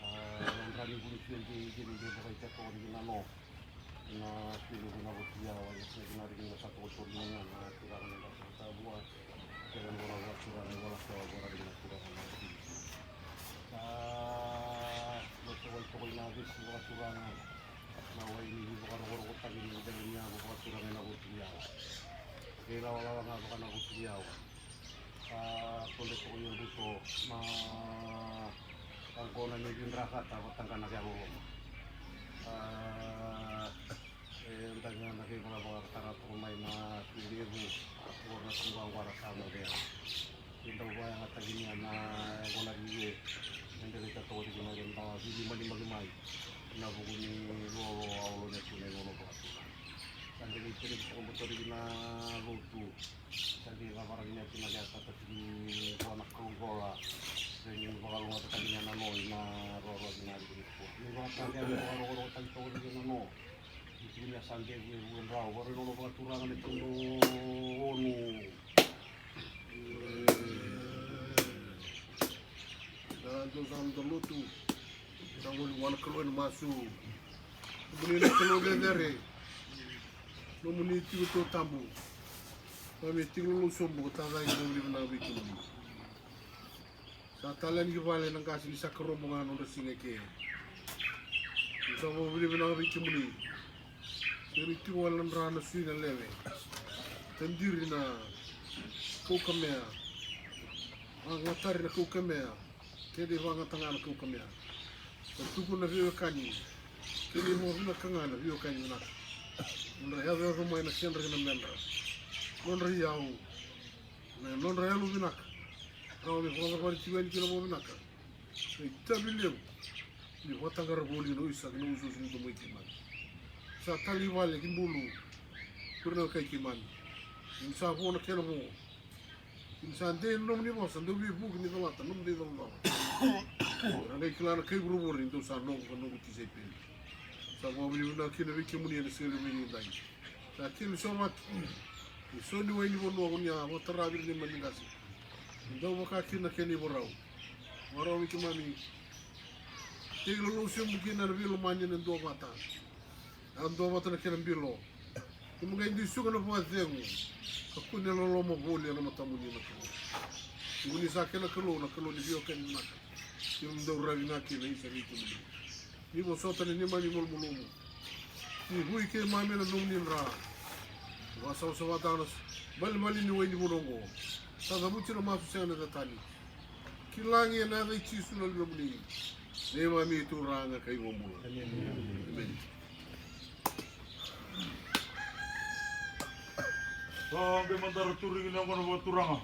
na Drani Vuni Fiodi, Gini Gini Vakaitako, Gini Nano. Na kili vuna voti yawa, na kili vuna riki na sa toko tori na na turaga na sa tavua. Kila na vuna vua turaga na wala sa vua riki na turaga na kili. Sa loto wai toko ina vesi vua turaga. Na wai ni vakarokoroko taki ni dela ni yawa vua turaga na voti yawa. Kei lawalawa ga vaka na voti yawa. A, tole toko i Oduto, na, a, gona ni Vidrakata, vatagana kei Loloma. A, e, daga na kei vara vakatara toko mai na Kilevu, a, gona na Tugagwara sa mo vea. E dau vayagataki nia na gona rie, e dau veitata toko tiko na rie, da vili mani maki mai. Na vuku ni lolo, a olo ni tu na i lolo vakatu. Sa dau veitaki toko botori na lotu. Sa dei vavaraki ni ati na lea tata tiki vua na kaugola. Veni ni vakalougatataki ni a na noi na roro vinaka ni kua. Ni vakatavea ni vakarokorokotaki toko ni na no. Ni tiki ni a sa dei vue vue drau. Varo i nono vakaturaga ni tunu onu. Na dou sa noda lotu. Sa goli vua na Kalou ena masu. Nomuni na Kalou cecere. Nomuni tiko tu tabu. Keimami tiko lolou sobu ka tacagi, vakavilivili vinaka vei kemuni. Sa tale yani ki vale na qase ni sa karobo ga nodra siga eke. Sa vakavilivili vinaka vei kemuni. Sega ni tiko wale na dra na sui na lewe. Tadiri na kaukamea. Vagatari na kaukamea. Keda ivagata ga na kaukamea. Ka tukuna na veiwekani. Keda ivakavinaka ga na veiwekani vinaka. Nodra yacoyaco mai na kedra kei na medra. Nodra iyau. Na nodra yalo vinaka. Rawa me vakacavara tiko yani kina vakavinaka. Na itavi levu. Ni vakataqara voli na uisaki na usuusu ni domo i keimami. Sa tali vale ki bulu. Kuri na kai keimami. Ni sa vo na kena vo. Ni sa dei na nomuni vosa, dou veivuke ni colata, nomudou icolacola. Ra qai kila na kai vuravura ni dou sa noqu ka noqu tisaipeli. Sa vakavinavinaka kina vei kemuni ena siga levu ni dai. Sa keli sovaki. Ni so ni wai ni vanua ko ni a vakatara vei ira neimami qase. Ni dau vaka kina na kena ivarau. Varau vei keimami. Tei lolou sobu kina na veilomani ena dua vata. A dua vata na kena bilo. Keimami qai dui suka na vakacegu. Ka kune na loloma voli ena matamuni na Kalou. Ni sa kena Kalou, na Kalou ni veiwekani vinaka. Keimami dau ravi ga kina isa vei kemuni. Ni vosota na neimami malumalumu. Ni vui keimami ena nomuni dra. Vakasavasavataka na malimali ni wai ni vanua oqo. Sa cavuti na masu sega na cetani. Ki lagi ena yaca i Jisu na Luvemuni. Neimami Turaga ka iVakabula. Emeni. Sa qai mada ra turi kina qo na vakaturaga.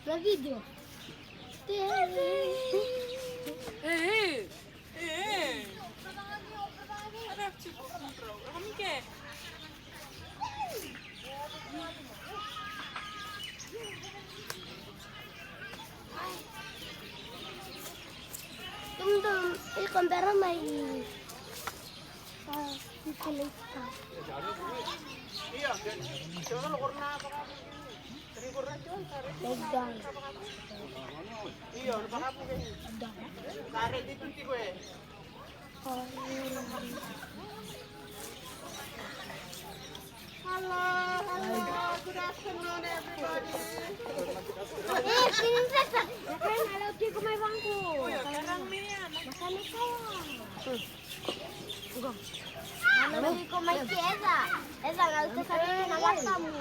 Na video. Ei, ei. Ei. Tum, tum, iko bera mai. Ah, iko lai ka. Hello, hello, good afternoon, everybody. Eh, princesa, na kai na lau tiko mai vaqo. Oi, o karang mea. Na kai na kai. Mano, iko mai keda. Eda lau tiko na matamu.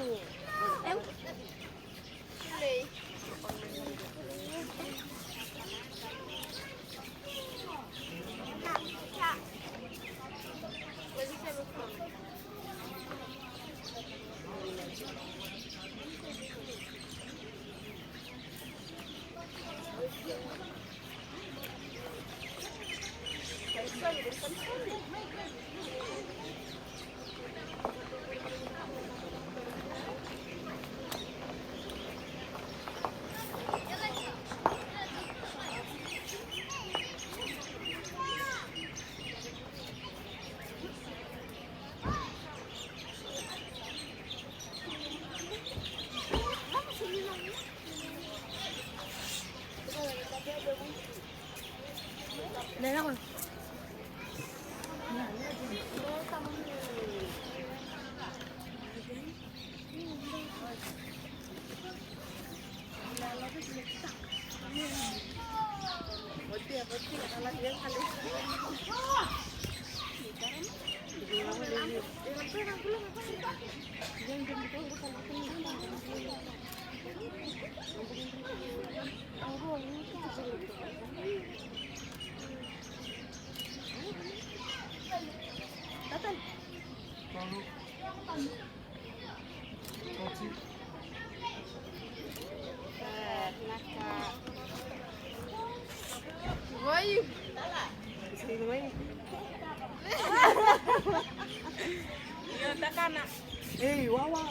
Ei, wawa.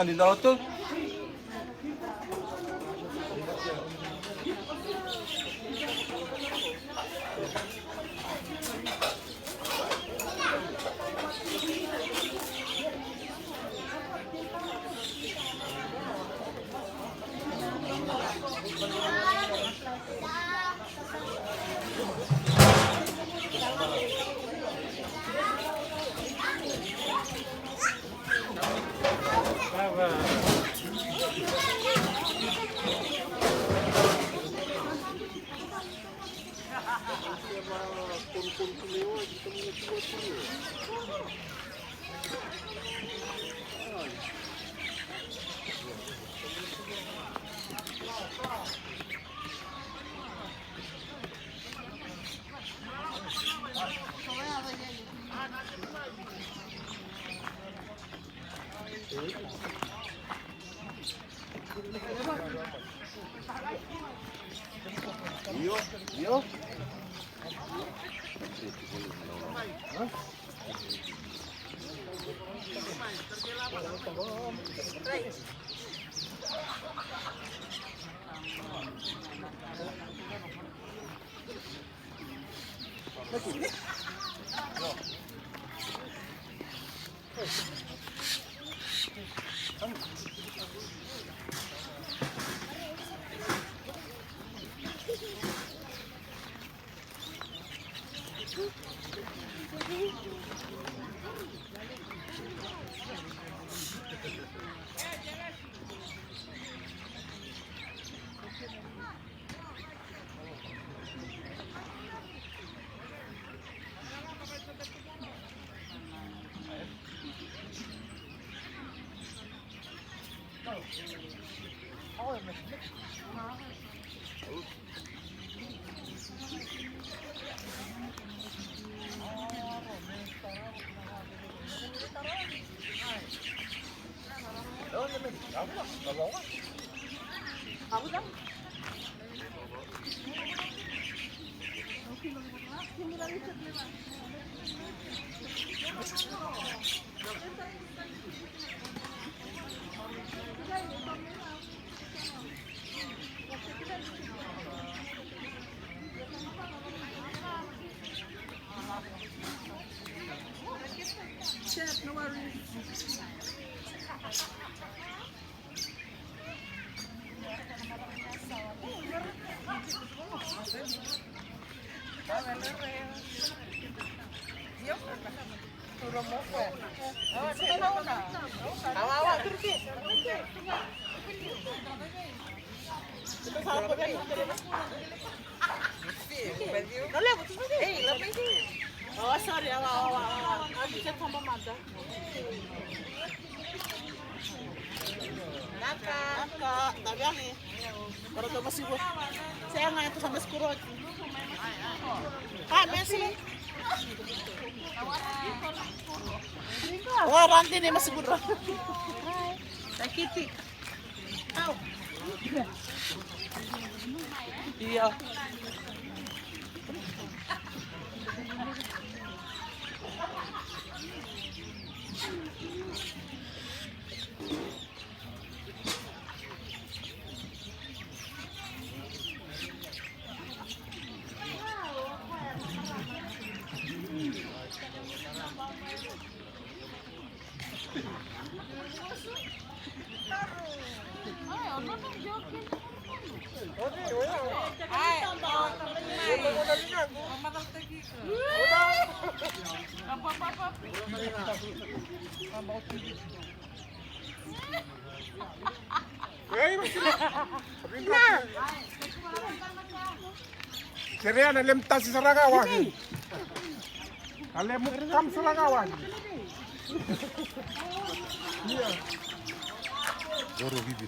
Mandi dala tu. Chef, no worries. Oh, sorry, awa, awa, awa, awa. Awa, bisa tamba mada. Naka. Naka, taviani. Koro to masiku. Sega, to sa masiku roti. Ah, merci. Oh, randi ni masiku roti. Sakiti. Io. Ei, mas sila. Sabrina. Serea na lemu tasi sara ga wagi. Na lemu kam sara ga wagi. Ia. Oro bibi.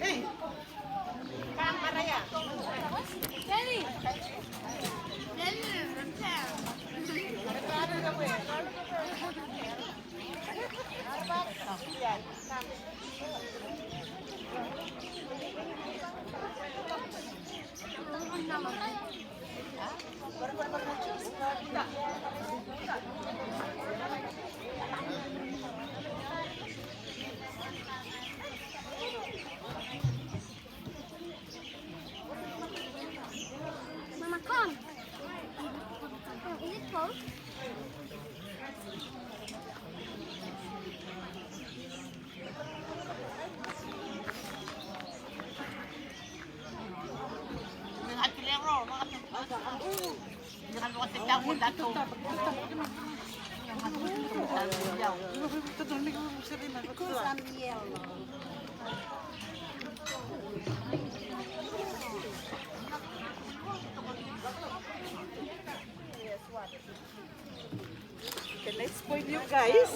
Ei. Mama, come. Oh, is it cold? Can I spoil you guys?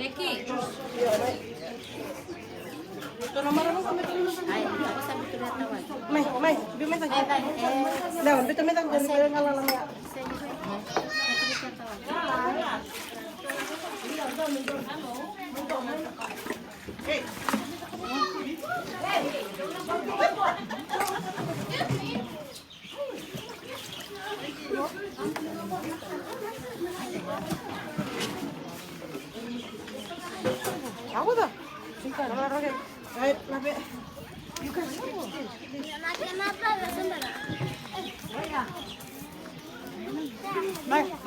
Meki. Mai, mai, biu mai cake. Mai, mai. Lewa, biuta mai cake, dua na galala mai. Aguda. Right, love it. You guys, mai, mai.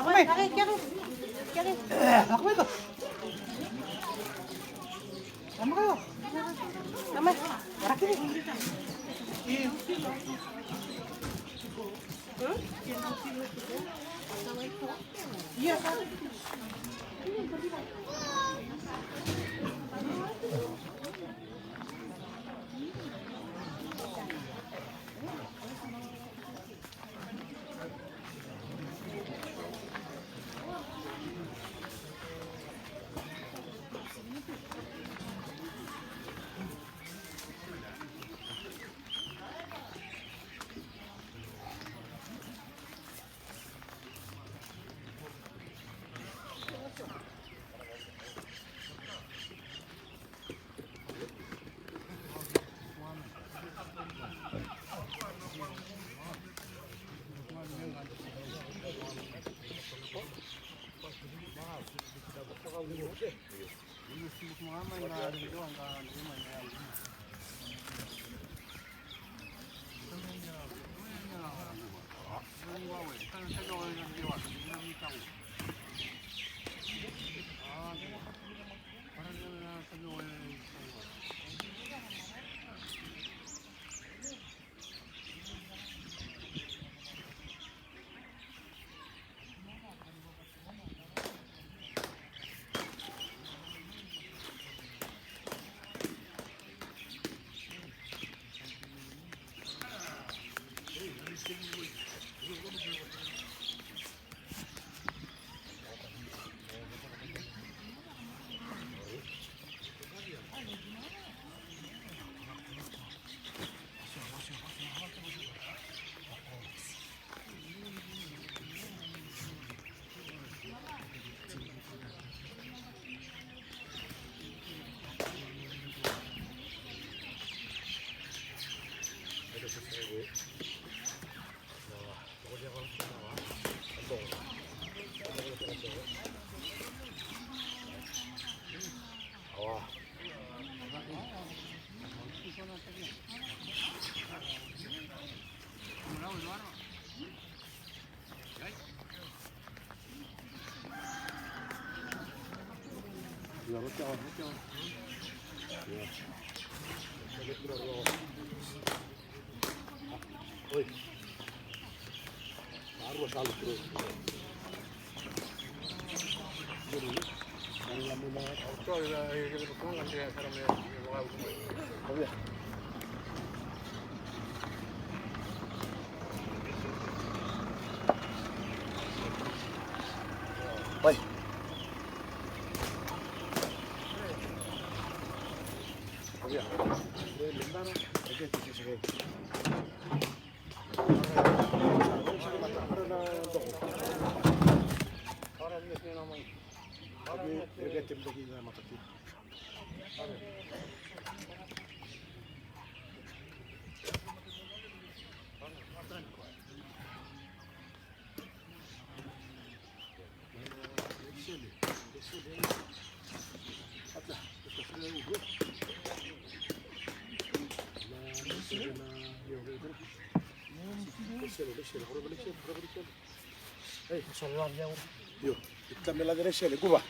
Io, ita me lade na isele, guva.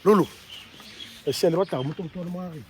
Lulu. Isele vata, mutu mutu na mari.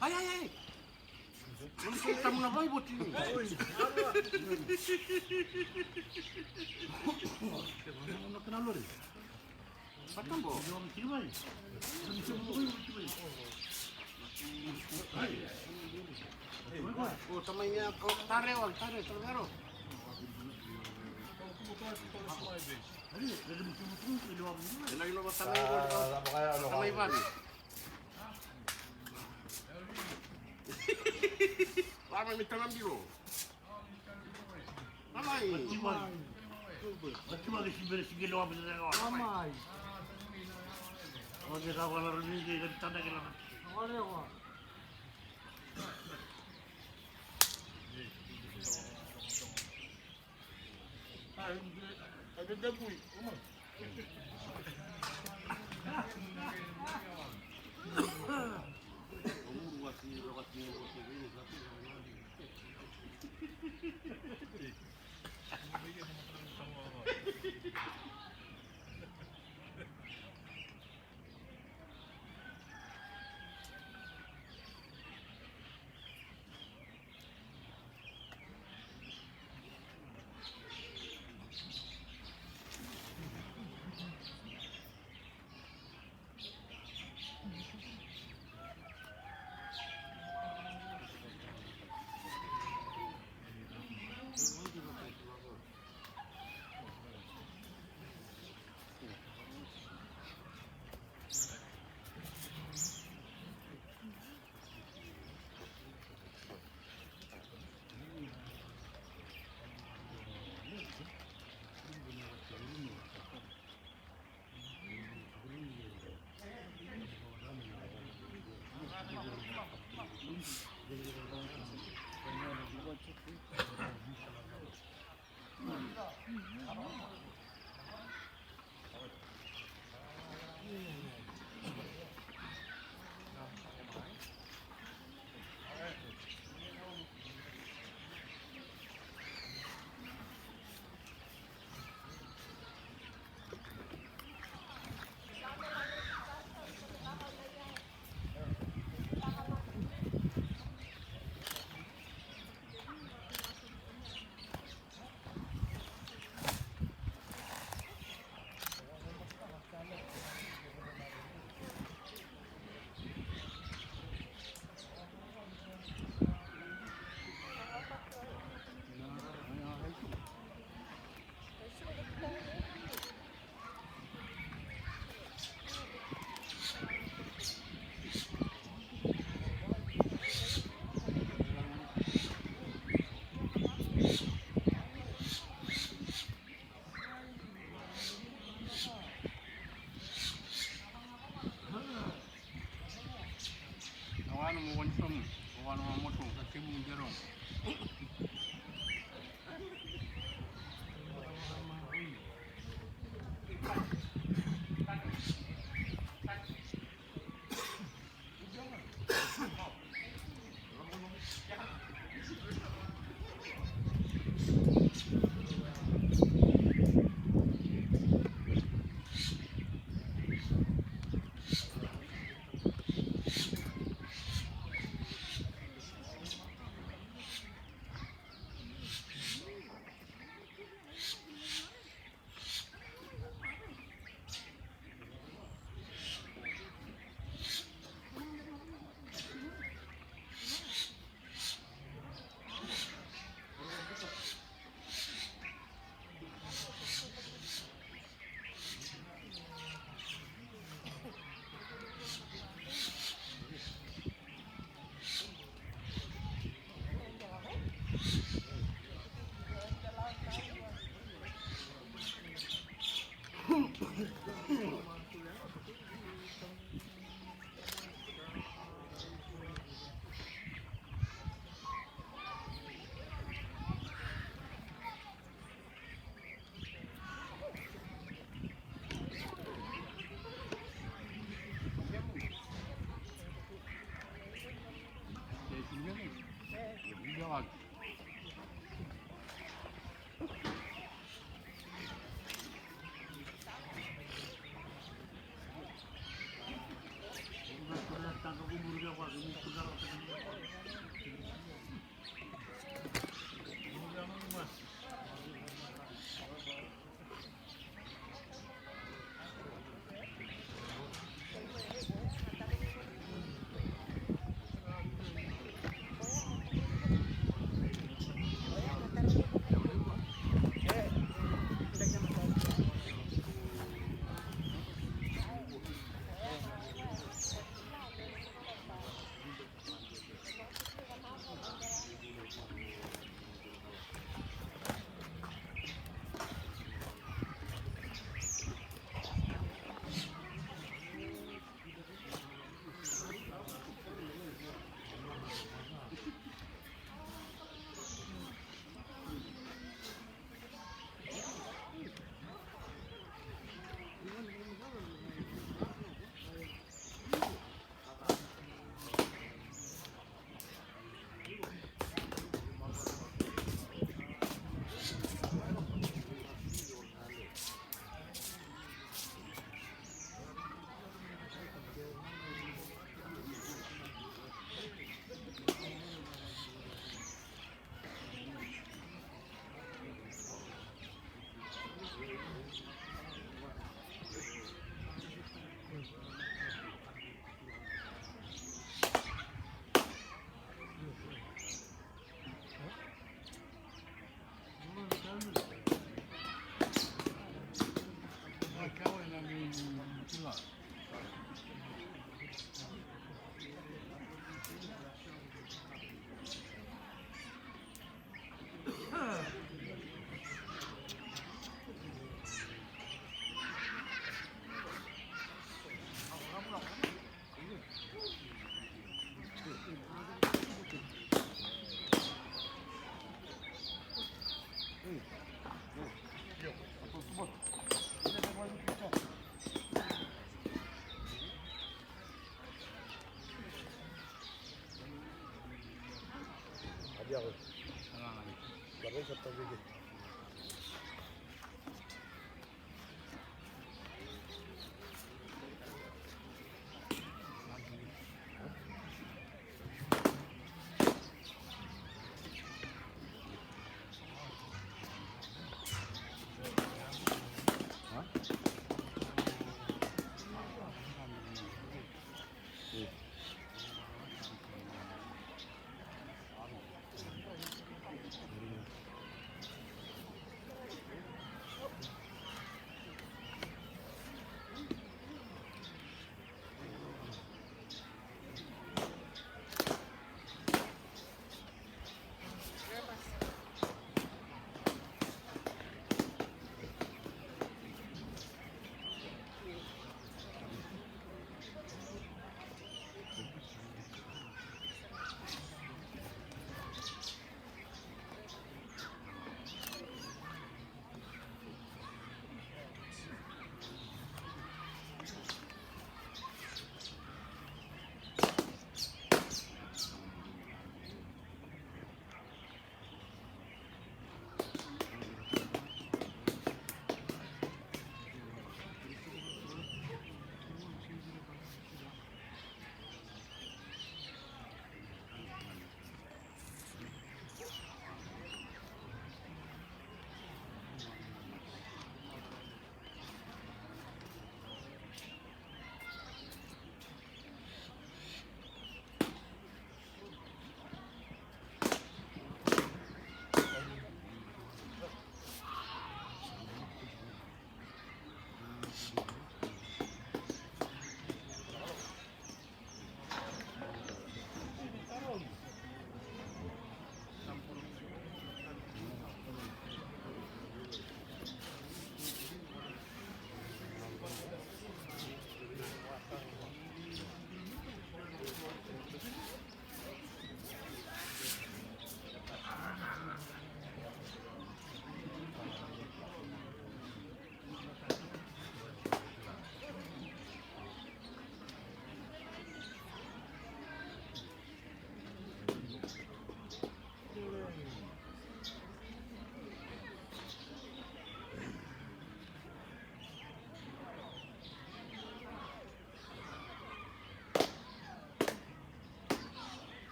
Ai, ai, ai. Tamu na vai voti ni. Patabo. O tamai ni a, o tare, o tare, tare. E na ilo vata na ilo, tamai vale. Vama mi tana bilo. Tamai. Tamai. Na wanu mo wani somu, mo wanu mo moto, ka timu ndero.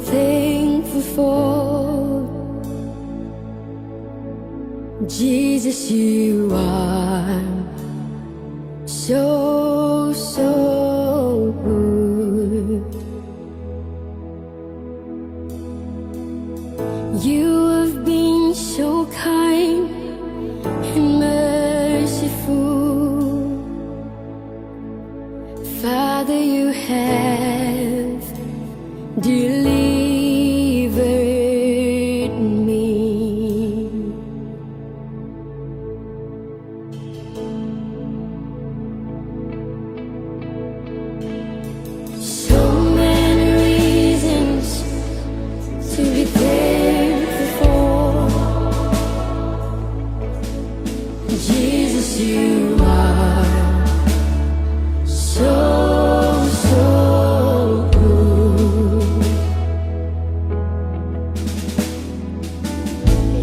Thankful for Jesus, you are so, so good. You have been so kind and merciful. Father, you have delivered me. So many reasons to be thankful for. Jesus, you are so, so good.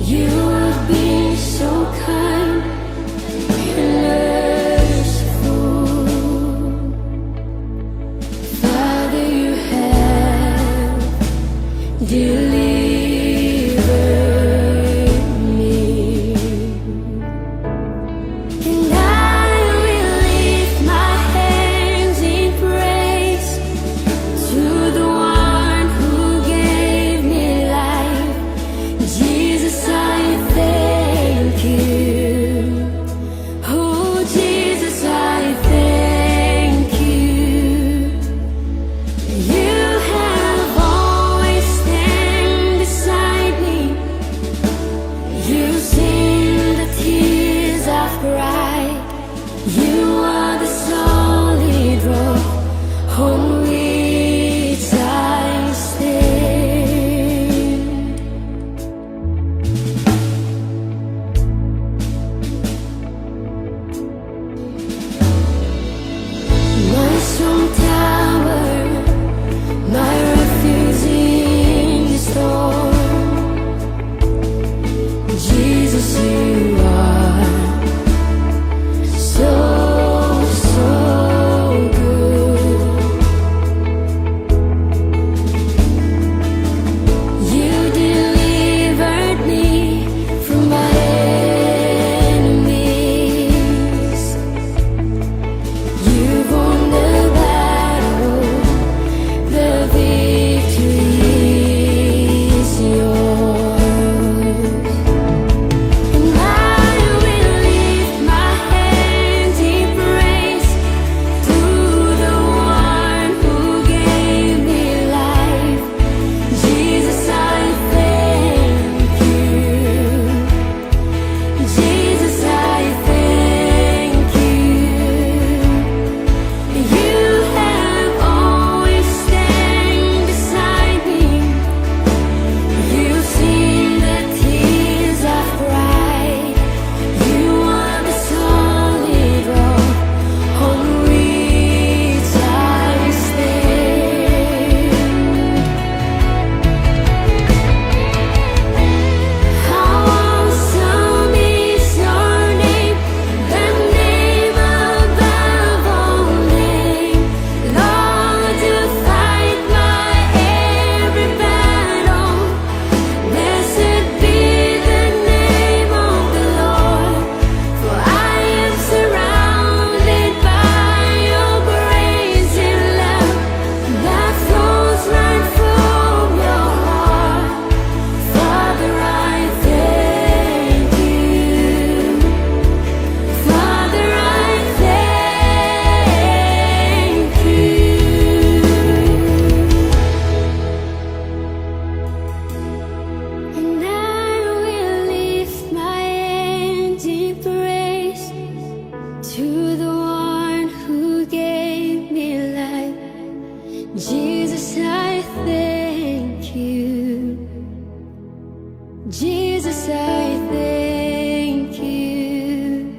You have been so kind and merciful. Father, you have delivered me. And I will lift my hands in praise to the one who gave me life. Jesus, I thank you. Oh, Jesus, I thank you. You have always stand beside me. You've seen the tears I've cried. You are the solid rock on which I stand. My strong tower, my refuge in the storm. Jesus, you are so, so good. You delivered me from my enemies. You've won the battle, the victory is yours. And I will lift my hands in praise to the one who gave me life. Jesus, I thank you. Jesus, I thank you. You have always stand beside me. You've seen the tears I've cried. You are the solid rock on which I stand. How awesome is your name, the name above all names. Lord, you fight my every battle. Blessed be the name of the Lord, for I am surrounded by your grace and love that flows right from your heart. Father, I thank you. Father, I thank you. And I will lift my hands in praise to the one who gave me life. Jesus, I thank you. Jesus, I thank you.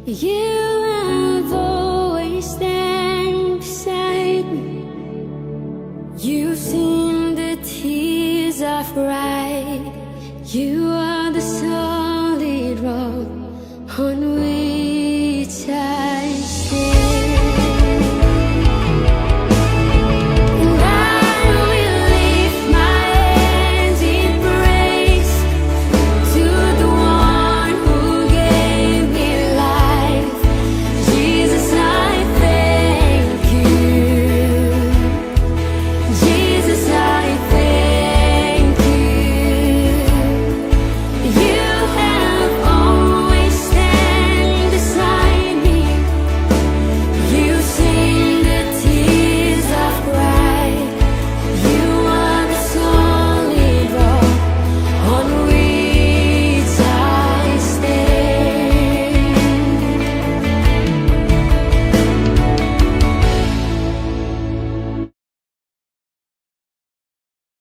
You have always stand beside me. You've seen the tears I've cried. You are the solid rock on